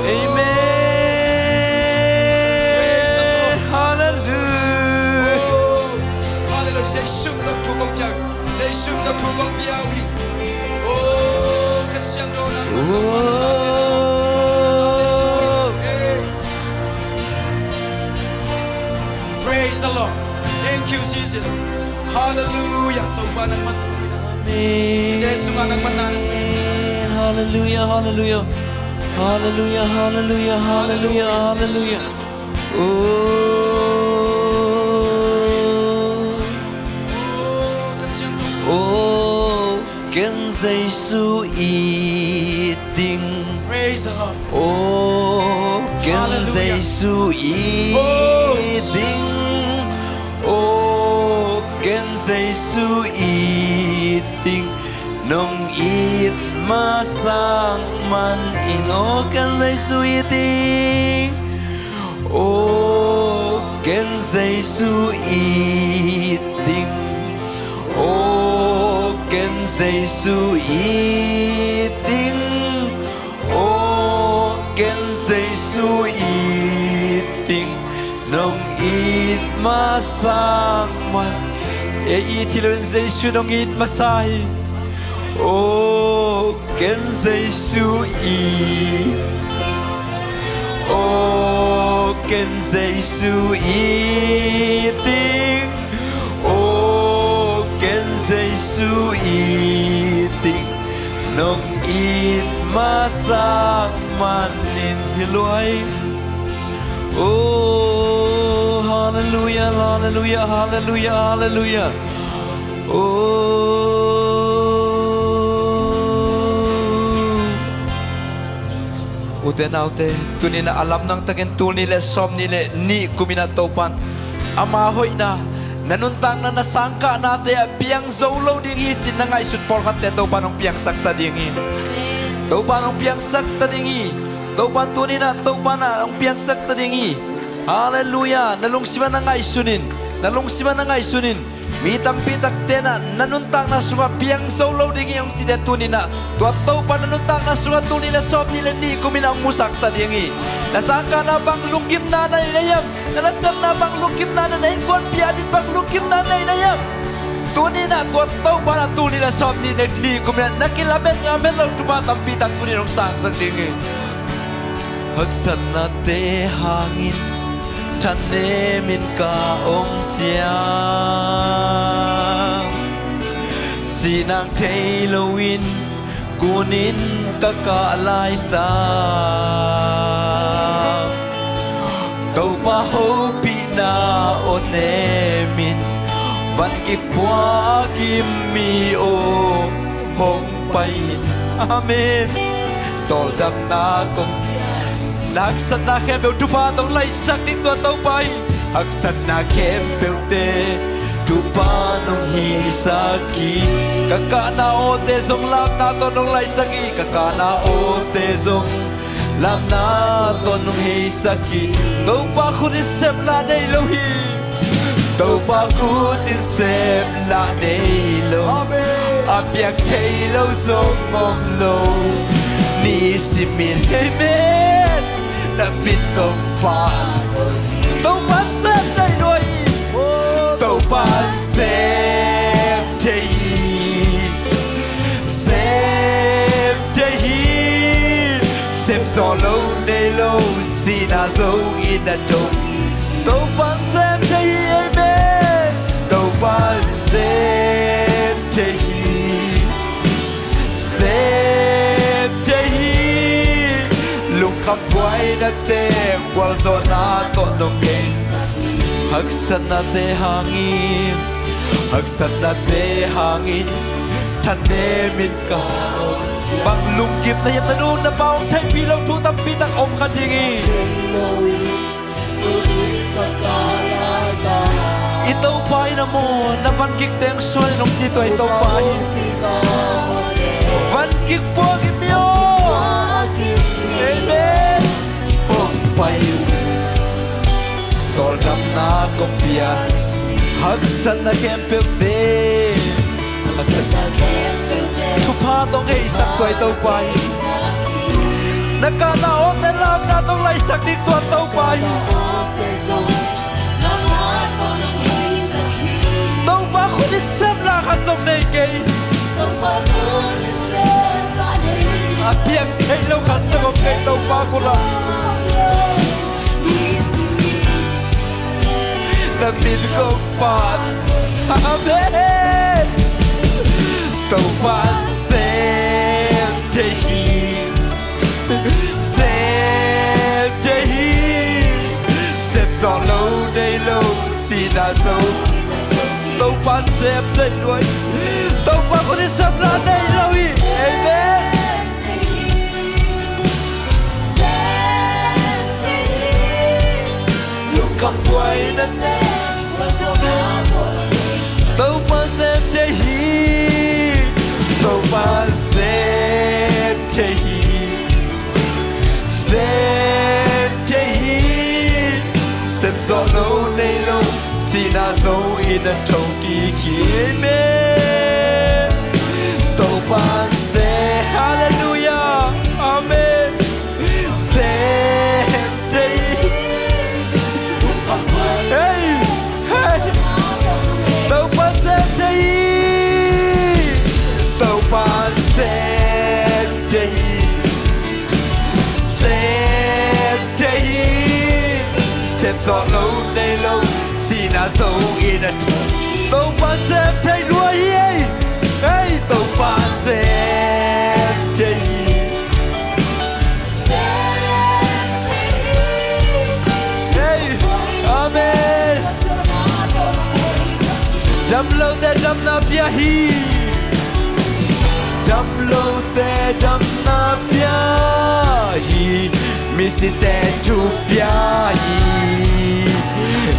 Amen. Jesu min tawh thu kong pia uh hi. Jesu min tawh thu kong pia uh hi. O, Kha Siangtho nangman. Praise the Lord. Thank you, Jesus. Hallelujah. Topa nangman tuni-in ah. Amen. Kite sungah nangman na na si. Hallelujah, hallelujah. Hallelujah, hallelujah, hallelujah, hallelujah. Oh. Oh, Kha Siangtho. Oh, ken Jesu it ding. Praise the Lord. Oh, ken Jesu it ding. Oh, ken Jesu it ding. Nong it masak manin. Oh, ken Jesu it ding. Oh, ken Jesu it ding. Oh, ken Jesu it ding. Oh, ken Jesu it ding. Nong it masak man. Ei it hi lo in Jesu nong it masa hi. Oh, ken Jesu it. Oh, ken Jesu it ding. Oh, ken Jesu it ding. Nong it masak manin hi luai. Oh, hallelujah, hallelujah, hallelujah, hallelujah. Oh. Ute naute, tuni-in ah a lamdang takin tul nih le sawm nih le nih kum in ah Topa'n ama hoihna, na nuntakna, na sangkahnate ah piang zo lo ding hi ci-in na ngaihsut pawlkhatte Topa'n hong piangsak ta ding hi. Amen. Topa'n hong piangsak ta ding hi. Topa'n tuni-in ah, Topa'n ah hong piangsak ta ding hi. Hallelujah. Na lungsim ah na ngaihsun in. Na lungsim ah na ngaihsun in. Mi tampi takte in ah na nuntakna sungah piang zo lo ding hi hong cite tuni-in ah, tua Topa na nuntakna sungah tul nih le sawm nih le nih kum in ah hong musak ta ding hi. Na sangkahna bang lungkimna na neih na hiam? Na nasepna bang lungkimna na neih? Na innkuanpih ading bang lungkimna na neih na hiam? Tuni-in ah tua Topa in ah tul nih le sawm nih le nih kum in ah na kilamen ngam het loh thupha tampi tak tuni-in hong sangsak ding hi. Haksatnate hangin thanem in ka om ciang, sihnang thei loin kunin ka kah laitak, Topa hopihna aw nem in van kipua a kim mi aw hong pai in. Amen. Tawldamna kong, na haksatna khempeuh thupha tawh hong laihsak ding tua Topa hi. Haksatna khempeuhte thupha nong hisak hi. Ka kahna awte zong lamna tawh nong laihsak hi. Ka kahna awte zong lamna tawh nong hisak hi. Topa khut in sepna nei lo hi. Topa khut in sepna nei lo. Amen. A piang thei lo zong om lo. Nisim in, amen. Na min kong phat. Topa sem thei lo hi. Topa sem thei hi. Sem thei hi. Sem zawh lo nei lo, sihna zo in a to. Topa sem thei hi, amen. Topa sem thei hi. Sem thei hi. Lungkham buainate, gualzawhna tawh nong ngeisa. Haksatnate hangin, haksatnate hangin thanem in ka. Bang lungkimna hiam, na nu na pa hong theihpih loh thu tampi tak om kha ding hi. I Topa in a maw, na van kik teng suan in hong ci tua i Topa hi. Van kik puak in mi aw. Amen. Hong pai uh. Tawldamna kong pia. Haksatna khempeuhte. Thupha tawh hong heisak tua i Topa hi. Na kahna awte lamna tawh hong laihsak ding tua Topa hi. Topa Sem la khat zong nei kei. A piang thei lo khat zong om kei Topa khut ah. Na min kong phat. Amen. Topa sem thei hi. Sem thei hi. Sem zawh lo nei lo sihna zo. Topa sem thei lua hi. Topa khut in sem la nei lo hi. Amen. Lungkham buaina te. Topa sem thei hi. Topa sem thei hi. Sem thei hi. Sem zawh lo nei lo sihna zo in a tho kik hi. Amen. Topa sem. Halleluiah. Amen. Sem thei hi. Hei, hei. Topa sem thei hi. Topa sem thei hi. Sem thei hi. Sem zawh lo nei lo sihna zo in a tho. Topa sem thei lua hi. Hei, Topa sem thei hi. Hei, amen. Dam lote damna pia hi. Dam lote damna pia hi. Misite thu pia hi.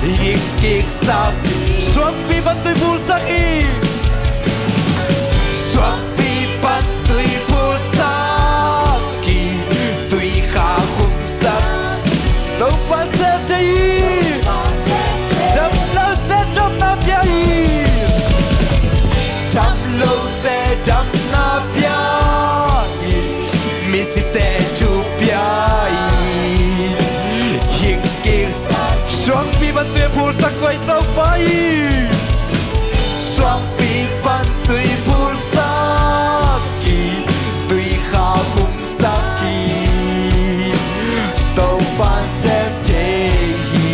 Hing kiksak hi. Suangpi pan tui phulsak hi. Suang pi pan tui phulsak hi, tui kha khumsak. Topa sem thei hi. Dam lote damna pia hi. Dam lote damna pia hi. Misite thu pia hi. Hing kiksak. Suangpi pan tui phulsak koi Topa hi. Suangpi pan tui phulsak hi, tui kha khumsak hi. Topa sem thei hi.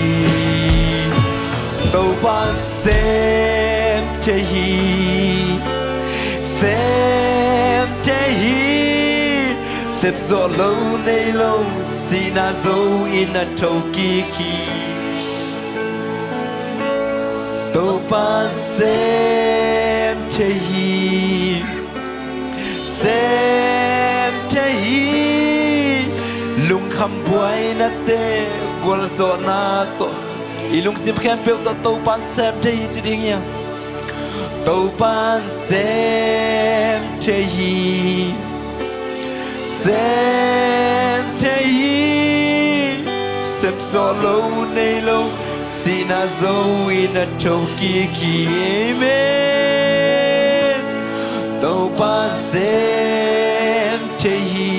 Topa sem thei hi. Sem thei hi. Sem zawh lo nei lo sihna zo in a tho kik hi. Topa sem thei hi. Sem thei hi. Lungkham buaina te, gualzawhna tawh, i lungsim khempeuh tawh Topa sem thei hi ci ding hi a. Topa sem thei hi. Sem thei hi. Sem zawh lo nei lo sihna zo in a tho kik hi. Amen. Topa sem thei hi.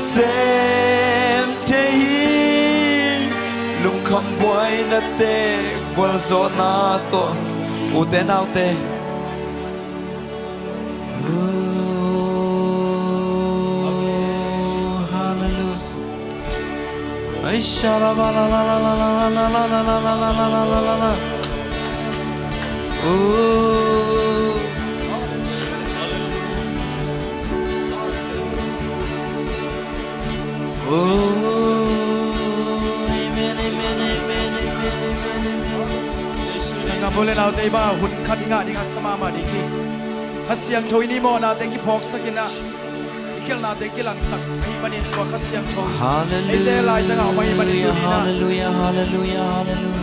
Sem thei hi. Lungkham buaina te, gualzawhna tawh, ute naute. Oh, hallelujah. Ai, shalabala. Oh. Oh, amen, amen, amen. Sanggam u le naute, i bang hun khat i ngah ding haksa mahmah ding hi. Kha Siangtho in i mawhnate kiphawksak in ah, i khialhnate kilangsak ahih manin tua Kha Siangtho, hallelujah, eite laizang ah om ahih manin tuni in ah, hallelujah, hallelujah, hallelujah.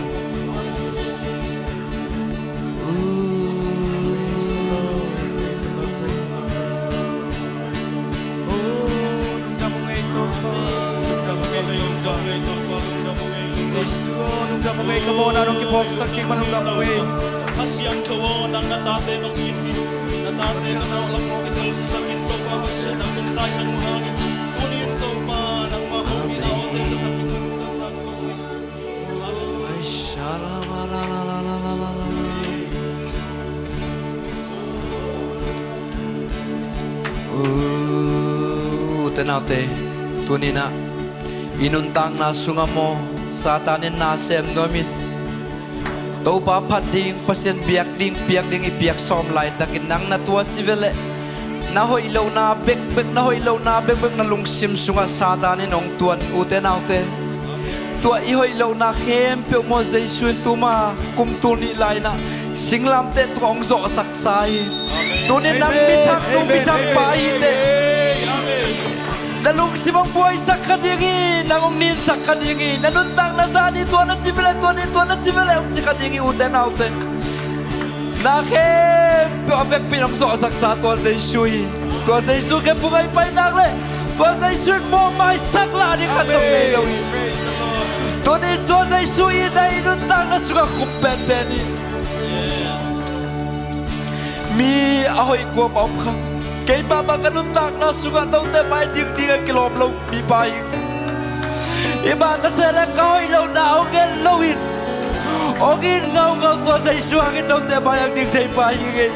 Kha Siangtho aw, nang na tate nong it hi. Na tate nong it hi. Na tate nong it hi. Ka telsak in Topa Pasian, nang kong taisan uh hangin, tuni in Topa nangmah hong it na aw telsak in ka lungdam nang ko hi. Hallelujah. Naute, tuninah i nuntakna sungah maw, Satan in na sem nuamin Topa phat ding, Pasian biak ding, piak ding i piak sawm laitakin nang na tua ci veleh, na hoih lohna bekbek, na hoih lohna bekbek na lungsim sungah Satan in hong tuan, ute naute. Tua i hoih lohna khempeuh maw, Jesu in tuma kum tul nih lai-inah singlamteh tungah hong zawhsaksa hi. Tunin nang mi thak, nu mi thak pa hi teh. Na lungsim hong buaisak kha ding hi, nang hong ninsak kha ding hi. Na nuntakna zani tua na ci veleh, tua ni tua na ci veleh hong ci kha ding hi, ute naute. Na khempeuh a vekpi in hong zawhsaksa tua Jesu hi. Tua Jesu khe phung ahi pai nak leh, tua Jesu in mawhmaisak lah ding khat zong nei lo hi. Tunin tua Jesu i na i nuntakna sungah khum penpen hi. Mi a hoih kuamah om kha. Keimah bang ka nuntakna sungah note mai dingding a kilawm lo mipa hi. I mah ka seh le ka hoih lohna hong en loin, hong it ngaungau tua Jesu hangin note mai hong ding thei pa hi ngei.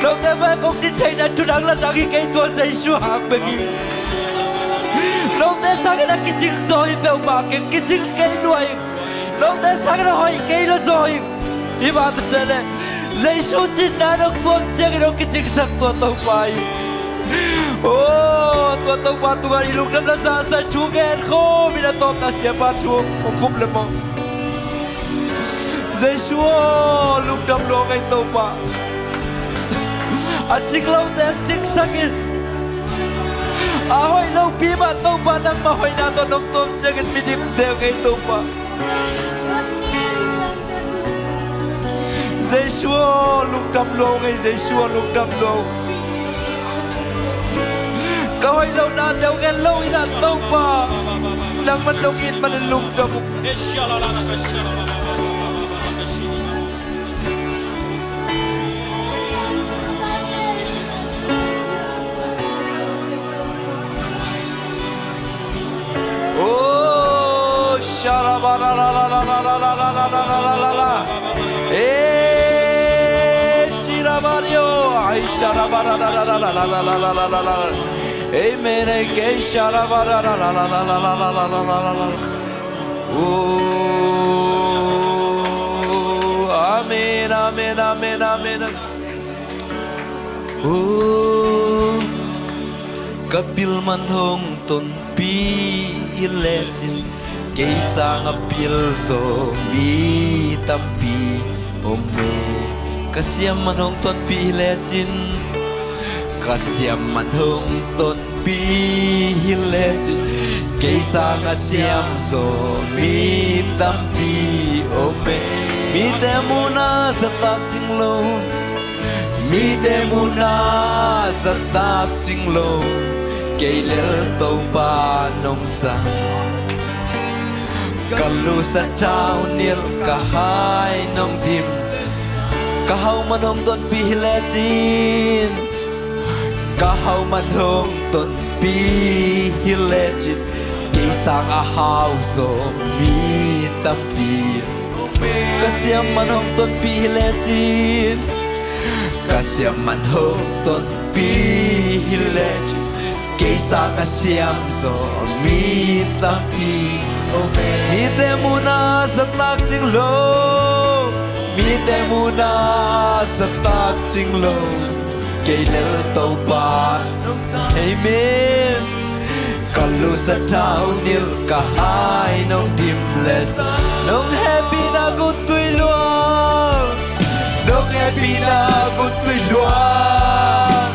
Note mai hong ding theihna thudang ladang hi kei, tua Jesu hang bek hi. Note sangin a kicing zaw hi peuhmah keng, kicing kei lua hi. Note sangin a hoih kei lo zaw hi. I mah ka seh le Jesu cinna dong tuam ciangin hong kicingsak tua Topa hi. Aw, tua Topa tungah i lungdamna zahzah thu gen khawm in a tawpna siapa thu hong khup le maw. Jesu aw, lungdam lua ngei Topa. A cing lote hong cingsak in. A hoih lopi mah Topa nangmah hoihna tawh nong tuam ciangin midim teu ngei Topa. Jesu aw, lungdam lua ngei, Jesu aw, lungdam lua. Ka hoih lohna teu gen lo in ah Topa, nangman nong it manin lungdam uh. Oh, sharabara la la la la la la la la la la la la. Eh, shirabario, ay sharabara la la la la la la la la la la la. Amen. Ay ke sharabara la la la la la la la la la la la. Oh, amen, amen, amen, amen. Oh, ka pil man hong tonpih hi lecin kei sanga pil zaw mi tampi om e. Ka siam man hong tonpih hi lecin, ka siam man hong tonpih hi lecin, kei sanga siam zaw mi tampi om e. Mite muhna zatak cing lo, mite muhna zatak cing lo, kei lel Topa nong sang. Ka lusa thaunilh ka hai nong dim, ka hau man hong tonpih hi lecin, ka hau man hong tonpih hi lecin, kei sanga hau zaw mi tampi. Ka siam man hong tonpih hi lecin, ka siam man hong tonpih hi lecin, kei sanga siam zaw mi tampi. Mite muhna zatak cing lo, mite muhna zatak cing lo, kei lel Topa nong sang. Amen. Ka lusa thaunilh ka hai nong dim le sa, nong hehpihna guttui luang, nong hehpihna guttui luang,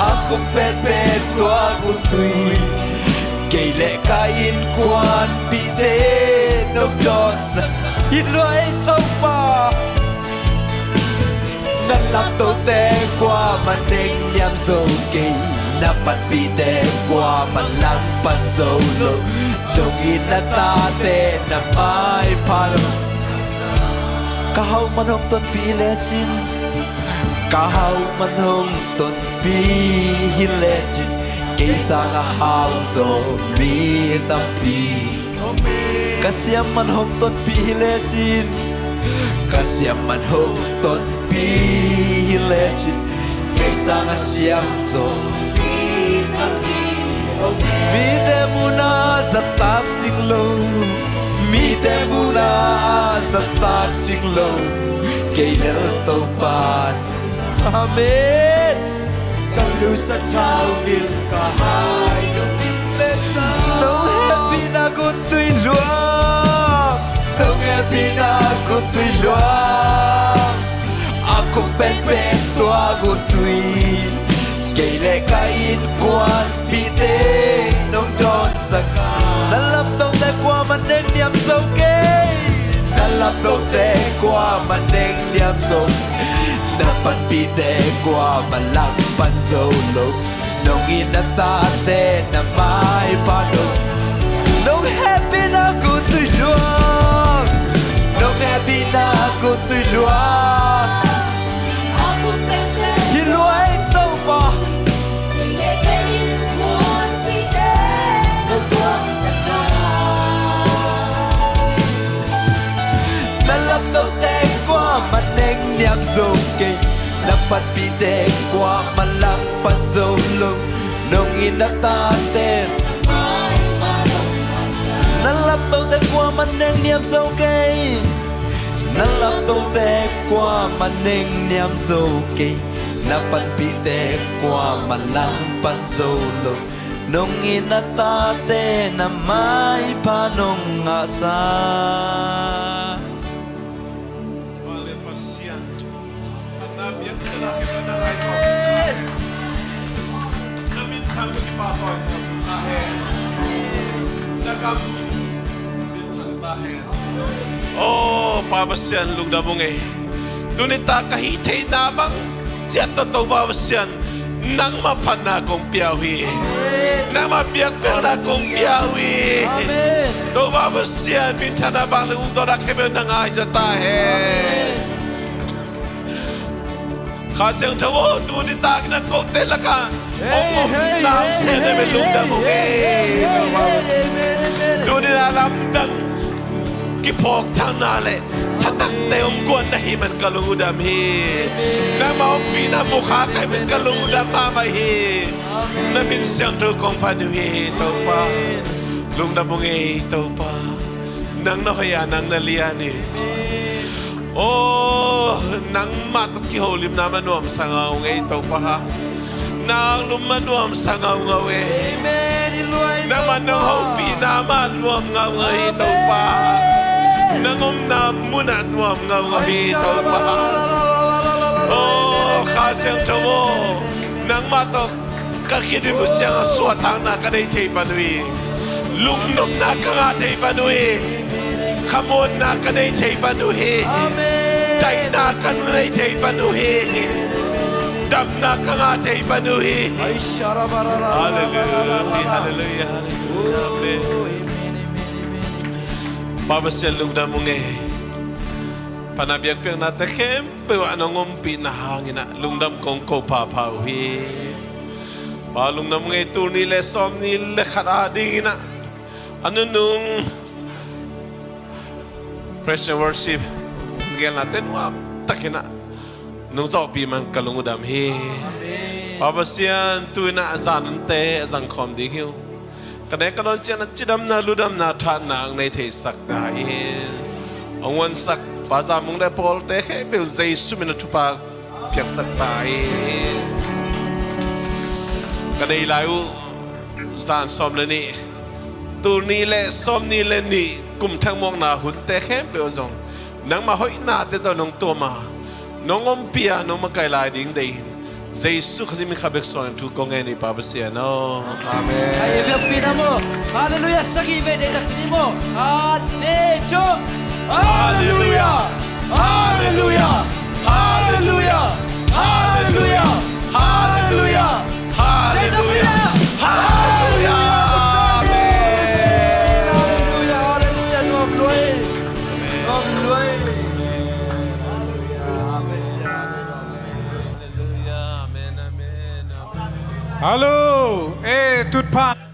a khum penpen tua guttui, kei le ka innkuanpihte nong dawnsak hi lua ei Topa. Na lamtote kuamah nengniam zo kei, na panpihte kuamah langpan zo lo, nong it na tate na maipha lo. Ka hau man hong tonpih hi lecin, ka hau man hong tonpih hi lecin, kei sanga hau zaw mi tampi. Ka siam man hong tonpih hi lecin, ka siam man hong tonpih hi lecin, kei sanga siam zaw mi Mite muhna a zahtak cing lo, mite muhna a zahtak cing lo, kei bel Topa. Amen. Ka lusa thau mil ka hai nong in le sa. Nong hehpihna guttui luang, nong hehpihna guttui luang, a kung penpen tua guttui, kei le ka innkuanpihte nong dawnsak a. Na laptote kuamah neng niam zo kei. Na laptote kuamah neng niam zo. Na panpihte kuamah langpan zo lo. Nong it na tate na maipha nong. Nong hehpihna guttui luang, nong hehpihna guttui luang. Hi lua ei Topa. Na laptote kuamah neng niam zo kei. Na panpihte kuamah langpan zo lo. Nong it na tate. Na laptote kuamah neng niam zo kei. Na laptote kuamah neng niam zo kei. Na panpihte kuamah langpan zo lo. Nong it na tate na maipha nong ngahsa. Vale Pasian. Na biak na khep na ngai ko. Na min thang ki pa ko. Na he. Na kam min thang ta he. Oh, Pa Pasian lungdam ung ei. Tuni ta ka hih theihna bang ciat tawh Topa Pasian nangmah phatna kong pia uh hi. Nangmah biakpiakna kong pia uh hi. Amen. Topa Pasian minthanna bang le ukzawhna khempeuh nang a hi zaw ta hen. Kha Siangtho aw, tuni takin a kote lakah hong om nang sem na bel lungdam ung ei. Tuni na lamdang kiphawk thangna le thatakte om guan na hih man ka lungdam hi. Nangmah ompihna mukha kai man ka lungdam mahmah hi. Na min siangtho kong phat uh hi Topa. Lungdam ung ei Topa. Nang na hoih a nang na lian hi. Aw, nangmah tawh kiholimna mah nuamsa ngaungau ei Topa. Nang lum mah nuamsa ngaungau ei. Nangmah nong hopihna mah nuam ngaungau ei Topa. Nang omna munah nuam ngaungau ei Topa. Aw, Kha Siangtho aw, nangmah tawh ka khit uh ciangah suahtakna ka nei thei pan uh hi. Lungnopna ka ngah thei pan uh hi. Khamuanna ka nei thei pan uh hi. Daihna ka nei thei pan uh hi. Damna ka ngah thei pan uh hi. Halleluiah, halleluiah, halleluiah. Amen. Pa Pasian lungdam ung ei. Phatna biakpiaknate khempeuh ah nong ompihna hangin ah lungdam kong ko phapha uh hi. Pa lungdam ung ei. Tul nih le sawmnih le khat adingin ah a nunung praise and worship gelnate nuam takin ah nong zawhpih man ka lung uh dam hi. Pa Pasian tu-in ah a zan ante a zangkhawm ding hi uh. Ka nek ka dawn ciangin ah cidamna ludamna thahatna hong nei theisak ta in. Hong huansak Pa Zam Mung le pawlte khempeuh Jesu min a thupha piaksak ta in. Ka nei lai uh zan sawm le nih, tul nih le sawmnih le nih kum thangmuakna hunte khempeuh zong nangmah hoihnate tawh nong tuam a, nong ompih a, nong makaih lai ding deih in. Jesu Khazih min khat bek suangin thu kong ngen hi Pa Pasian aw. Amen. Hai, e, biakpi na maw. Halleluiah, sagih vei deihtak ci ni maw. Khat, nih, thum. Halleluiah. Halleluiah. Halleluiah. Halleluiah. Halleluiah. Halleluiah. Halleluiah. Amen. Halleluiah. Halleluiah. Nuam lua hi. Nuam lua hi. Halleluiah. Amen. Amen. Amen. Hallo. Eh, tutphah.